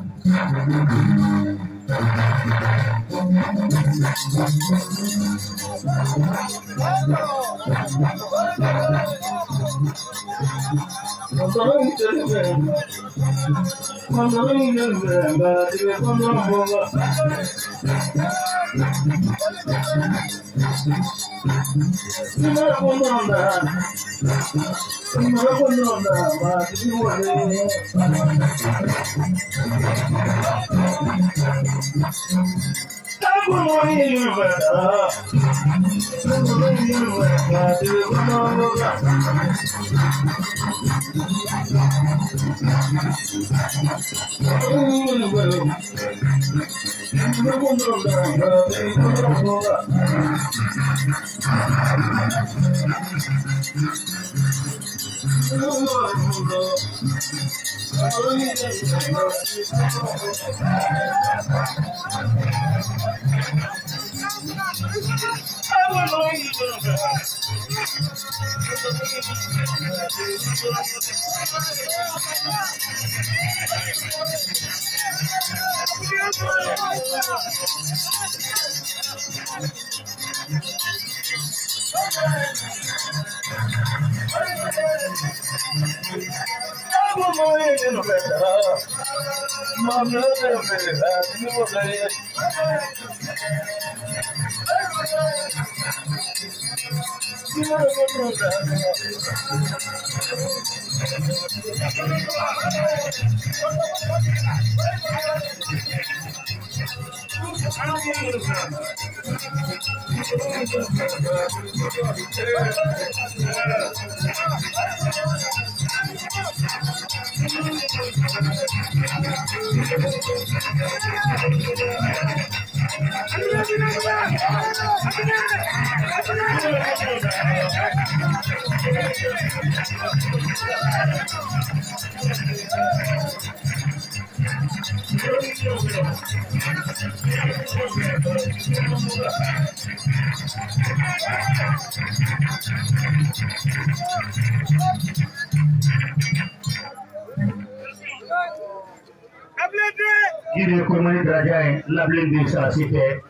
Yiri Kurumani Daraja ye labilen bɛ sarasi fɛ,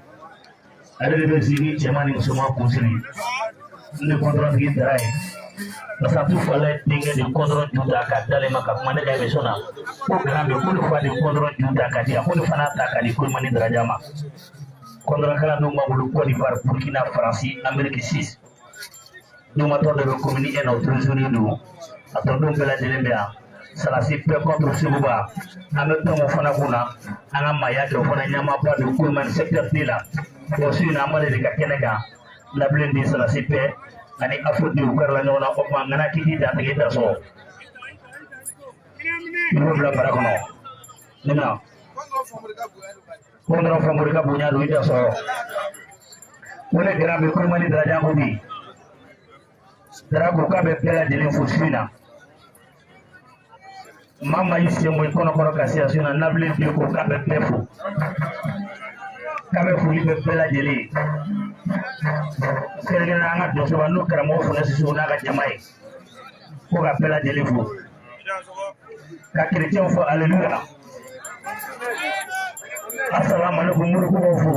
ale de bɛ sigi cɛman ni musoman kunsiri ne kɔntɔrɔntigi dara ye parce que a t'u fala denkɛ de kɔntɔrɔn ju ta ka d'ale ma ka kuma ne ka émission na ko garan bɛ ko ne fa de kɔntɔrɔn ju ta ka di a ko ne fana ta ka di Kurumani Daraja ma. Kɔntɔrɔn kalandenw b'a bolo Côte d'Ivoire, Burkina, Faransi, Amérique 6 domatɔ dɔ bɛ commune 1 na o trésorier don a tɔdenw bɛɛ lajɛlen bɛ yan. Sarasi bɛɛ contre Seguba an bɛ tɔn o fana kunna an ka maaya kɛ o fana ɲɛmaaba don Kurumani secteur D la o su in na an b'ale de ka kɛnɛ kan labilen di Sarasi bɛɛ ani Afro D u kɛrɛla ɲɔgɔn na o tuma ŋana k'i dantigɛ da sɔrɔ i b'o bila bara kɔnɔ ne na kɔntɔrɔn Famori ka bonya don i da sɔrɔ o de kɛra bɛ Kurumani Daraja ko bi Dara ko k'a bɛ bɛɛ lajɛlen fo su in na. Maa maa y'i sen bɔ i kɔnɔkɔrɔ ka se yan su in na nabilen den ko k'a bɛ bɛɛ fo k'a bɛ foli bɛ bɛɛ lajɛlen ye kɛrɛnkɛrɛnnenya an ka donsoba n'o karamɔgɔ Funɛ Sisoko n'a ka jama ye ko ka bɛɛ lajɛlen fo ka kerecɛnw fo aleluya asalaamaaleykum murukubaw fo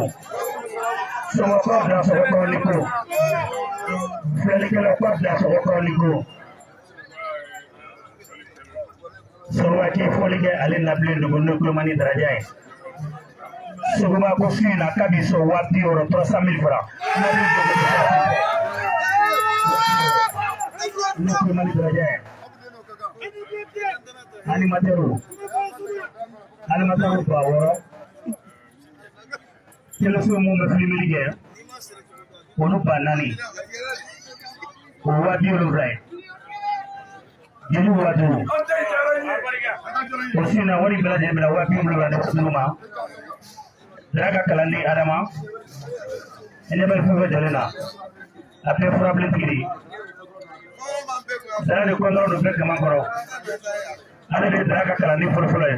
somɔgɔw bila sɔgɔkɔrɔ ni ko filɛlikɛlaw k'a bila sɔgɔkɔrɔ ni ko Soroba k'i fɔli kɛ ale nabilen dogo n'o Kurumani Daraja ye. Seguba ko su in na k'a b'i sɔn 60 000, 300 000 francs. N'o Kurumani Daraja ye. Animateur animateur 6000. Téléso mun bɛ filimeli kɛ olu 4000 o 70 000 ye. Jeli 50 000. O su in na wari bɛɛ lajɛlen bɛna 70 000 di sugu ma. Dara ka kalanden Adama i ɲɛ bɛ fɛn fɛn jɔlen na a bɛɛ furabilentigi de ye. Dara de kɔntɔrɔn don bɛɛ kaman kɔrɔ ale de ye Dara ka kalanden fɔlɔfɔlɔ ye.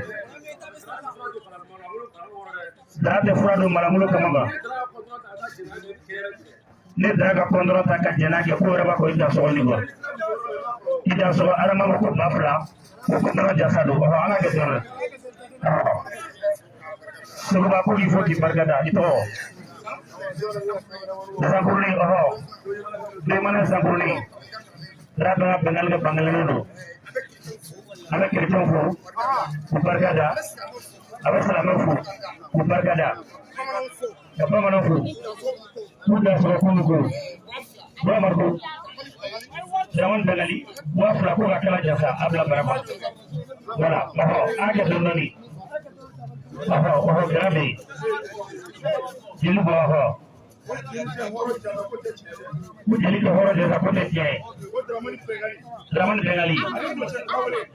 Dara tɛ fura don maramolo kama kan. Ne dara ka kɔndɔrɔ ta ka jɛn n'a kɛ ko wɛrɛ b'a kɔ i da sɔgɔ nin kɔ i da sɔgɔ adama ko 2000 ko kɔndɔrɔ jasa don ɔhɔ an ka kɛ dɔrɔn ɔhɔ Seguba ko k'i fo k'i barika da i tɔgɔ Sankuruni ɔhɔ Bilemana Sankuruni Dara bɛɛ ka bɛngali kɛ bangalen don an bɛ kerecɛnw fo k'u barika da a bɛ silamɛw fo k'u barika da ka bamananw fo k'u da sɔrɔ k'u ni ko Mamadu ko Dramane Bengali 2000 ko ka kala jasa a bila bara kɔnɔ voilà ɔhɔ an kɛ dɔɔni dɔɔni ɔhɔ ɔhɔ gɛrɛ bɛ yen jeli bɔ ɔhɔ ko jeli tɛ hɔrɔn jasa ko tɛ tiɲɛ ye Dramane Bengali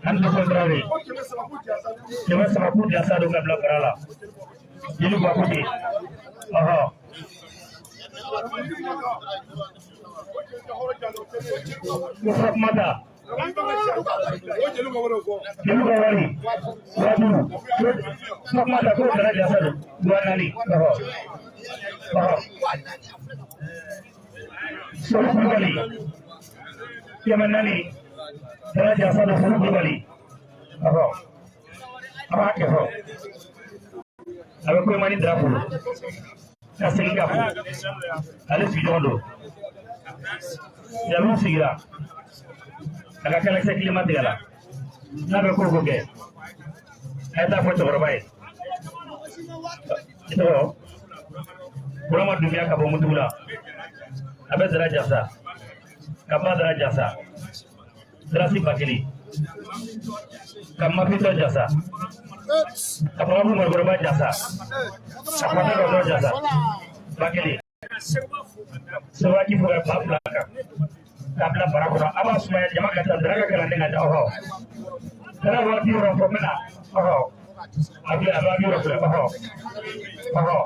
ani Dɔkɔ Tarawele 300 k'u jasa don ka bila bara la jeli bɔ ko ten ɔhɔ ko Fatumata jeli ka wari 5000 Fatumata ko dara jasa don 4000 ɔhɔ ɔhɔ Sori Kulubali 400 dara jasa don Sori Kulubali ɔhɔ a b'a kɛ fɔ a bɛ Koyimani Dara fo ka segin ka fo ale sigiɲɔgɔn don Jaliw sigira a ka kɛlɛkisɛ kelen ma tigɛ la n'a bɛ ko o ko kɛ a ye taa fɔ cɛkɔrɔba ye i tɔgɔ Burama Dunbiya ka bɔ Mutugu la a bɛ Dara jasa ka ba Dara jasa Darasi 1000 ka Mafitɔ jasa ka Bababu Marikɔrɔba jasa ka Fata Dɔtɔ jasa 1000 Sewaki fo ka 2000 kan k'a bila bara kɔnɔ a b'a sumaya jama ka ca Dara ka kalanden ka ca ɔhɔ Dara 60 fɔ n bɛna ɔhɔ a filɛ a bɛ 60 filɛ ɔhɔ ɔhɔ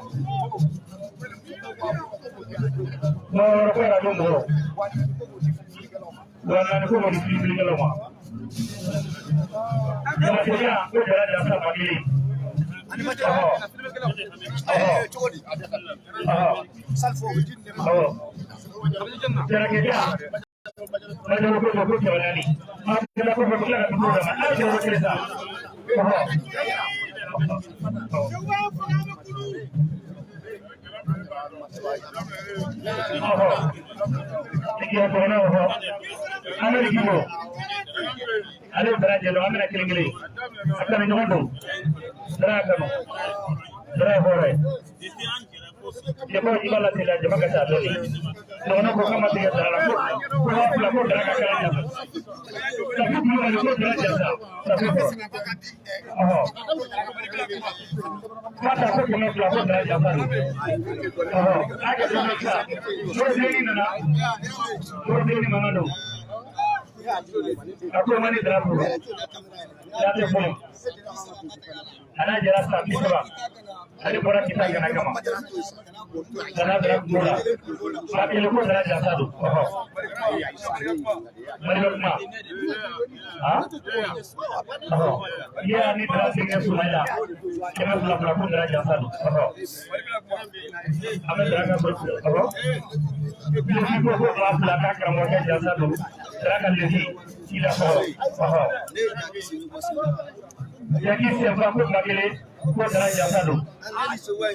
wɔɔrɔ ko yɛrɛ don mɔgɔ 4000 ko di filifilikɛlaw ma jamatɛya ko Dara jasa 1000 ɔhɔ ɔhɔ ɔhɔ ɔhɔ Jarakɛja Majalo ko ko 400 Makela ko ko tila ka duuru d'a ma a ye jɔyɔrɔ kelen sa ɔhɔ ɔhɔ Tigiya kɔnɔ ɔhɔ Amadu Gindo ale ye Dara jɛ don an bɛna kelen kelen a kanu ɲɔgɔn don Dara y'a kanu Dara ye hɔrɔn ye jama i b'a lateliya jama ka ca dɔɔni dɔgɔnɔ ko k'a ma tigɛ Dara la ko 2000 ko Dara ka kala jasa Safi Kulubali ko Dara jasa Safi fɔ ɔhɔ Fata ko 200 ko Dara jasa don ɔhɔ a kɛ dɔɔni sa Moridenni nana Moridenni mankan don a ko man di Dara bolo Dara tɛ fɔlɔ a n'a jɛra san 30 ale bɔra kita gana kama ka na Dara kungo la 1000 ko Dara jasa don ɔhɔ Mali bɛ kuma ha ɔhɔ i y'a ni Dara denkɛ Sumayila 200 ko Dara jasa don ɔhɔ an bɛ Dara ka sɔrɔ ɔhɔ Lefi ko ko 2000 k'a karamɔgɔkɛ jasa don Dara ka lefi i la sɔrɔ ɔhɔ Jaki senfa ko 1000 ko Dara jasa don a ye seba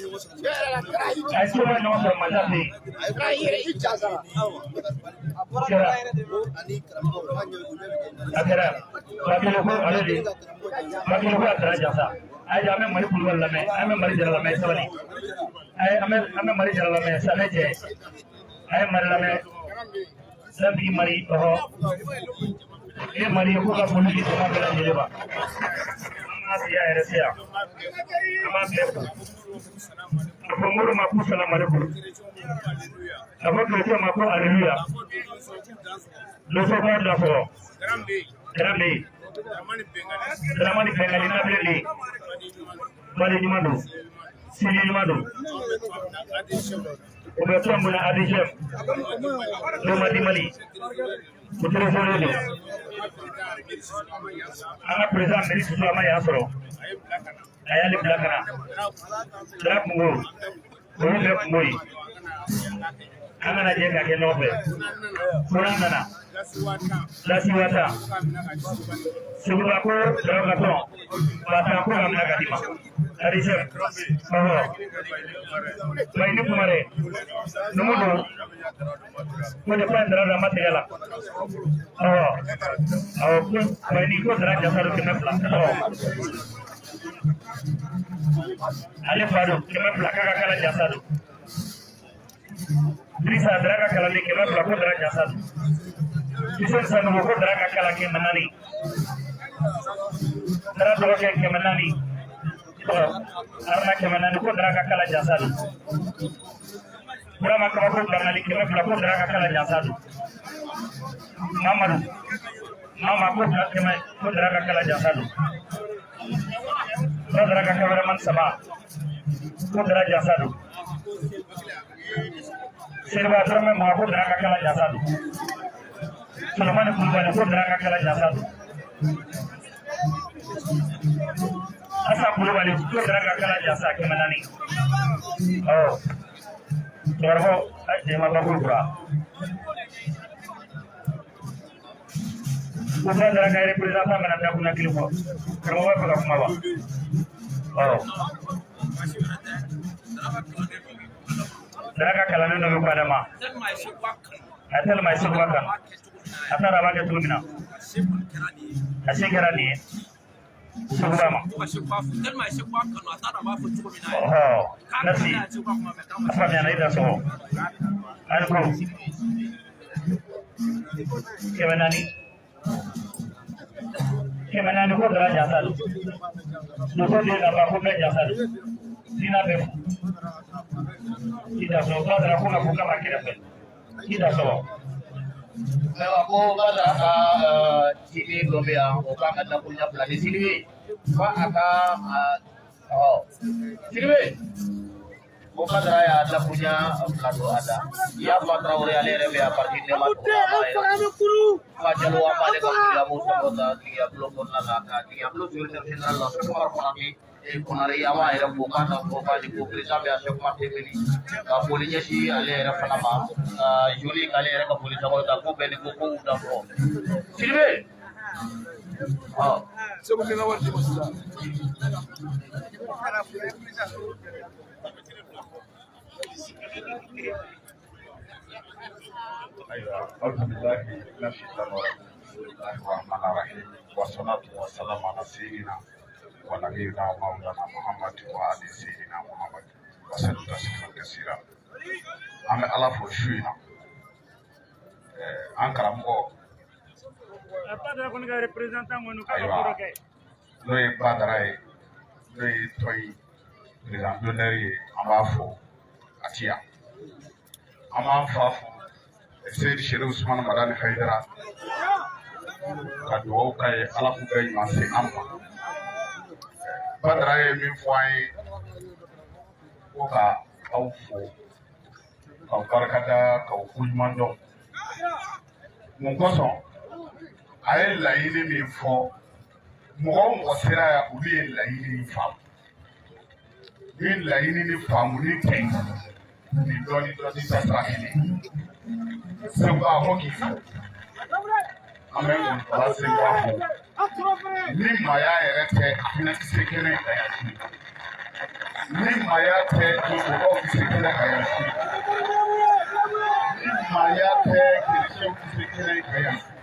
ɲɔgɔn sɔrɔ masa fɛ yen kɛra a kɛra 1000 ko ale de 1000 ko a Dara jasa a ye an bɛ Mali Kulubali lamɛn an bɛ Mali Jara lamɛn sabali a ye an bɛ Mali Jara lamɛn sanɛ cɛ a ye Mali lamɛn Santigi Mali ɔhɔ e Mali ye ko ka foli di jama bɛɛ lajɛlen ma an b'a se yan yɛrɛ se yan an b'a bɛɛ fo a fɔ mori ma ko salamalekum a fɔ kerecɛn ma ko aleluya loso b'a da sɔrɔ Drambe Dramani Bengali n'a filɛ nin ye Mali ɲuman don sini ɲuman don o bɛ tɔn mun na ADGM Nomadi Mali o trésorier don an ka président Meri Susu a ma yan sɔrɔ a y'ale bila ka na Dara kungo o y'u bɛɛ kungo ye An kana jɛ ka kɛ ɲɔgɔn fɛ. Ko n'an nana. Lasi 10,000. Seguba ko daraka tɔn 10,000 ko ka minɛ ka d'i ma. Adisɛ ɔhɔ. Bayini Kumare numu don ko ne fa dara ma tigɛ la. Ɔhɔ awɔ ko Bayini ko dara jasa don 200. Ɔhɔ ale fa don 200 k'a ka kala jasa don. Dirisa dara ka kalanden 200 ko dara jasa don. Hussein Sanogo ko dara ka kalan 400. Dara dɔgɔkɛ 400. Aruna 400 ko dara ka kala jasa don. Burama Kabako Bangali 200 ko dara ka kala jasa don. Mamadu Mama ko 100 ko dara ka kala jasa don. Ko dara ka cameraman 3 ko dara jasa don. Seriba Dramé Mama ko dara ka kala jasa don. Solomani Kulubali ko dara ka kala jasa don. Asa Kulubali ko dara ka kala jasa 400. Ɔ cɛkɔrɔba jɛma bakuru kura. Ko fura dara ka représentant bɛna dakuruɲɛ kelen fɔ. Karamɔgɔ b'a fɛ ka kuma wa? Ɔ dara ka kalanden dɔ bɛ ko Adama. A tellement ye Seguba kanu. A t'a dɔn a b'a kɛ cogo min na. A se kɛra nin ye. Seguba ma. Ɔhɔ merci. A faamuyana i da sɔgɔ. Ali ko 400. 400 ko dara jasa don. Muso den ka ban ko bɛɛ jasa don. Diinɛ bɛ fo. I da sɔgɔ ba dara ko ka fɔ k'a b'a kɛrɛfɛ. I da sɔgɔ. Ayiwa ko Badara ka ciden dɔ bɛ yan o k'a ka dakuruɲɛ fila di Sidibe ko a ka ɔ Sidibe ko Badara y'a dakuruɲɛ fila don a da Yafa Tarawele ale yɛrɛ bɛ yan parti Nɛma tɔgɔ la an b'a yɛrɛ Fa Jalo an b'ale ka foli an b'o sankɔrɔta tigiya bulon kɔnɔna la ka tigiya bulon secrétaire général la Sɛki Umaru Konate Konare an b'a yɛrɛ fo k'a ta fɔ k'a ni ko président bɛ yan Sɛki Umaru Tebeli ka foli ɲɛsin ale yɛrɛ fana ma ka joli k'ale yɛrɛ ka foli sankɔrɔta ko bɛɛ ni ko ko u da fɔ Sidibe ɔ Segu kɛnɛ wari di ma sisan. Ayiwa, alhamdulilahi mina shaitani rajim. Bismillahi rahmani rahim. Wassalatu wassalamu ala sayyidina wa nabiyina wa maulana Muhammad wa ali sayyidina Muhammad wa sallam tasliman kasira. An bɛ Ala fo su in na. An karamɔgɔ Badara kɔni ka représentant kɔni k'a ka ko dɔ ayiwa kɛ. n'o ye Badara ye, n'o ye tɔn in président d'honneur ye, an b'a fo a ti yan. An b'an fa fo Seyidi Sherif Usumani Madani Hayidara ka dugawu k'a ye Ala k'u bɛɛ ɲuman se an ma. Badara ye min fɔ an ye ko ka aw fo k'aw barikada k'aw koɲuman dɔn. Mun kosɔn a ye laɲini min fɔ mɔgɔ o mɔgɔ sera yan olu ye laɲini in faamu. Ni laɲini ni faamuli tɛ nin dɔɔni dɔɔni tɛ sira kelen. Seguba ko k'i fo. An bɛ Ngolobala Seguba fo. Ni maaya yɛrɛ tɛ a fana tɛ se kɛnɛ kan yan sini. Ni maaya tɛ donsobaw tɛ se kɛnɛ kan yan sini. Ni maaya tɛ kerecɛnw tɛ se kɛnɛ kan yan sini.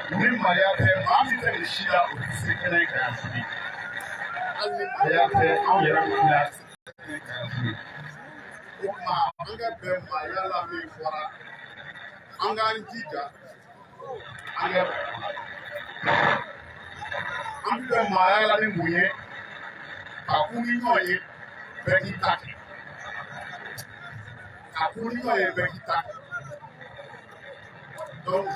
Ni maaya tɛ maa min tɛ nin si la o tɛ se kɛnɛ kan yan sini. Hali ni maaya tɛ anw yɛrɛ min filɛ a tɛ se kɛnɛ kan yan sini. O tuma an ka bɛn maaya la min fɔra an k'an jija an ka bɛn o la. An bɛ bɛn maaya la ni mun ye ka kun ni ɲɔgɔn ye bɛɛ k'i ta kɛ. Ka kun ni ɲɔgɔn ye bɛɛ k'i ta kɛ. Donc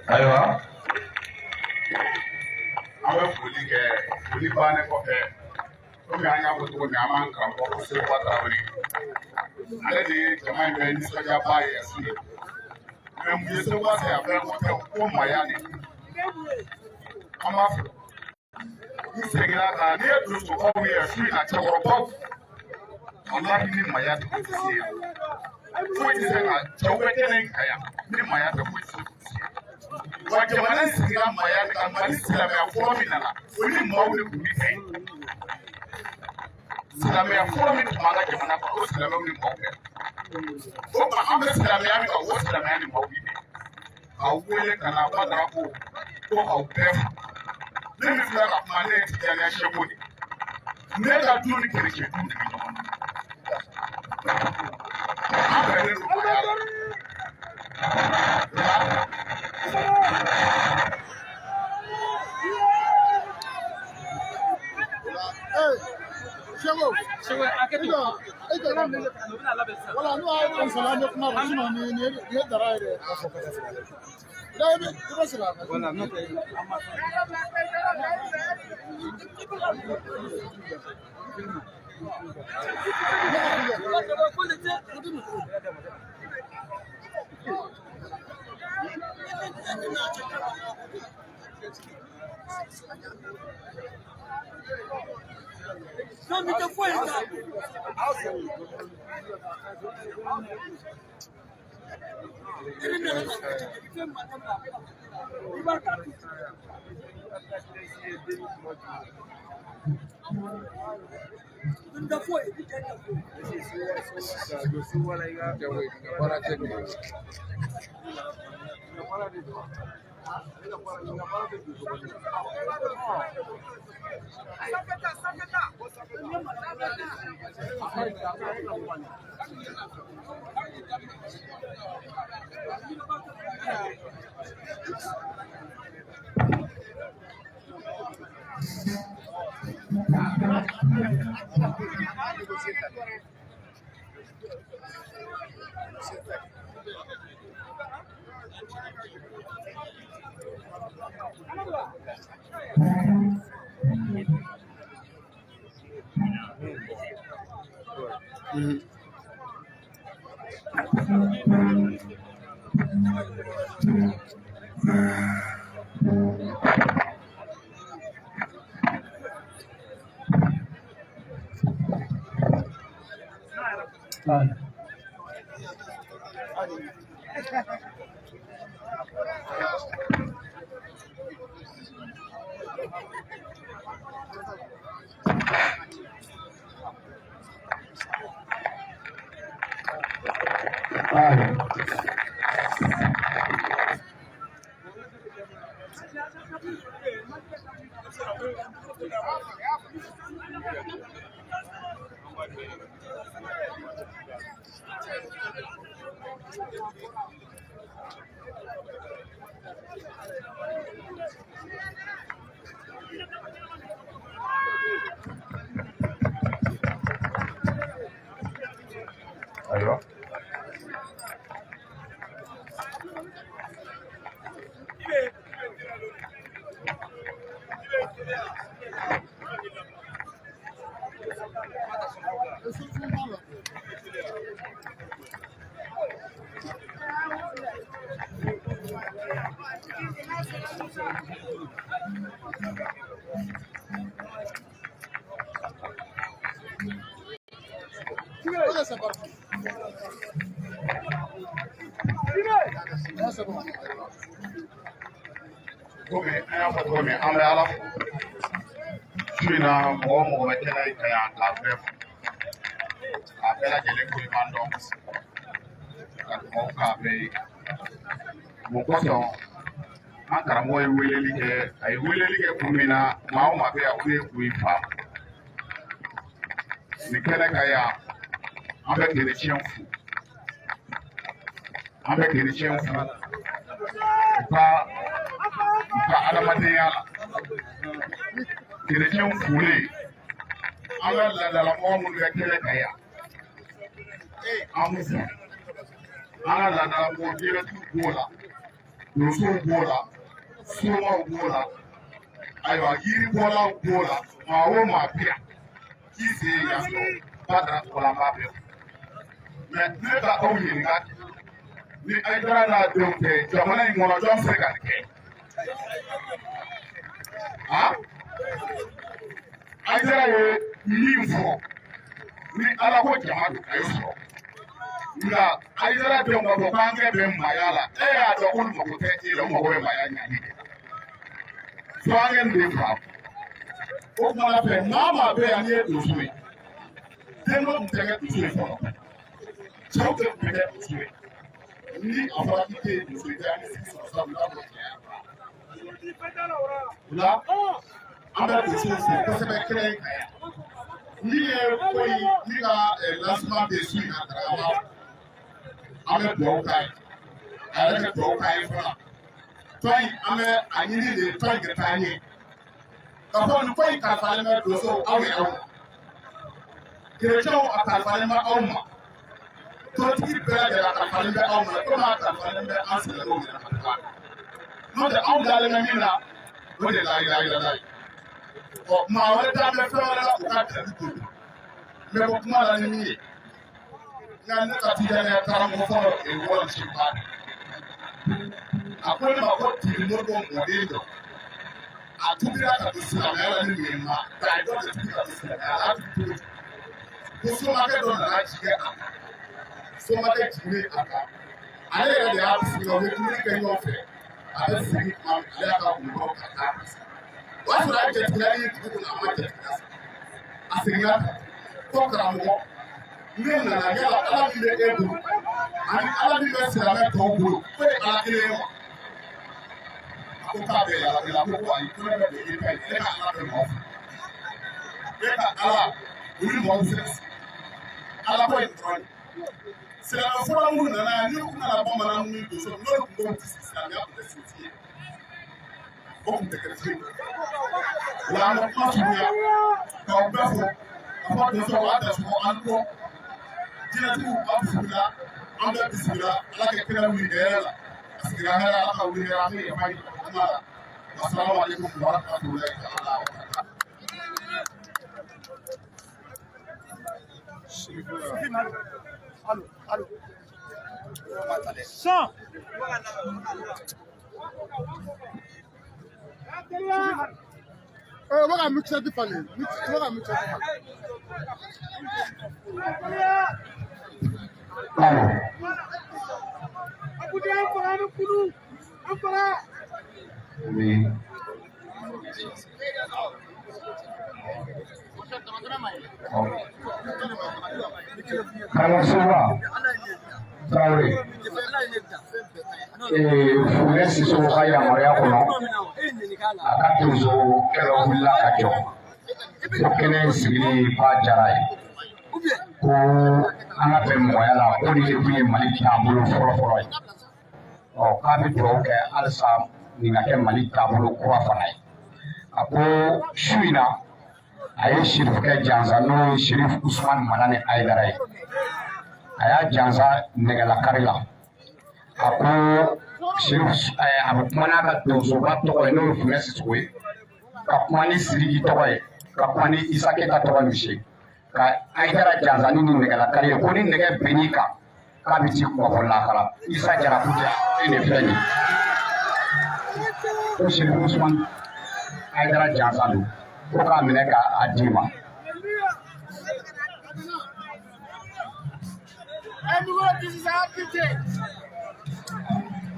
Ayiwa, an bɛ foli kɛ. Foli bannen kɔfɛ, komi an y'a fɔ cogo min, an b'an karamɔgɔ ko Seguba Tarawele, ale de ye jama in bɛ nisɔndiyaba ye su ye. Mɛ mun ye Seguba se a fɛn ko tɛ ko maaya de, an b'a fɔ. N seginna kan, n'i ye donsobaw ye su in na, cɛkɔrɔbaw, walahi, ni maaya tɛ, foyi tɛ se yan, foyi tɛ se ka cɛw bɛ kɛnɛ in kan yan. Ni maaya tɛ, foyi tɛ se k'u se yan. Wa jamana in sigira maaya de kan. Mali silamɛya fɔlɔ min nana, o ni maaw de tun bɛ fɛ. Silamɛya fɔlɔ min tun b'an ka jamana kan, o silamɛw ni maaw fɛ. O tuma, an bɛ silamɛya min kan, o silamɛya ni maaw bɛ fɛ. K'aw wele ka na Badara ko k'aw bɛɛ fo. Ne min filɛ ka kuma, ne ye Tijaniya seko de ye. Ne ka du ni kerecɛn du de bɛ ɲɔgɔn na. An bɛnnen don maaya la. Seko, Seko, e jɔ, wala n'o y'a kɔnsala, an bɛ kuma kan, sinon nin ye dara ye dɛ. Da i bɛ segin a kan. Wala n'o tɛ. Fɛn min tɛ foyi ta. Ayiwa, Ok, c'est parti. Là, c'est bon. Komi an y'a fɔ cogo min, an bɛ Ala fo su in na. Mɔgɔ o mɔgɔ bɛ kɛnɛ in kan yan, k'a bɛɛ fo, k'a bɛɛ lajɛlen koɲuman dɔn, ka dugawu k'a bɛɛ ye. Mun kosɔn an karamɔgɔ ye weleli kɛ? A ye weleli kɛ kun min na, maa o maa bɛ yan, olu ye kun in faamu. Nin kɛnɛ kan yan, an bɛ kerecɛnw fo, an bɛ kerecɛnw fo u ka adamadenya la. Kerecɛnw folen, an bɛ laadalamɔgɔ minnu bɛ kɛnɛ kan yan, an b'u fo. An ka laadalamɔgɔ diinɛtigiw b'o la, donsow b'o la, somaw b'o la, ayiwa yiribɔlaw b'o la, maa o maa bi yan k'i sen ye yan sɔrɔ Badara tɔgɔ la, n b'a bɛɛ fo. Mɛ ne ka aw ɲininka, ni Hayidara n'a denw tɛ jamana in kɔnɔ, jɔn bɛ se ka nin kɛ? Han, Hayidara ye min fɔ, ni Ala ko jama don, a ye sɔrɔ. Nka Hayidara denw ka fɔ k'an kɛ bɛn maaya la, e y'a dɔn ko mago tɛ e la, o mago bɛ maaya ɲani de la. Fo an kɛ nin de faamu. O kumana fɛ, maa maa bɛ yan n'i ye donso ye, den dɔ tun tɛ kɛ donso ye fɔlɔ, cɛw de tun bɛ kɛ donso ye. Ni a fɔra k'i tɛ donso ye, i tɛ hakili sigi sɔrɔ, sabu i b'a dɔn cɛya o la. An bɛ donsow fo kosɛbɛ kɛnɛ in kan yan. Min ye ko in min ka lancement bɛ su in na, Darama, an bɛ dugawu k'a ye, a yɛrɛ bɛ dugawu k'a ye fana. Tɔn in, an bɛ a ɲini de tɔn in ka taa ɲɛ. Ka fɔ nin ko in kalifalen bɛ donsow aw yɛrɛw ma, kerecɛnw a kalifalen bɛ aw ma, tɔntigi bɛɛ lajɛlen a kalifalen bɛ aw ma, komi a kalifalen bɛ an silamɛw yɛrɛ ma. N'o tɛ, anw dalen bɛ min na, o de la ilaha illallah ye. Ɔ, maa wɛrɛ dalen bɛ fɛn wɛrɛ la, u ka dalilu to n bɛ bɔ kuma la ni min ye. Nka ne ka tijaniya karamɔgɔ fɔlɔ ye wɔli siba de, a ko ne ma ko tiri Modibo mɔden dɔ, a tubira ka don silamɛya la ni mun ye? Ma k'a dɔ de tubi ka don silamɛya la, a tubi cogo di? Ko somakɛ dɔ nana jigin a kan, somakɛ jiginnen a kan, ale yɛrɛ de y'a bisimila, u ye dumuni kɛ ɲɔgɔn fɛ. A bɛ segin tuma min, ale y'a ka kulukɔrɔ ka taa, o y'a sɔrɔ a ye jatigila ye dugu kɔnɔ, a ma jatigila sɔrɔ. A seginna ko karamɔgɔ, ne nana, yala Ala min bɛ e bolo ani Ala min bɛ silamɛ tɔw bolo, ko ye Ala kelen ye wa? A ko k'a bɛ Ala kelen. A ko ayi, ko ne bɛ don e ta ye, e ka Ala bɛ mɔgɔ fɛ, e ka Ala o ni mɔgɔ bɛ se ka sigi. Ala ko ye dɔrɔn de. Silamɛ fɔlɔ minnu nana yan, ni u nana bamanan ni donso, n'olu tun b'o tɛ sigi, silamɛya tun tɛ sinsin ye, o tun tɛ kɛ fiyewu. O la, an bɛ kuma surunya k'aw bɛɛ fo, ka fɔ donso a dasugu an kɔ, jinɛtigiw aw bisimila, an bɛɛ bisimila. Ala kɛ kɛnɛ wuli hɛrɛ la, a sigira hɛrɛ, Ala ka wuli hɛrɛ. An bɛ yafa ɲini kuma la. Asalamu alaikum wa rahmatulahi ta'ala wa barakatuh. Son. U bɛ ka mixette falen, u bɛ ka mixette falen. Oui. Karamɔgɔsoba Tarawele, Funɛ Sisoko ka yamaruya kɔnɔ, a ka donso kɛlɛ wulila ka jɔ ko kɛnɛ in sigili ba diyara ye, ko an ka bɛn mɔgɔya la, ko nin de tun ye Mali taabolo fɔlɔ-fɔlɔ ye. Ɔ, k'a bɛ dugawu kɛ halisa nin ka kɛ Mali taabolo kura fana ye. A ko su in na, a ye sirifukɛ jansa, n'o ye Sirif Usumani Madani Hayidara ye, a y'a jansa nɛgɛlakari la. A ko Sirif, a bɛ kuma n'a ka donsoba tɔgɔ ye, n'o ye Funɛ Sisoko ye, ka kuma ni Sidiki tɔgɔ ye, ka kuma ni Isa Keyita tɔgɔ ye, misi ka Hayidara jansa ni nɛgɛlakari ye, ko ni nɛgɛ binn'i kan, k'a bɛ t'i kunbɔ lahara. Isa Jara ko tɛ e de filɛ nin ye, ko Sirif Usumani Hayidara jansa don, ko k'a minɛ k'a d'i ma.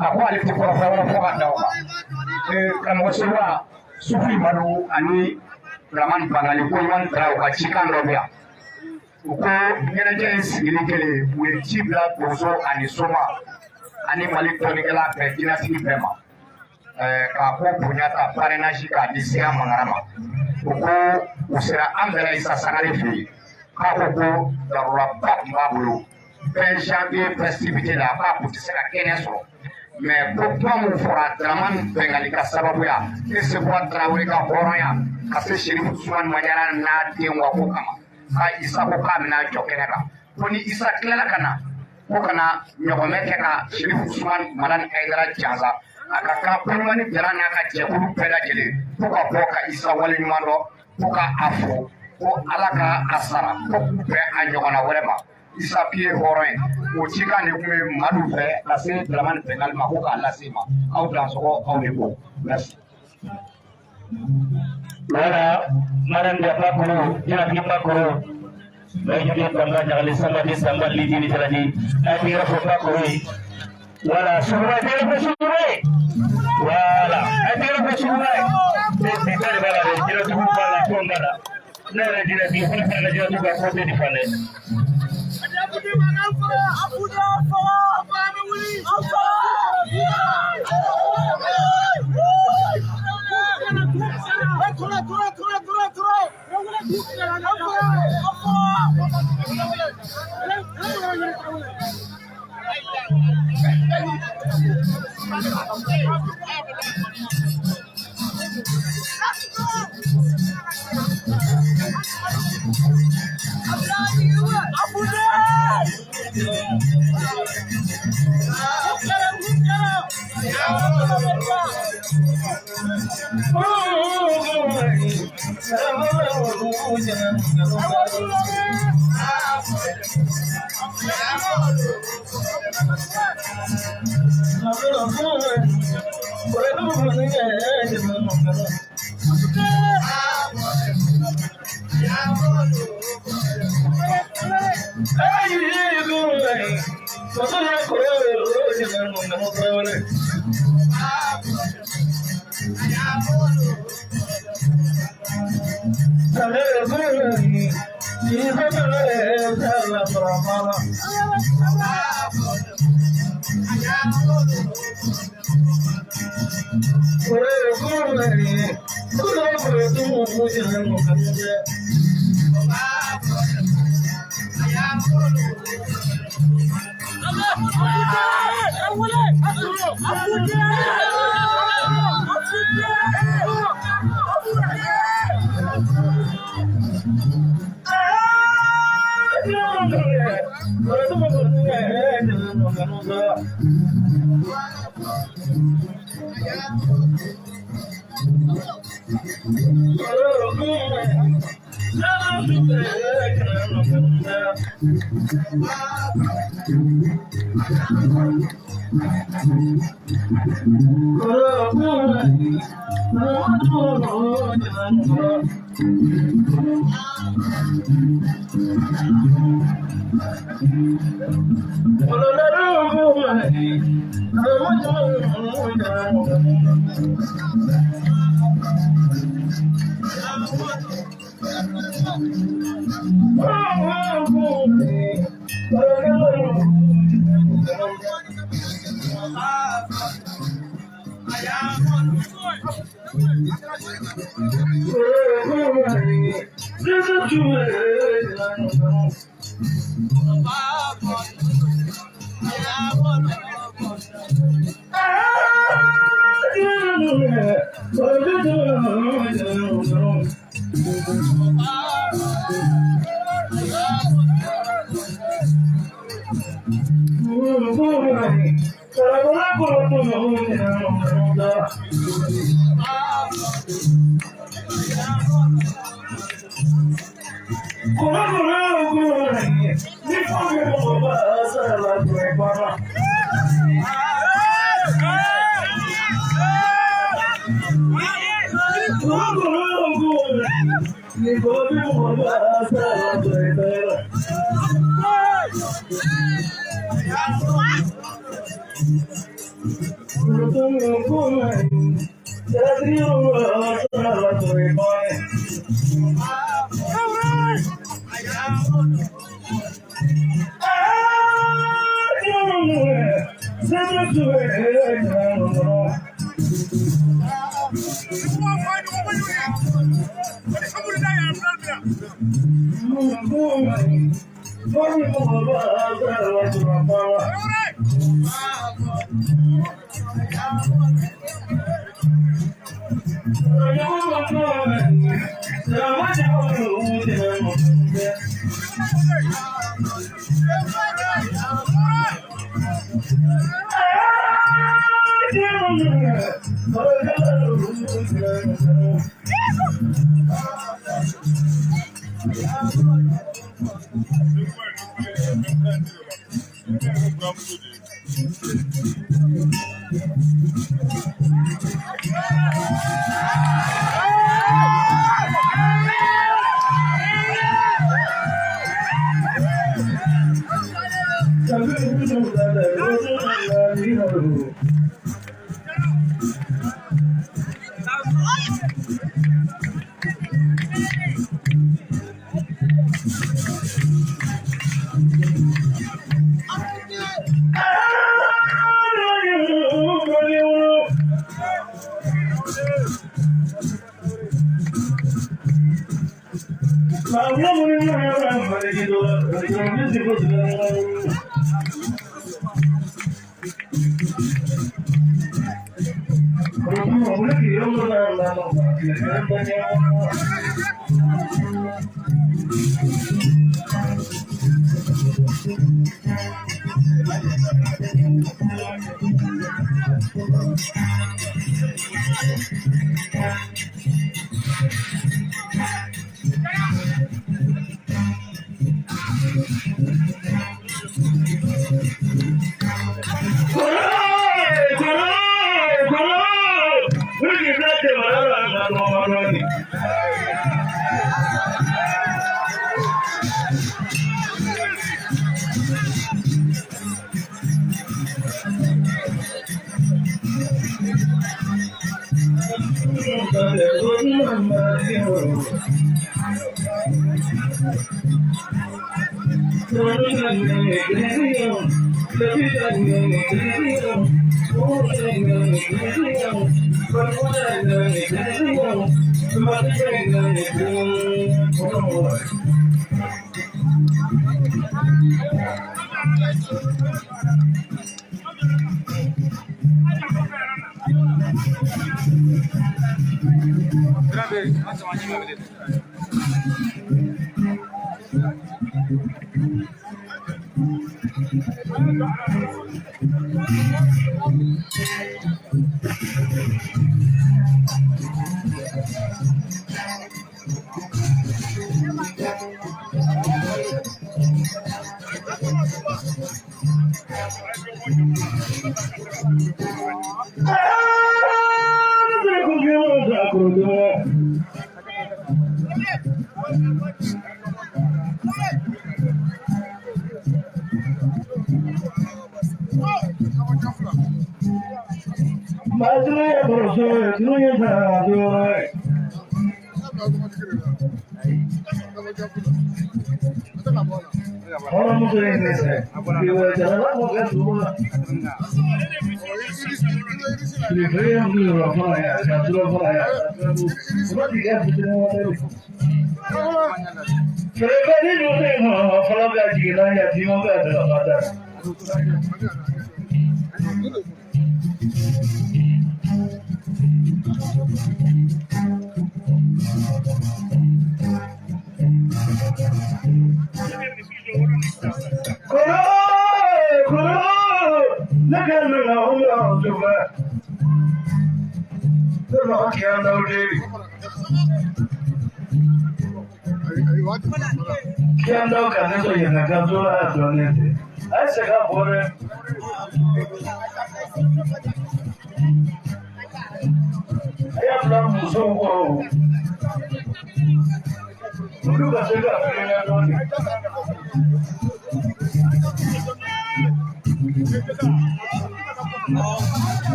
A ko ale tɛ kɔrɔfɔ wɛrɛ fɔ ka da o kan. Karamɔgɔ Seba Sufi Madu ani Ramani Bangali ko ɲuman dara, u ka cikan dɔ bɛ yan. U ko ɲɛnajɛ in sigili kelen, u ye ci bila donso ani soma ani Mali dɔnnikɛla bɛɛ, jinɛtigi bɛɛ ma, k'a ko bonya ta parrainage k'a di Siya Mangara ma. U ko u sera an bɛɛ Isa Sangare fɛ yen, k'a ko ko daruraba tun b'a bolo 20 janvier festivité la, k'a kun tɛ se ka kɛnɛ sɔrɔ, mais ko kuma min fɔra Dramani Bɛngali ka sababuya e Sekuba Tarawele ka hɔrɔnya ka se Sirifu Usumani Madani n'a den wa ko kama, ka Isa ko k'a bɛna jɔ kɛnɛ kan, ko ni Isa tilala ka na ko ka na ɲɔgɔnmɛ kɛ ka Sirifu Usumani Madani Hayidara jansa. A ka kan Koɲumani Jara n'a ka jɛkulu bɛɛ lajɛlen ko ka bɔ ka Isa waleɲuman dɔn, ko ka a fo, ko Ala ka a sara, ko k'u bɛn a ɲɔgɔnna wɛrɛ ma. Isa k'i ye hɔrɔn ye. O cikan de tun bɛ Madu fɛ ka se Daramani Bɛngali ma, ko k'a lase ma. Aw dansɔgɔ, aw ni ko. Merci. Voilà, Madame Diapa Koro, Diakini Koro, Bayidi Banga Jagali Samba di Samba Lidi ni Jaladi, Adira Fopa Koro. Voilà, Soura, Adira Soura. Voilà, Adira Soura. C'est ça le bala, Dira Soura la Kongala. Nara Dira di Fana Dira Soura Kote di Fana.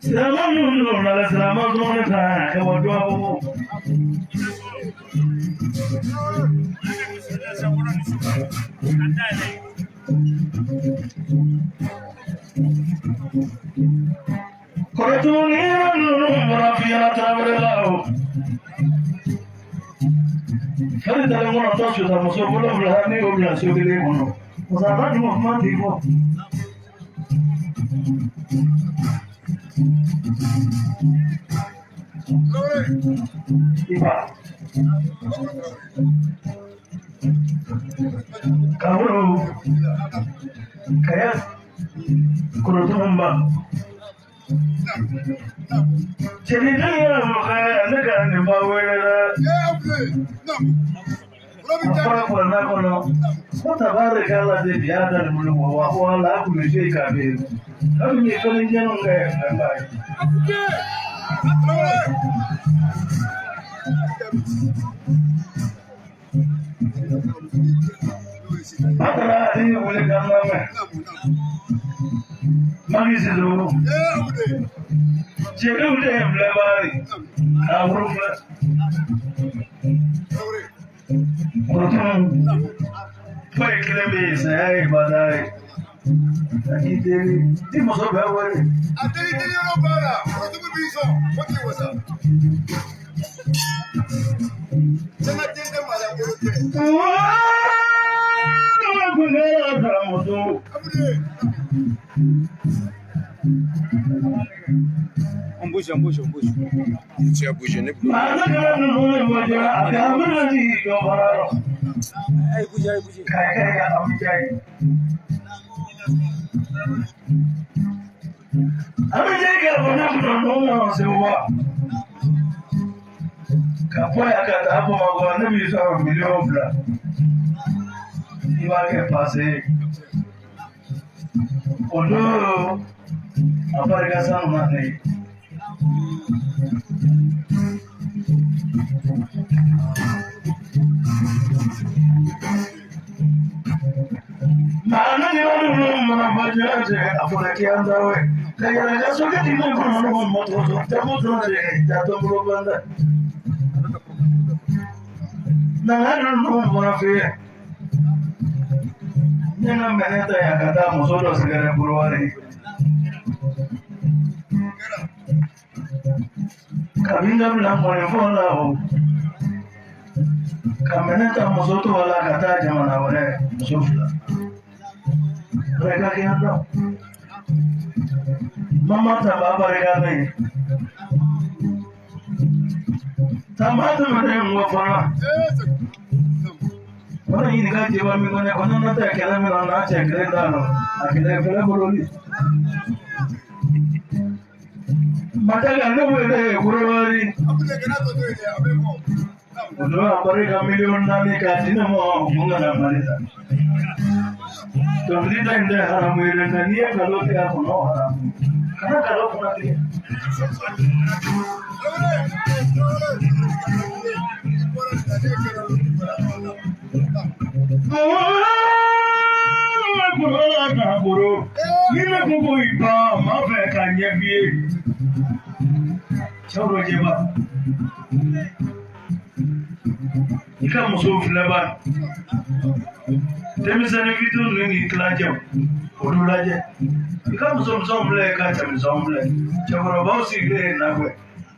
Silamɛ ninnu nana silamɛ dɔrɔn ta ɛwɔ dɔ bɔ. Kɔrɔtuni ninnu bɔra fiyɛn tarawele la o. Fɛn dalen kɔnɔ tɔ suta muso bolo fila ni y'o bila so kelen kɔnɔ. Musaka dun kuma t'i fɔ. Iba. Kawuro kaya korotumba. Cɛniden yɛrɛ mɔkɛ ne ka nin ba wele dɛ. A fɔra kuranɛ kɔnɔ ko tabarika lazi biyadal mulku wa huwa ala kulli shay'in qadir. Hali ni fɛn jɛnw kɛ fɛn ba ye. Badara i wuli ka lamɛn. Magi Sisoko. Jeliw de ye filɛ baari. K'a woro filɛ. Kɔrɔtɔn foyi kelen bɛ yen saya ye bada ye. A k'i teri i muso bɛɛ wele. A teri teri yɔrɔ b'a la, kɔrɔtɔn b'i sɔn, o t'i wasa. Jama den tɛ maa la bolo tɛ. Muso. On bouge, on bouge, on bouge. Tu as bougé, ne bouge. Allez, bougez, allez, bougez. Ka bɔ yan ka taa Bamakɔ ne b'i sɔrɔ miliyɔn 2 i b'a kɛ pase o don a barika sanu na ne ye. Maa ne ni wari minnu mana fajɛ cɛ a fɔra k'i an taw ye ka yɛlɛ ka so kɛ di ne kɔnɔ ne ko mɔtɔ tɛ moto cɛ jatɔ bolo ban dɛ. Nanga ninnu bɔra fɛ yen. Ne ka mɛnɛ ta yan ka taa muso dɔ sɛgɛrɛ Korowari. Kabini dabila mɔnifɔ la o. Ka mɛnɛ ta muso tɔgɔ la ka taa jamana wɛrɛ muso fila. Barika kɛ yan dɔn. Mama ta b'a barika ne ye. Tamba tɛmɛnen kɔ fana. Wala ɲininka jɛba min kɔnɔ ko nana tɛ kɛlɛ min na n'a cɛ kelen t'a nɔ a kɛlɛ fɛlɛ bololi. Mataka ne wele Korowari. O don a barika miliyɔn 4 k'a di ne ma mun kana Mali la. Dɔnkili da in tɛ haramu ye dɛ nka n'i ye nkalon tigɛ a kɔnɔ o haramu. Kana nkalon fana tigɛ. Ni ne ko ko i ba ma fɛ ka ɲɛ f'i ye. Cɛw jɛba. I ka musow filɛ ba. Denmisɛnnin fitinin ninnu ni kilancɛw olu lajɛ. I ka musomisɛnw filɛ i ka cɛmisɛnw filɛ. Cɛkɔrɔbaw sigilen ye nakɔ ye.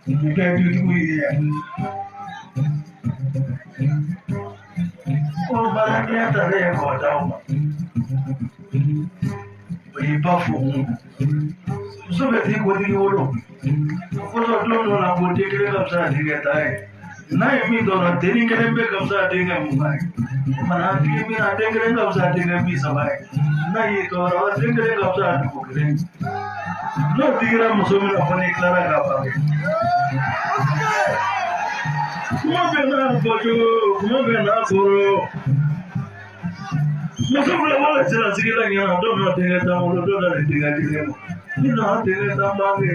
Nin bɛɛ ye dutigiw ye yan. Ko baarakɛya talen ye k'o d'aw ma. O y'i ba fo kun. Muso bɛ t'i kotigi wolo. O kosɔn don dɔ la ko den kelen ka fisa denkɛ tan ye. N'a ye min tɔɔrɔ dennin kelen bɛɛ ka fisa denkɛ 20 ye. O mana tigi min na den kelen ka fisa denkɛ 30 ye. N'a y'i tɔɔrɔ den kelen ka fisa dugu kelen ye. N'o digira muso min na fo n'i tilara k'a bange. Kuma bɛɛ n'a fɔcogo, kuma bɛɛ n'a kɔrɔ. Muso fila wala cɛlasigi la ɲɛna dɔw bɛna denkɛ tan bolo dɔw bɛna denkɛ kelen ma. Ni nana denkɛ tan bange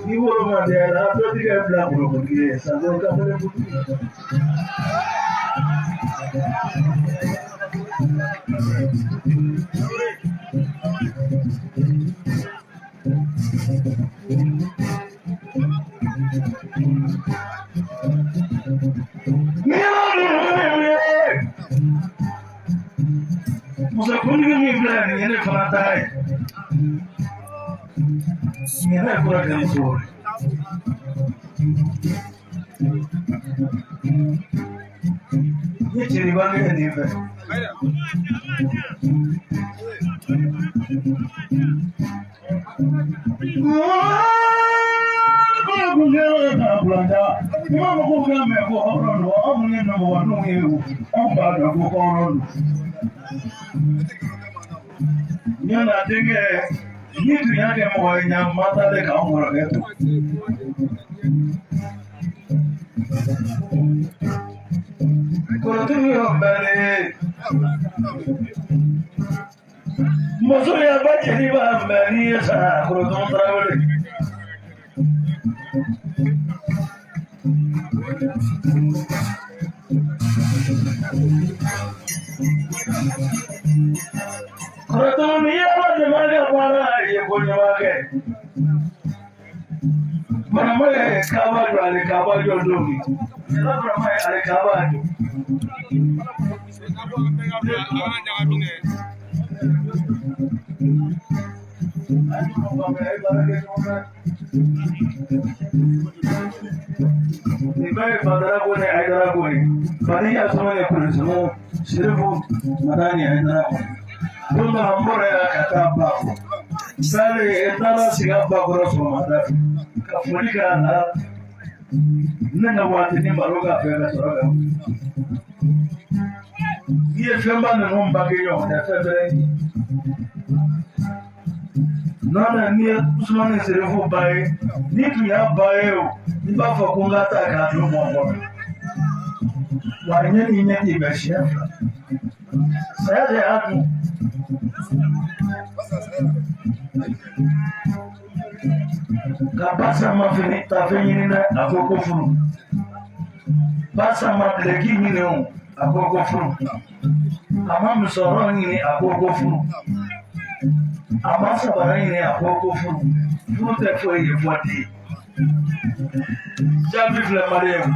ni wolo ma diya la dɔ ti kɛ bila bolokotigi ye sanko ka fɛnɛ kutigi. Musa kuntigi min filɛ nin ye ne fana ta ye. Nin ye ne kɔrɔkɛ muso ye. N ye cɛriba kɛ nin fɛ. I b'a fɔ ko k'a mɛn ko hɔrɔn don, aw minnu ye nɔgɔmaninw ye o, anw b'a dɔn ko hɔrɔn don. Ɲɔna denkɛ, n'i tun y'a kɛ mɔgɔ ye ɲa ma taa de k'anw kɔrɔkɛ to. Kɔrɔtigi y'o bɛɛ de ye. Muso ya ba jeliba mɛ n'i ye sa Kɔrɔtɔn Tarawele. Kɔrɔtɔn n'i ye ala dɛmɛ kɛ baara ye ko ɲuman kɛ. Burama ye kaba jɔ ale kaba jɔ don min. Yala Burama ye ale kaba jɔ. Nin bɛɛ ye Badara ko ni Hayidara ko ye. Bani Yasuma ni Kulusunu Sirifu Madani Hayidara ko. Don dɔ la n bɔra yan ka taa ba kɔ. N taalen n taara sigi a ba kɔrɔ sɔgɔmada fɛ ka foli k'a la. Ne ka waati ni malo ka fɛ ka sɔrɔ ka wuli. N'i ye fɛnba ninnu bange ɲɔgɔn tɛ fɛn bɛrɛ ye. N'o tɛ n'i ye Usumani Serifu ba ye, n'i tun y'a ba ye o, i b'a fɔ ko n ka taa k'a don mɔgɔ kɔnɔ. Wa ɲɛ ni ɲɛ t'i bɛn siɲɛ fila. Saya de y'a dun. Nka Basa ma fini tafe ɲini dɛ, a ko ko furu. Basa ma duloki ɲini o, a ko ko furu. A ma musɔrɔ ɲini, a ko ko furu. A ma sabara ɲini, a ko ko furu. Furu tɛ foyi ye fɔ den. Jaabi filɛ Mariyamu.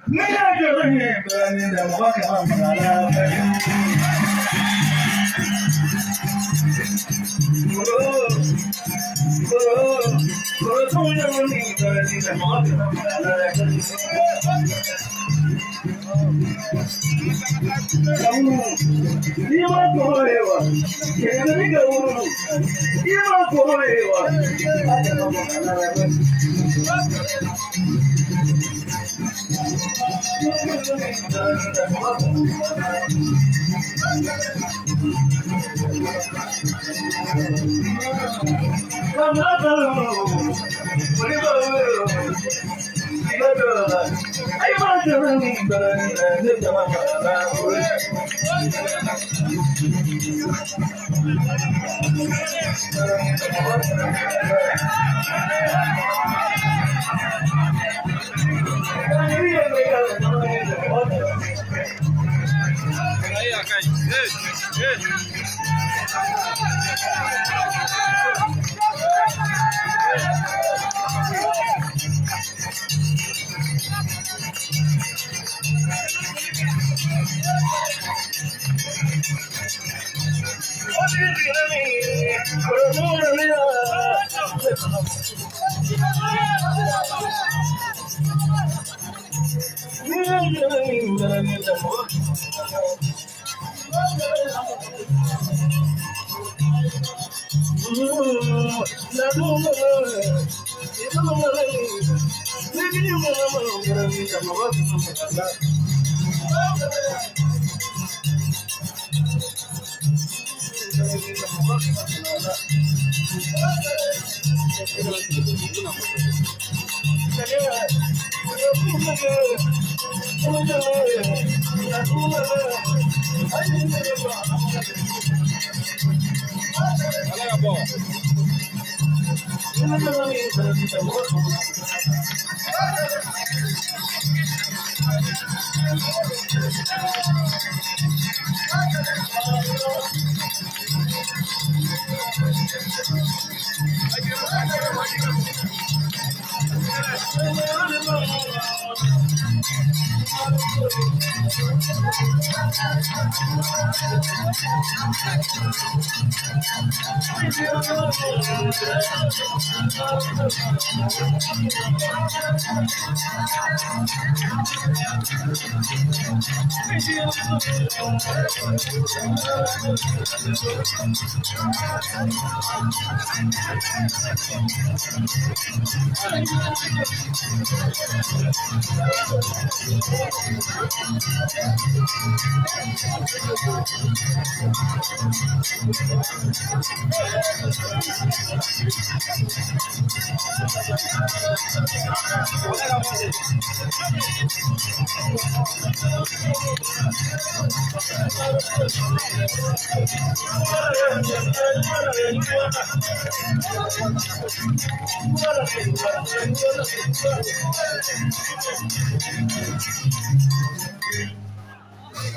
Ni y'a jɔ ye ni dɛ mɔgɔ kɛmɛ fila la fɛ.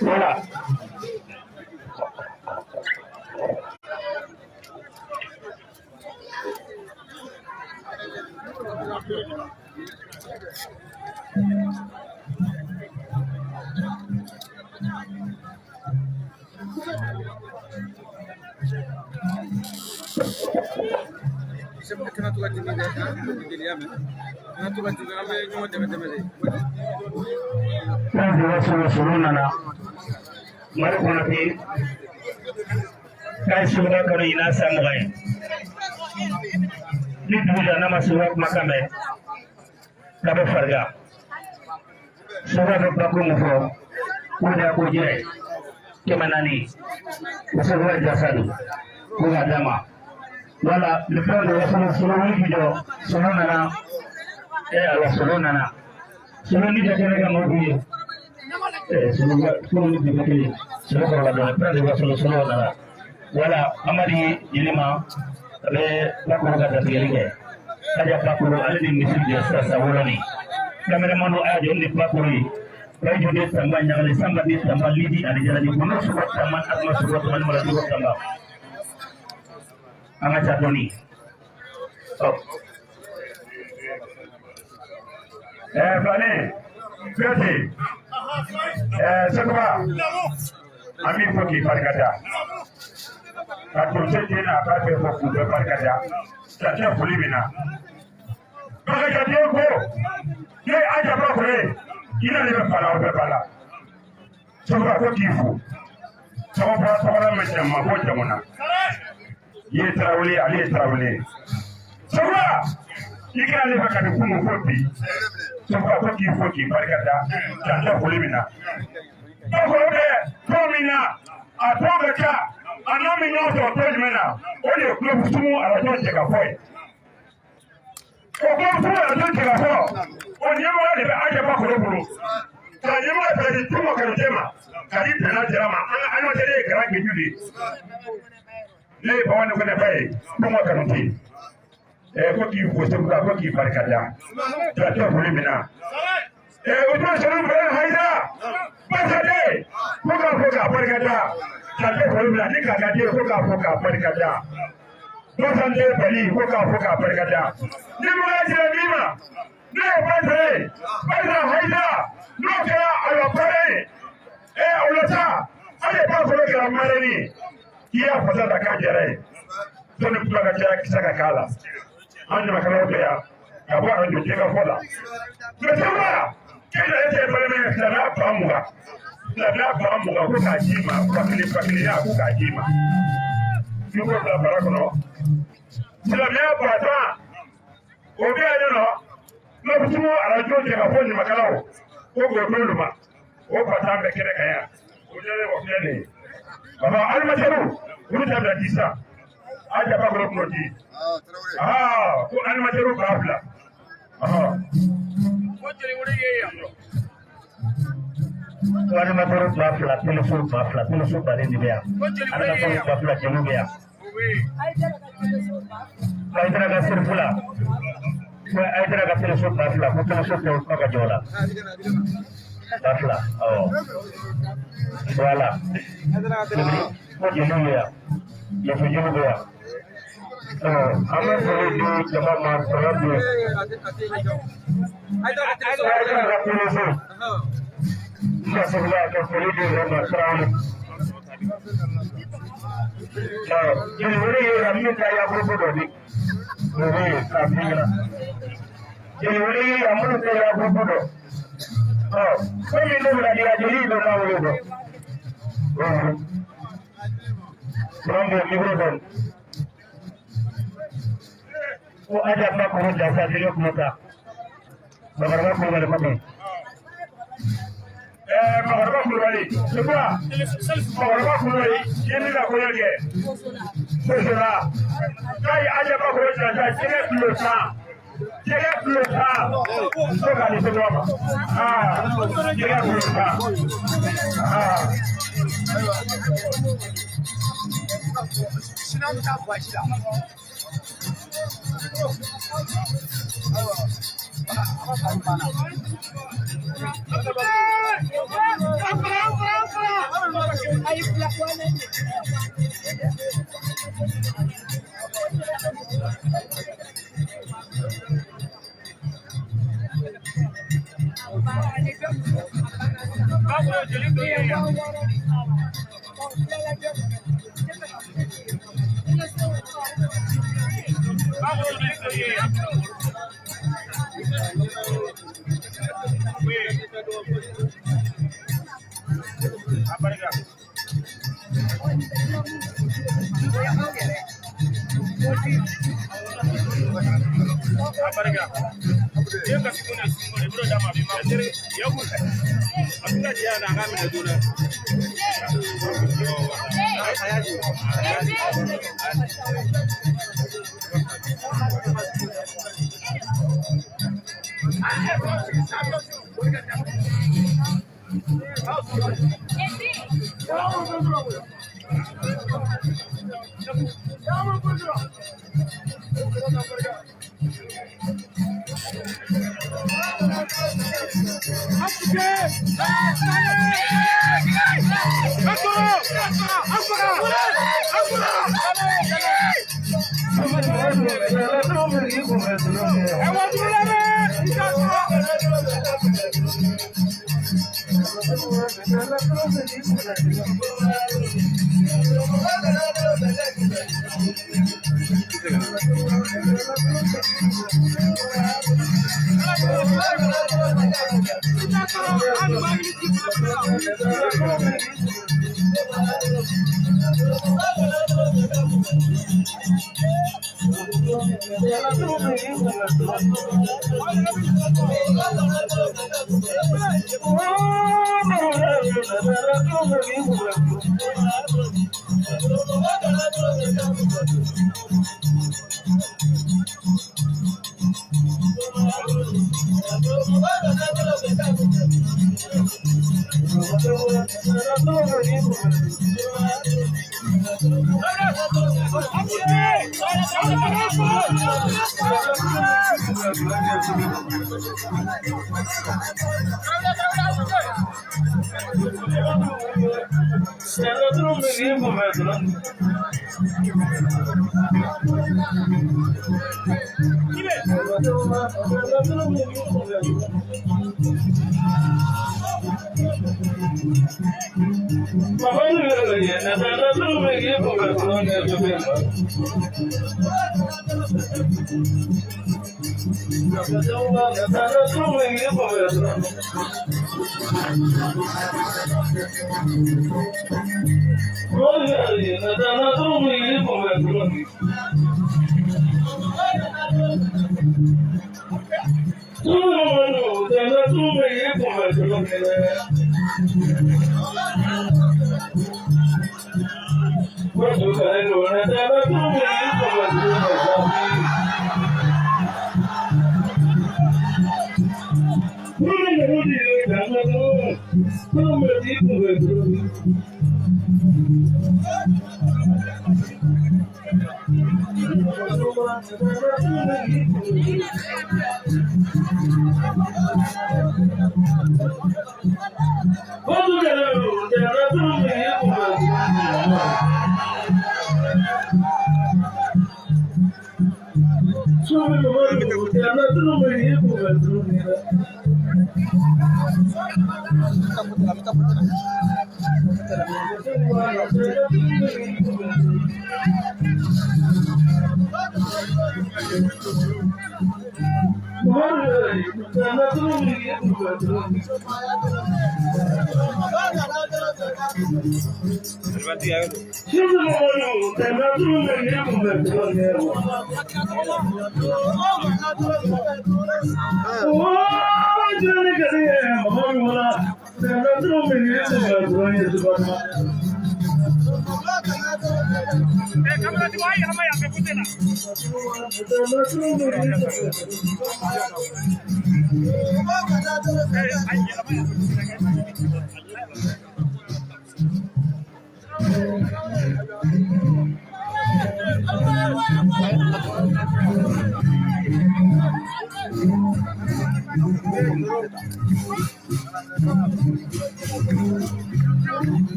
Voilà. Solo nana mari Konate k'a ye Seguba kanu ɲinan san 20 ye ni dugu jɛra n'a ma Seguba kumakan mɛn k'a bɛ farigan. Seguba bɛ bakuru mun fɔ k'o de y'a ko jɛrɛ 400 o Seguba jasa don ko k'a d'a ma. Voilà le plan de Wasolo Solo wuli k'i jɔ Solo nana awa Solo nana Solo ni tɛ kɛnɛ ka mɔgɔw ye. Solo ni dugu kelen Solo kɔrɔla dɔɔnin plan de Wasolo Solo nana. Voilà Amadi Yelema a bɛ Bakoro ka datigɛli kɛ Kaja Bakoro ale de misiri jɔ sisan sisan wɔlɔni caméraman a y'a jɔ ni Bakoro ye Bayijo de Tamba Ɲagali Sanba de Tamba Lidi ani Jaladi Kɔnɔ Sogo Tamba Adama Sogo Tamba ni Mala Sogo Tamba an ka ca dɔɔni. Filani Kuyate Sekuba an b'i fo k'i barika da ka kurusi den n'a ba bɛɛ fo k'u bɛɛ barika da ka kɛ foli min na. Barikaden ko ne ye Aja Bakoro ye i n'ale bɛ fa la aw bɛɛ ba la. Sekuba ko k'i fo tɔgɔ bɔra tɔgɔ la mɛ jamu ma bɔ jamu na. I ye Tarawele ale ye Tarawele ye. Sekuba i kɛra ale fɛ ka nin kunun ko bi. Sekuba ko k'i fo k'i barika da ka kɛ foli min na. Bakoro bɛ tɔn min na a tɔn bɛ ca a n'a min ɲɔgɔn sɔrɔ tɔn jumɛn na o de ye kulofusumu arajo jɛkafɔ ye. O kulofusumu arajo jɛkafɔ o ɲɛmɔgɔ de bɛ Aja Bakoro bolo. Ka ɲɛmɔgɔ ta ka di Tuma Kanute ma ka di Bɛnna Jara ma an ka animateur ye Gara Geju de ye. Ne ye Bawani Kɔnɛ ba ye Tuma Kanute. Ko k'i fo Sekuba ko k'i barika da ka kɛ foli min na. Usman Sharif Ibrahim Haidara Basade ko k'a fo k'a barika da ka kɛ foli min na ni k'a ka den ko k'a fo k'a barika da. Basande Bali ko k'a fo k'a barika da. Ni mɔgɔ sera min ma ne ye Basare Basara Haidara n'o kɛra ayiwa baara ye o la sa hali Bakoro kɛra marraine ye k'i y'a fasa da k'a jɛra ye. Sɔnni kuma ka caya kisɛ ka k'a la. An ɲamakalaw bɛ yan ka bɔ arajo jɛkafɔ la. Mɛ Sekuba k'e na e tɛ balimaya silamɛya 20,000 silamɛya 20,000 ko k'a d'i ma 1000 1000 ya ko k'a d'i ma. N'i ko bila bara kɔnɔ silamɛya 10,000 o bɛ yan nɔ Lɔbusumu arajo jɛkafɔ ɲamakalaw ko k'o d'olu ma o 10,000 bɛ kɛnɛ kan yan o ɲɛnɛ o filɛ nin ye. Baba animateur olu ta bila di sisan. Aja Bakoro kun'o di. Ko animateur 2000. Ko animateur 2000 teleso 2000 teleso baden de bɛ yan. Animateur 2000 jeliw bɛ yan. Ayidara ka serifu la. Ko Ayidara ka teleso 2000 ko teleso tɛ o kuma ka jɔ o la. 2000 awɔ. Voilà. Ko jeliw bɛ yan. Muso jeliw bɛ yan. An bɛ foli di jama ma sɔrɔ bi. Ayidara ka teleso. N ka segin ka foli di yɛrɛ ma Tarawele. Jeli wɛrɛ ye yan min ta yakurubu dɔ di. O bɛ yen k'a f'i ɲɛna. Jeli wɛrɛ ye yan minnu tɛ yakurubu dɔn. Fɛn min bɛ bila jeli bɛ maa wolo dɔn. Kuran bɛ micro dɔn. Ko Aja ma kuru janfa jeli kuma ta. Bakariba Kulubali kɔfɛ. Bakariba Kulubali, c'est quoi? Bakariba Kulubali, i ye min ka kɔɲɔ kɛ. Sosola. K'a ye Aja ma kuru janfa jɛgɛ kilo 10. Jɛgɛ kilo 10. Ko k'a di Sosola ma. Jɛgɛ kilo 10.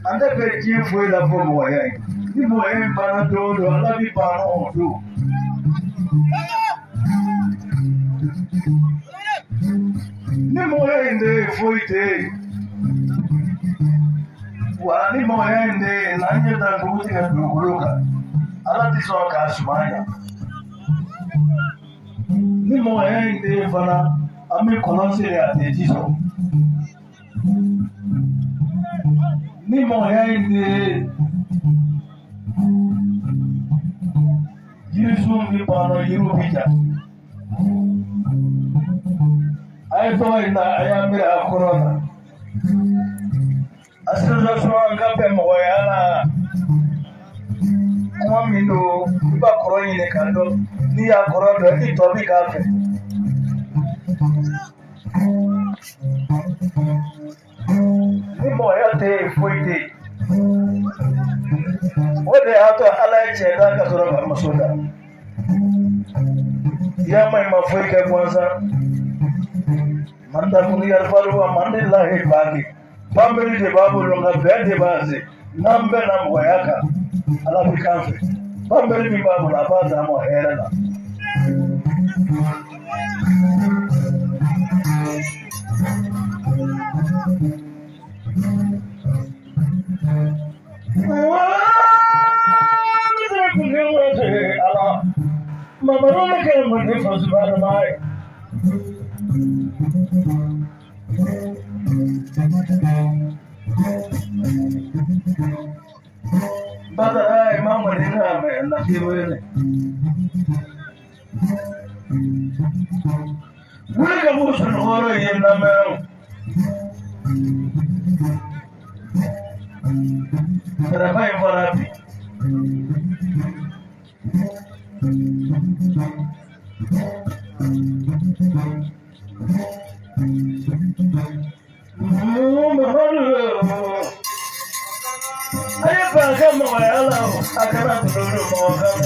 An tɛ fɛ diɲɛ foyi la fo mɔgɔya ye. Ni mɔgɔya in banna don o don, Ala bɛ ban o don. Ni mɔgɔya in tɛ yen, foyi tɛ yen. Wa ni mɔgɔya in tɛ yen, n'an ye taa dugu tigɛ dugukolo kan, Ala tɛ sɔn k'a suma ɲa. Ni mɔgɔya in tɛ yen fana, an bɛ kɔlɔn sen a tɛ ji sɔrɔ. Ni mɔgɔya in tɛ yen, yirisun bɛ ban yiriw bɛ ja. A ye tɔgɔ in ta, a y'a miiri a kɔrɔ la. Association an ka bɛn mɔgɔya la. Kuma min don, i b'a kɔrɔ ɲini k'a dɔn. N'i y'a kɔrɔ dɔn, i tɔ bɛ k'a fɛ. Ni mɔgɔya tɛ yen, foyi tɛ yen. O de y'a to Ala ye cɛ da ka sɔrɔ ka muso da. Ya ma ma foyi kɛ gansan. Man takun yarifalu wa man lillahi baki. Banbeli de b'a bolo nka bɛn de b'a se. N'an bɛnna mɔgɔya kan, Ala bɛ k'an fɛ. Banbeli min b'a bolo, a b'a d'an ma hɛrɛ la. Wuli ka b'u sunɔgɔ ye lamɛn. Saraka in fɔra bi. A ye ban ka mɔgɔya la o, a kana tolo don mɔgɔ kan.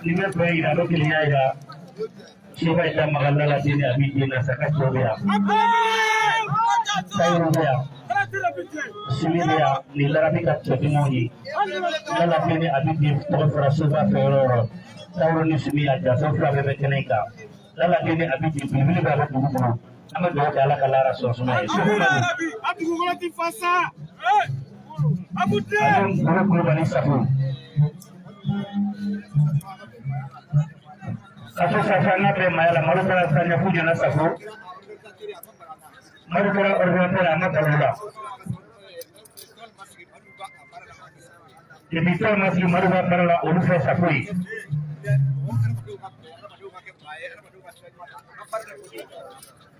Ni bɛ fɛ yira a bɛ kelenya yira Sifa ita maganda la dini a b'i den na saka cɛw bɛ yan tayiru bɛ yan simi bɛ yan nin larabi ka cɛ dumanw ye lala dini a bɛ den tɔgɔ fɔra sofa fɛ yɔrɔ o yɔrɔ tayiru ni simi a janso fila bɛɛ bɛ kɛnɛ in kan lala dini a bɛ den belebele bɛ a bɛ dugu kɔnɔ an bɛ dugawu kɛ Ala ka lara sɔn suma ye sugu ma don. Ani Ngolo Kulubali Safo. Safo Safo an ka bɛn maaya la, Madu taara sira ɲɛ k'u jɔnna Safo. Madu taara ordinateur a ma balo la. Depuis tɔn ma sigi Madu ka baara la, olu fɛ Safo ye.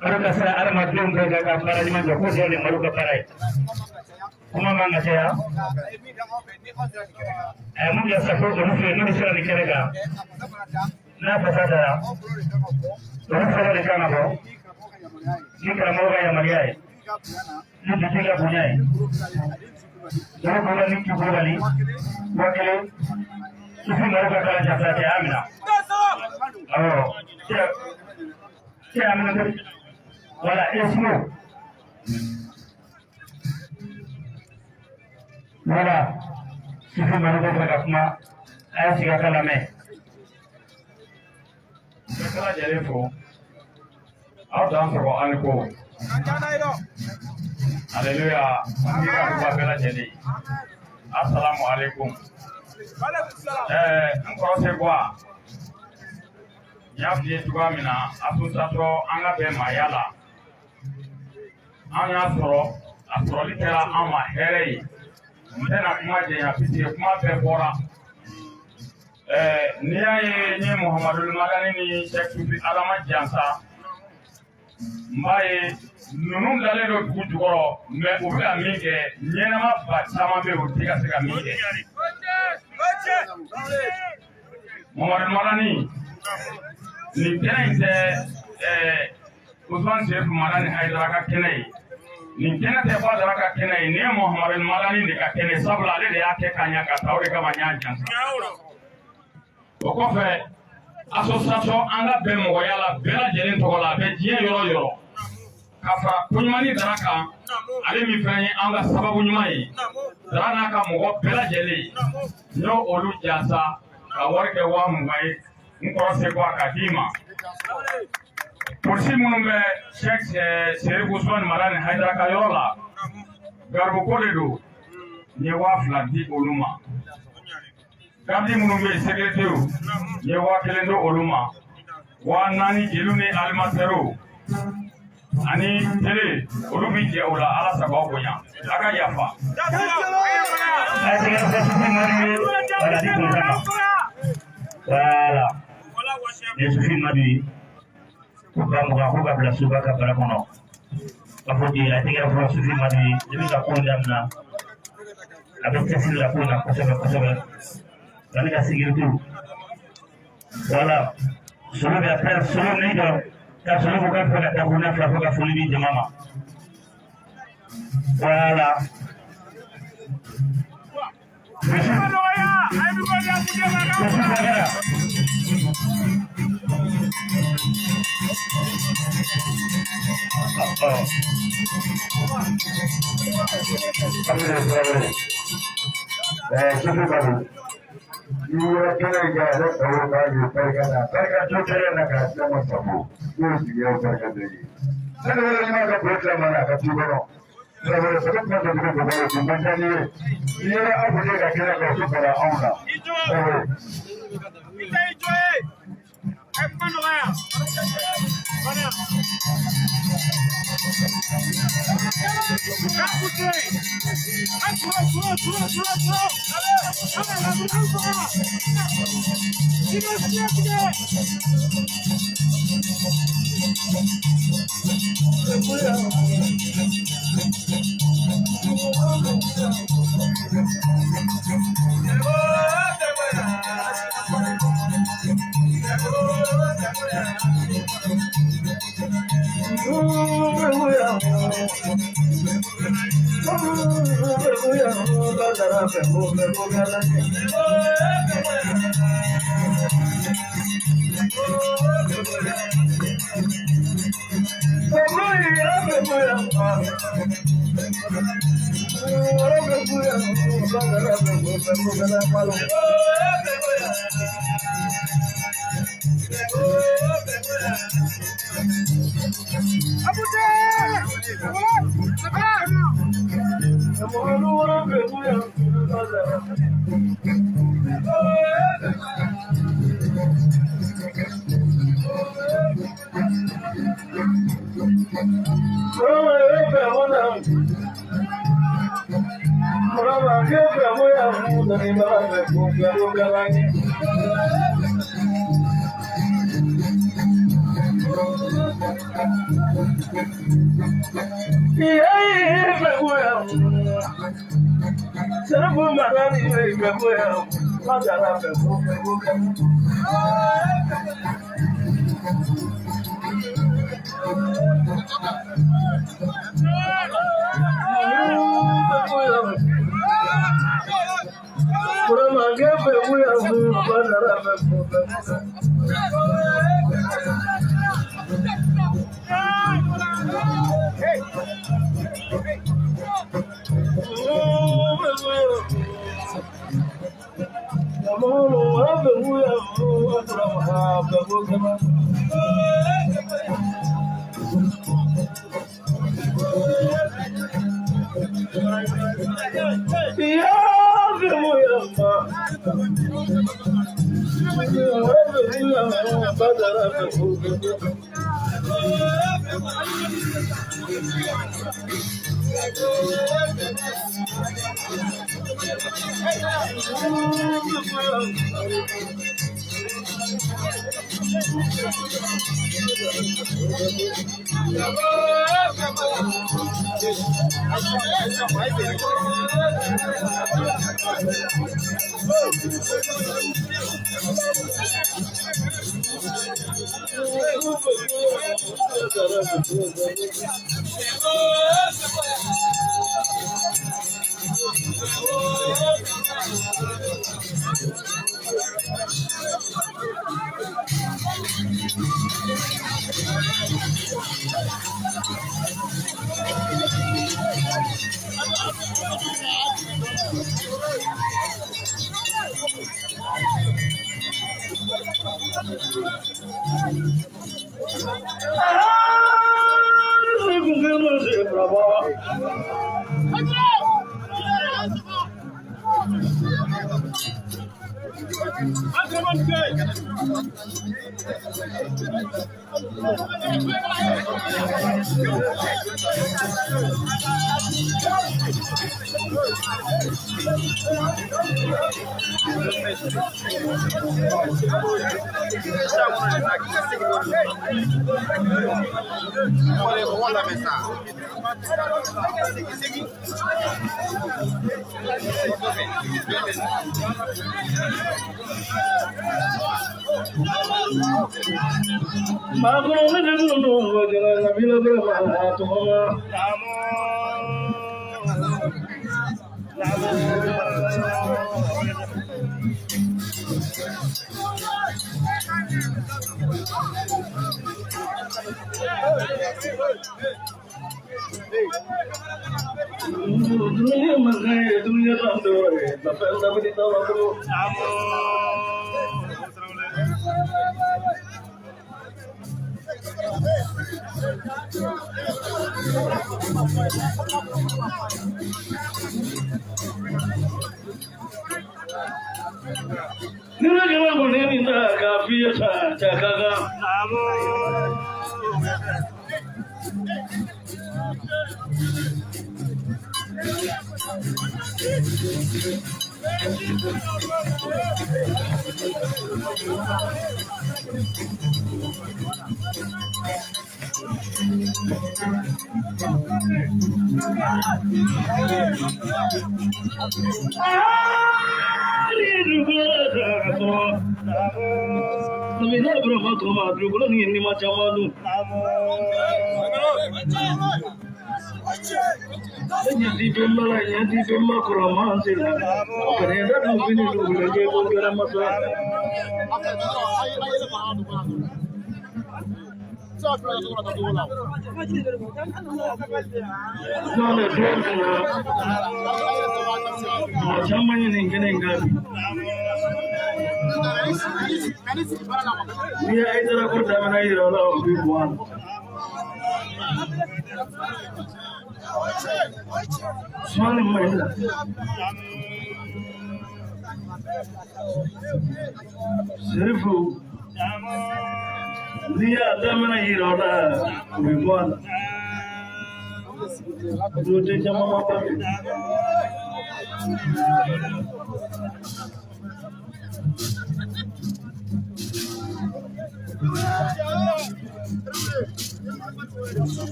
Madu ka sira adamadenw bɛɛ ka baara ɲuman jɔ ko dɔ de Madu ka baara ye. Kuma man ka caya. A ye mun kɛ Safo olu fɛ yen, n'olu sera nin kɛnɛ kan, n'a fasa dara, olu fɔlɔ de kan ka bɔ ni karamɔgɔ ka yamaruya ye, ni dutigi ka bonya ye. Olu bolo ni Kulubali 1000 Sufi Madu ka kalan jafɛ tɛ a minɛ. Awɔ, cɛ a minɛ wala esimo. Wala Sufi Madu bɛ fɛ ka kuma, a y'a sigi a ka lamɛn. N bɛ bɛɛ lajɛlen fo, aw dan sɔgɔ aw ni ko. Aleluya, n ka duba bɛɛ lajɛlen. Asalamu aleykum. N kɔrɔ se a. N y'a f'i ye cogoya min na, association an ka bɛn maaya la. An y'a sɔrɔ, a sɔrɔli kɛra an ma hɛrɛ ye. N tɛna kuma janya puisque kuma bɛɛ bɔra. N'i y'a ye n ye Muhamadu Madani ni Sɛki Sufi Adama jansa, n b'a ye ninnu dalen don dugu jukɔrɔ, mɛ u bɛ ka min kɛ, ɲɛnama ba caman bɛ yen u tɛ ka se ka min kɛ. Muhamadu Madani, nin kɛnɛ in tɛ Usumani Serifu Madani Hayidara ka kɛnɛ ye. Nin kɛnɛ tɛ Badara ka kɛnɛ ye, nin ye Muhamadu Madani de ka kɛnɛ ye, sabula ale de y'a kɛ ka ɲa ka taa, o de kama n y'a jansa. O kɔfɛ, association an ka bɛn mɔgɔya la bɛɛ lajɛlen tɔgɔ la, a bɛ diɲɛ yɔrɔ o yɔrɔ, ka fara koɲumanni Dara kan, ale min fana ye an ka sababu ɲuman ye, Dara n'a ka mɔgɔ bɛɛ lajɛlen, n y'o olu jansa ka wari kɛ 20,000 ye, n kɔrɔ se ko a ka d'i ma. Polisi minnu bɛ Sɛki Serifu Usumani Madani Hayidara ka yɔrɔ la, garibuko de don, n ye 2000 di olu ma. Gardi minnu bɛ yen, sécurité, n ye 1000 di olu ma. 4000 jeliw ni alimentaires ani télé, olu bɛ jɛ o la. Ala sago aw bonya, a ka yafa. A ye tɛgɛrɛ fɔ Sufi Madu ye, wala di kun kama. Voilà. Nin ye Sufi Madu ye. Ko 20,000 ko ka bila soba ka bara kɔnɔ. K'a fɔ bi a ye tɛgɛrɛ fɔ Sufi Madu ye, depuis ka ko in daminɛ, a bɛ cɛsiri la ko in na kosɛbɛ kosɛbɛ. Ani ka sécurité. Voilà. Solo bɛ après solo ni jɔ ka solo ko k'a fɛ ka dakuruɲɛ fila fɔ ka foli di jama ma. Voilà. Monsieur Bagara. Sufi Madu, n'i yɛrɛ kɛnɛ in kan yɛrɛ tɔw k'a ye barika la, barika jo kɛnɛ na k'a se ma sago, n'o sigiyaw barika bɛ ye. Ne de wɛrɛ ɲuman ka bolo tila ma na ka tu kɔnɔ. Tarawele sɛbɛn kuma tɛ tugu mɔgɔ ye, o man ca n'i ye. N'i yɛrɛ aw fɔ ka kɛnɛ kan, o tɛ fara anw na. Tarawele.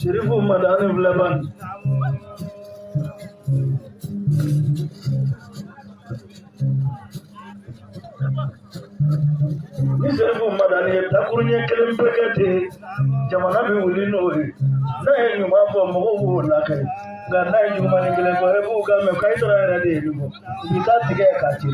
Sherifu Madani Vlaban. Ni Sherifu Madani dakuruɲɛ kelen bɛ kɛ ten jamana bɛ wuli n'o ye n'a ye ɲuman fɔ mɔgɔw b'o lakari nka n'a ye juguman kelen fɔ e b'u ka mɛn k'a sɔrɔ yɛrɛ de ye nin fɔ u b'i ta tigɛ k'a ci.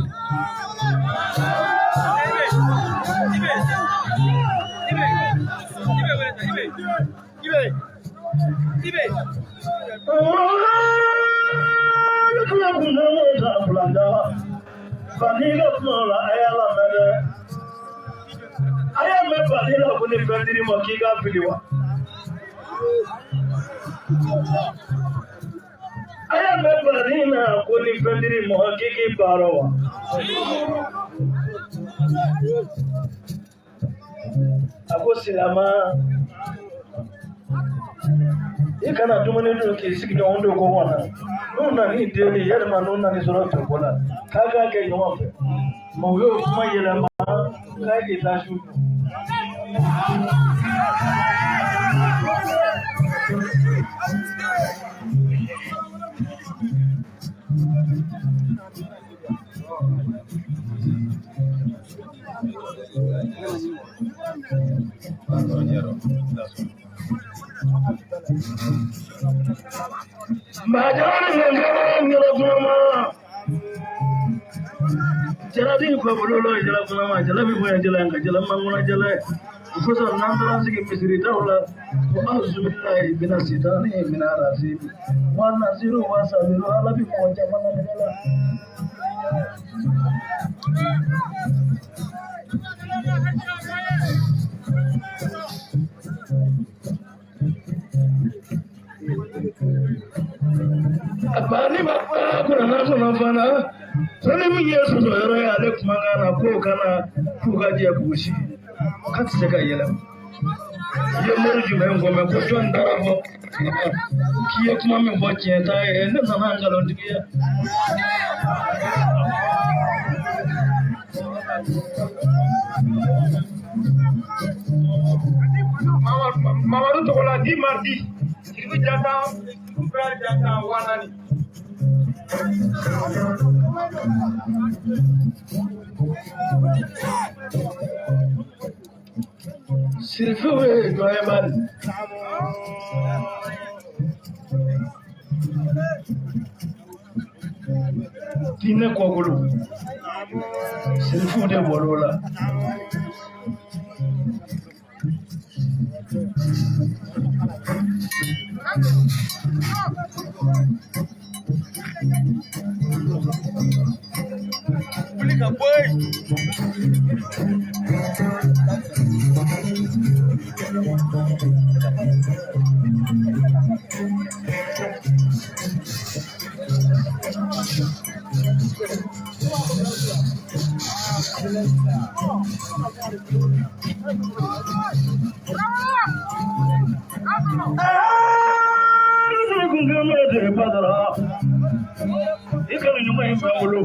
I kana dumuni dun k'i sigiɲɔgɔn don kɔngɔ na n'u nan'i deli yalima n'u nan'i sɔrɔ fɛko la k'a k'a kɛ ɲɔgɔn fɛ mɛ u y'o kuma yɛlɛma k'a k'i taa su dun. Ko ni min ye sɔsɔ yɔrɔ ye ale kumakan na k'o kana k'u ka jɛ k'u sigi k'a tɛ se ka yɛlɛma. I ye mori jumɛn fɔ mɛ ko jɔn taara fɔ k'i ye kuma min fɔ tiɲɛ t'a ye ne nana nkalontigiya. Mamadu Togola di mardi Sirifu Jata Frère Jata 4000. Sirifu ye jɔn ye bani. Diinɛ kɔkolo sirifu de bɔr'o la. Wuli ka bɔ yen. I kanu ɲuman in b'an bolo.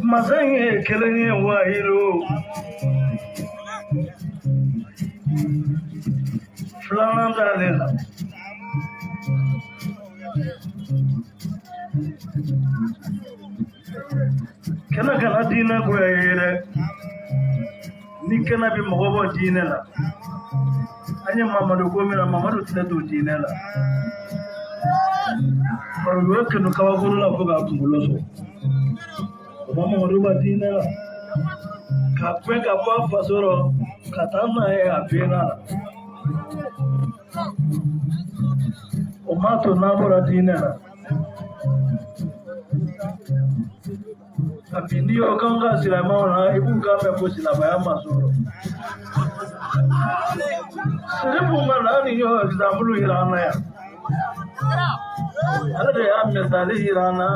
Masa in ye kelen ye wahilo. Filanan t'ale la. Kɛnɛ kana diinɛ goya ye dɛ. Ni kɛnɛ bɛ mɔgɔ bɔ diinɛ la. An ye Mamadu ko min na Mamadu tɛ don diinɛ la. Bari u y'o kanu kabakuru la fo k'a kunkolo sɔrɔ. O ma Mamadu ba diinɛ la. Ka gɛn ka bɔ a faso rɔ ka taa n'a ye a benna la. O m'a to n'a bɔra diinɛ la. Nka bi n'i y'o k'anw ka silamɛw na i b'u kan mɛn ko silamɛya ma sɔrɔ. Sirifu ma na nin y'o exemple yira an na yan. Ale de y'a misali yira an na.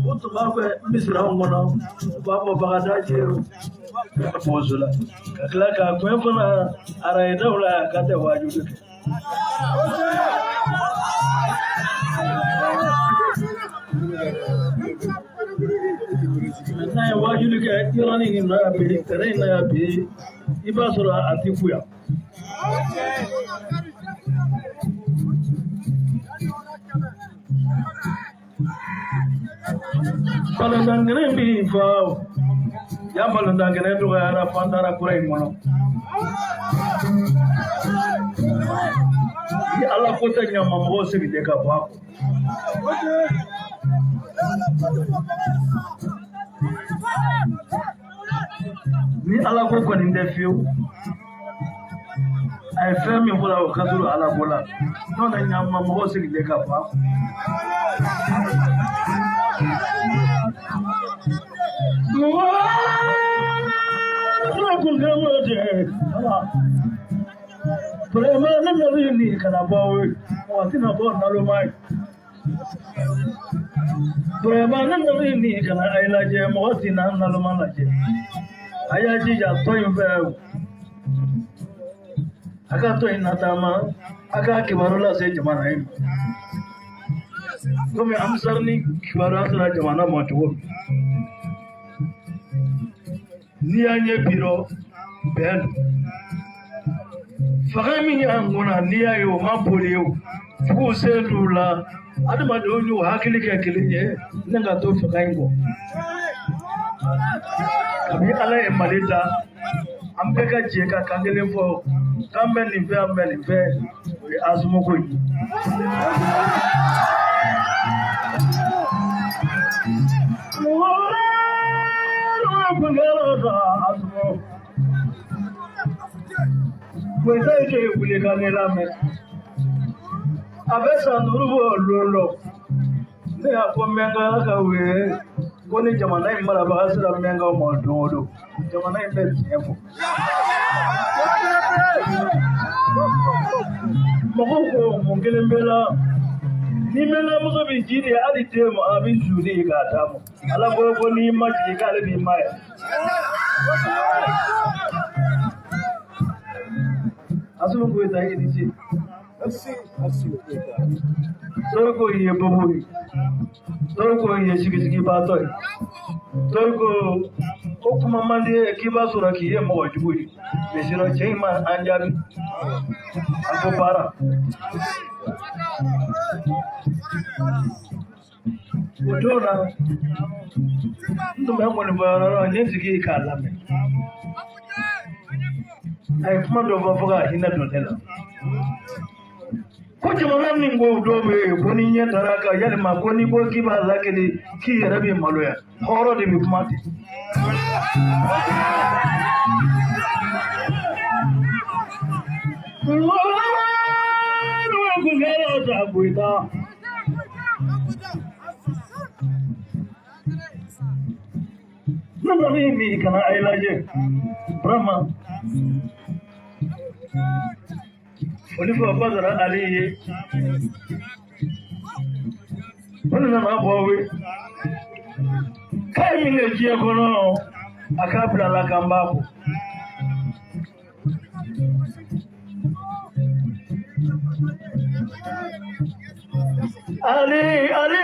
U tun b'a fɔ misiraw kɔnɔ u b'a fɔ Bagadaji bozo la ka tila k'a gɛn fana arayidaw la k'a tɛ waajuli kɛ. N'a ye waajuli kɛ yɔrɔnin in na yan bi tɛrɛn in na yan bi i b'a sɔrɔ a ti fuya. Balontan kelen min fɔ yan balontan kelen dɔgɔyara fo an taara kura in kɔnɔ. Ni Ala ko tɛ ɲama mɔgɔw sigilen ka bɔ a kɔ. Ni Ala ko kɔni tɛ fiyewu. A ye fɛn min fɔra o ka surun Ala ko la. N'o tɛ ɲama mɔgɔw sigilen ka bɔ a kɔ. Ni kana bɔ o ye mɔgɔ tɛna bɔ naloma ye. Burama ne nali ni kana a lajɛ mɔgɔ tɛna naloma lajɛ. A y'a jija tɔn in fɛ a ka tɔn in nataama a k'a kibaru lase jamana in ma. Komi Ansar ni kibaruya sera jamana ma cogo min. N'i y'an ye bi rɔ bɛn don. Fanga min y'an kunna n'i y'a ye o ma boli ye o. Juguw sen t'u la adamadenw y'u hakili kɛ kelen ye ne ka to fanga in kɔ. Kabi Ala ye Mali da an bɛɛ ka jɛ ka kan kelen fɔ k'an bɛ nin fɛ an bɛ nin fɛ o ye Asimo ko ye. Goyita ye wuli ka ne lamɛn. A bɛ san 5 bɔ lon lɔ. Ne y'a fɔ Mɛnkala ka wele ko ni jamana in marabaga sera Mɛnkaw ma don o don jamana in bɛ tiɲɛ fɔ. Mɔgɔw ko mun kelen bɛ la ni mɛnna muso bɛ ji de hali den ma a bɛ su de k'a d'a ma ala ko n'i ma jigin k'ale b'i ma ye. Asulu Goyita i ni ce. Dɔw ko i ye bobo ye, dɔw ko i ye sigisigibaatɔ ye, dɔw ko ko kuma man di ye k'i b'a sɔrɔ k'i ye mɔgɔ jugu ye. Mais sinon cɛ in ma an jaabi a ko baara. O don na n tun bɛ ŋɔnifɔyɔrɔ la, n ye n sigi k'a lamɛn. A ye kuma dɔ fɔ fo ka hinɛ don ne la. Ko jamana min ko dɔw bɛ yen ko ni ɲɛ taara kan yalima ko n'i ko k'i b'a lakeli k'i yɛrɛ bɛ maloya hɔrɔn de bɛ kuma ten. Ne nana min kana a lajɛ vraiment foli fɔ Badara Ali ye o de nana bɔ we k'a ye min kɛ diɲɛ kɔnɔ a k'a bila la k'an b'a bɔ. Ali Ali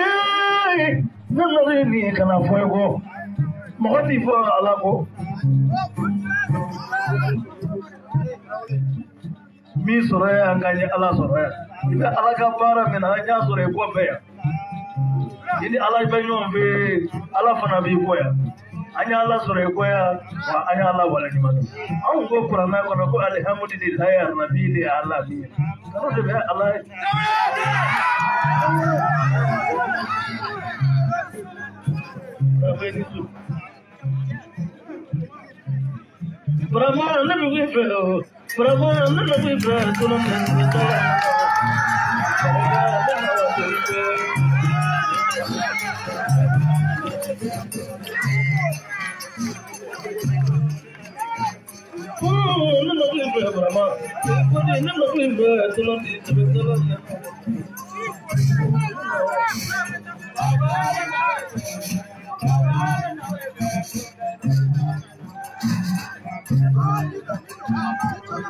ne nana nin kana fɔ i kɔ mɔgɔ t'i fɔ ala kɔ. Min sɔrɔ yan ka ɲɛ ala sɔrɔ yan i bɛ ala ka baara min na an y'a sɔrɔ i kɔfɛ yan i ni ala bɛ ɲɔgɔn fɛ ala fana b'i kɔ yan an ye ala sɔrɔ i kɔ yan wa an ye ala waleɲuman dɔn anw ko kuranɛ kɔnɔ ko alihamudulilayi rabili alamin kalo de bɛ ala ye. Vraiment, ne bɛ fɛ o. Vraiment, ne bɛ fɛ tɔnɔ min bɛ ne bɛ fɛ vraiment. Ne bɛ fɛ tɔnɔ min bɛ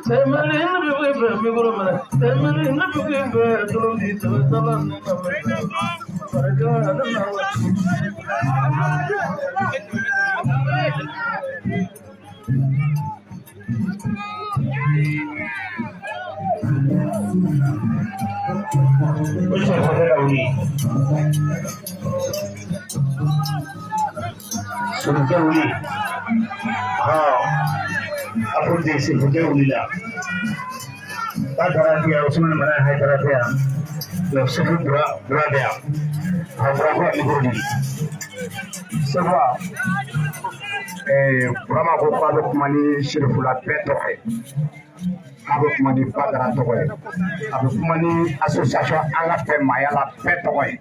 Temeli ne bɛ fɛ mikoro minɛ temeli ne bɛ fɛ tɔnɔ min bɛ tɔnɔ min barika ne na wa. O sɔrɔ ka wuli. Sɔrɔkɛ wuli. Approche sefukɛ wulila. Badara bɛ yan, Usumani Madani Hayidara bɛ yan, Sufu Bura bɛ yan. A Bura ko mikoro di. Sekuba, Burama ko k'a bɛ kuma ni Serifula bɛɛ tɔgɔ ye. K'a bɛ kuma ni Badara tɔgɔ ye. A bɛ kuma ni association an ka fɛ maaya la bɛɛ tɔgɔ ye.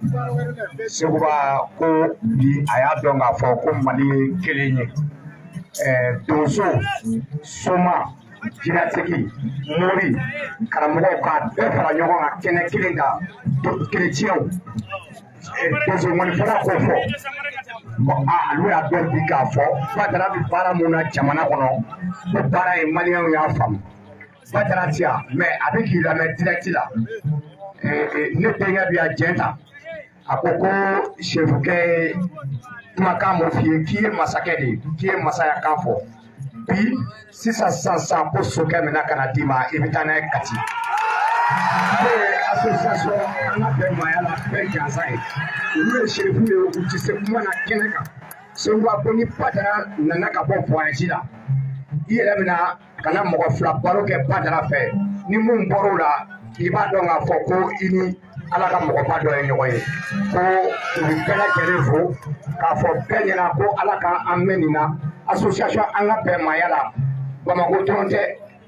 Sekuba ko bi a y'a dɔn k'a fɔ ko Mali ye kelen ye. Donso, soma, jinɛtigi, mori, karamɔgɔw k'a bɛɛ fara ɲɔgɔn kan kɛnɛ kelen kan kerecɛnw donso ŋɔnifɔla k'o fɔ ko olu y'a dɔn bi k'a fɔ Badara bɛ baara mun na jamana kɔnɔ ko baara in maliyɛnw y'a faamu Badara ti yan mɛ a bɛ k'i lamɛn direct la ne denkɛ bɛ yan jɛn ta a ko ko sefukɛ ye kumakan mun f'i ye k'i ye masakɛ de ye k'i ye masaya kan fɔ bi sisan sisan sisan ko sokɛ minɛ ka na d'i ma i bɛ taa n'a ye Kati. Ne ye association an ka bɛn maaya la bɛɛ jansa ye olu ye serifu ye u tɛ se kuma na kɛnɛ kan Seguba ko ni Badara nana ka bɔ voyage la i yɛrɛ bɛna ka na mɔgɔ fila baro kɛ Badara fɛ ni mun bɔr'o la i b'a dɔn k'a fɔ ko i ni ala ka mɔgɔba dɔ ye ɲɔgɔn ye ko u bɛ bɛɛ lajɛlen fo k'a fɔ bɛɛ ɲɛna ko ala ka an mɛn nin na association an ka bɛn maaya la Bamakɔ dɔrɔn tɛ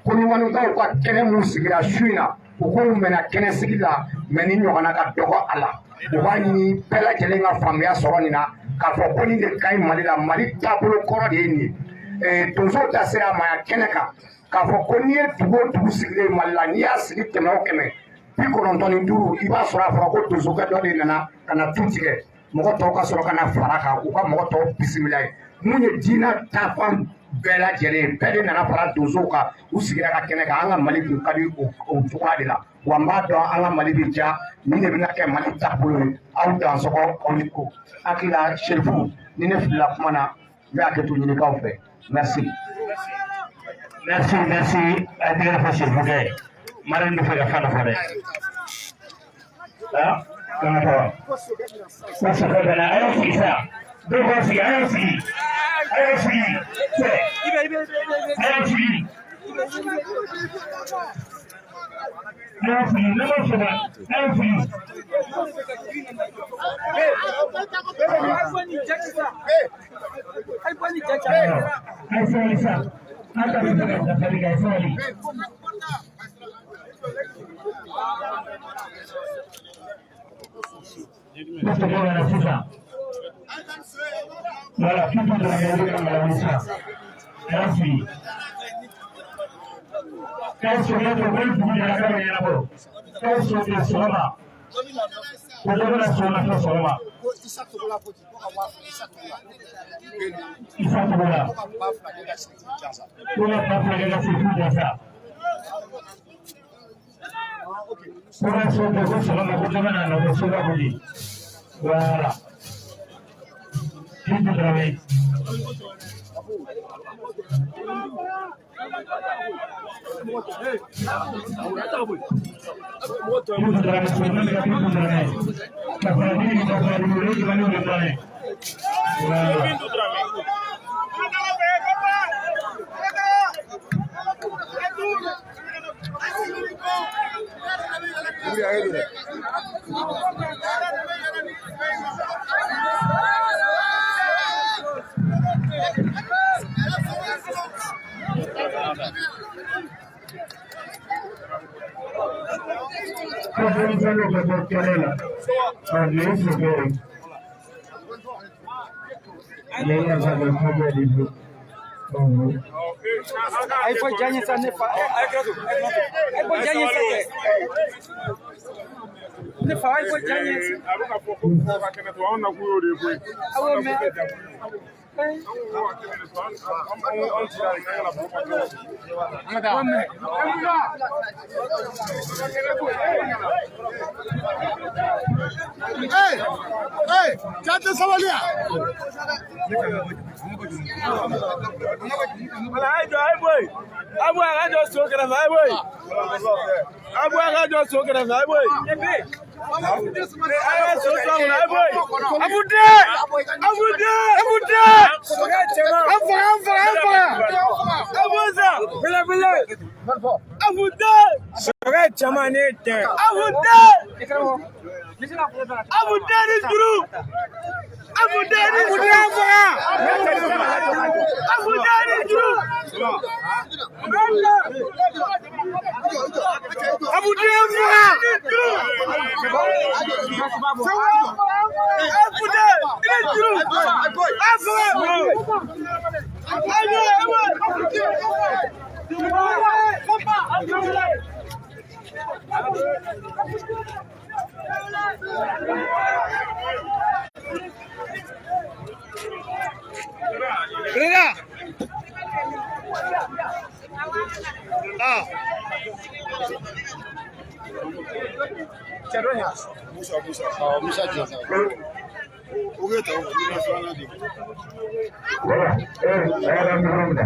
Kolomanikaw ka kɛnɛ mun sigira su in na u k'u mɛnna kɛnɛ sigi la mɛ ni ɲɔgɔnna ka dɔgɔ a la u b'a ɲini bɛɛ lajɛlen ka faamuya sɔrɔ nin na k'a fɔ ko nin de ka ɲi Mali la Mali taabolo kɔrɔ de ye nin ye donsow ta sera a ma yan kɛnɛ kan K'a fɔ ko n'i ye dugu o dugu sigilen Mali la, n'i y'a sigi 100 o 100, 95, i b'a sɔrɔ a fɔra ko donsokɛ dɔ de nana ka na tu tigɛ, mɔgɔ tɔw ka sɔrɔ ka na fara kan, u ka mɔgɔ tɔw bisimila ye. Mun ye diinɛ taafan bɛɛ lajɛlen ye, bɛɛ de nana fara donsow kan, u sigira ka kɛnɛ kan. An ka Mali kun ka di o cogoya de la. Wa n b'a dɔn an ka Mali bɛ diya, nin de bɛna kɛ Mali taabolo ye. Aw dansɔgɔ, aw ni ko. Hakili la Serifu, ni ne filila kuma na, n bɛ hakɛ to ɲinikaw fɛ. Merci. Merci, merci. A ye tɛgɛrɛ fɔ Serifukɛ ye. Marraine bɛ fɛ ka fɛn dɔ fɔ dɛ. Ah, kan ka taa. Ko sokɛ bɛ na, a y'aw sigi sa. Dɔw b'aw sigi, a y'aw sigi. A y'aw sigi. Cɛ. A y'aw sigi. A y'aw sigi, ne m'aw sɔrɔ. A y'aw sigi. A ye sabali sa. An ta bɛ fɛ ka dafali kɛ, a ye sabali. Ko sokɛ bɛ na sisan. Voilà, tout le monde bɛ ka wuli sisan. A y'aw sigi. K'a ye sokɛ to, ko ni dugu jɛra k'a bɛ ɲɛnabɔ. K'a ye so to sɔgɔma. Ko dɔ bɛna so nɔfɛ sɔgɔma. Isa Togola. Ko ka 2000 kɛ ka Serifu jansa. Ko ka so to ko sɔgɔma ko dɔ bɛna nɔfɛ so ka boli. Voilà. Bintu Dramé. Bintu Dramé, so ne ka Bintu Dramé. Ka fara ni ka fara ni o jumɛn de Dramé. Voilà. Ko denmisɛnninw ka bɔ kɛnɛ la. Ɔ, nin ye sokɛ ye. Nin ye masakɛ sokɛ de ye. Ay fo jañe sa ne fa ay ay fo jañe sa ne fa ay fo jañe. A bɛ ka fɔ ko mɔgɔw ka kɛnɛ to, anw nakun y'o de ye koyi. Awɔ, mais Anw sira de kan ka na mɔgɔw ka kɛnɛ to. Awɔ, mais Hey, hey, cɛ sabali yan. Wala ay jɔ, ay bɔ yen, ay bɔ yen, a ka jɔ so kɛrɛfɛ, ay bɔ yen, ay bɔ yen, a ka jɔ so kɛrɛfɛ, ay bɔ yen. Ay ka so to a kunna, ay bɔ yen. Abu den, Abu den, Abu den. An faga, an faga, an faga. Abu sa, belebele. Abu den. Sokɛ caman ne tɛ. Abu den. Abu den ni juru. Abu den ni juru. An faga. Abu den ni juru. Abu den faga. Abu den ni juru. An faga. Ayi, ayi. Reda. Ah. Musa, Musa. Musa Jasa. O bɛ ta o Voilà. Eh, a y'a ka micro minɛ.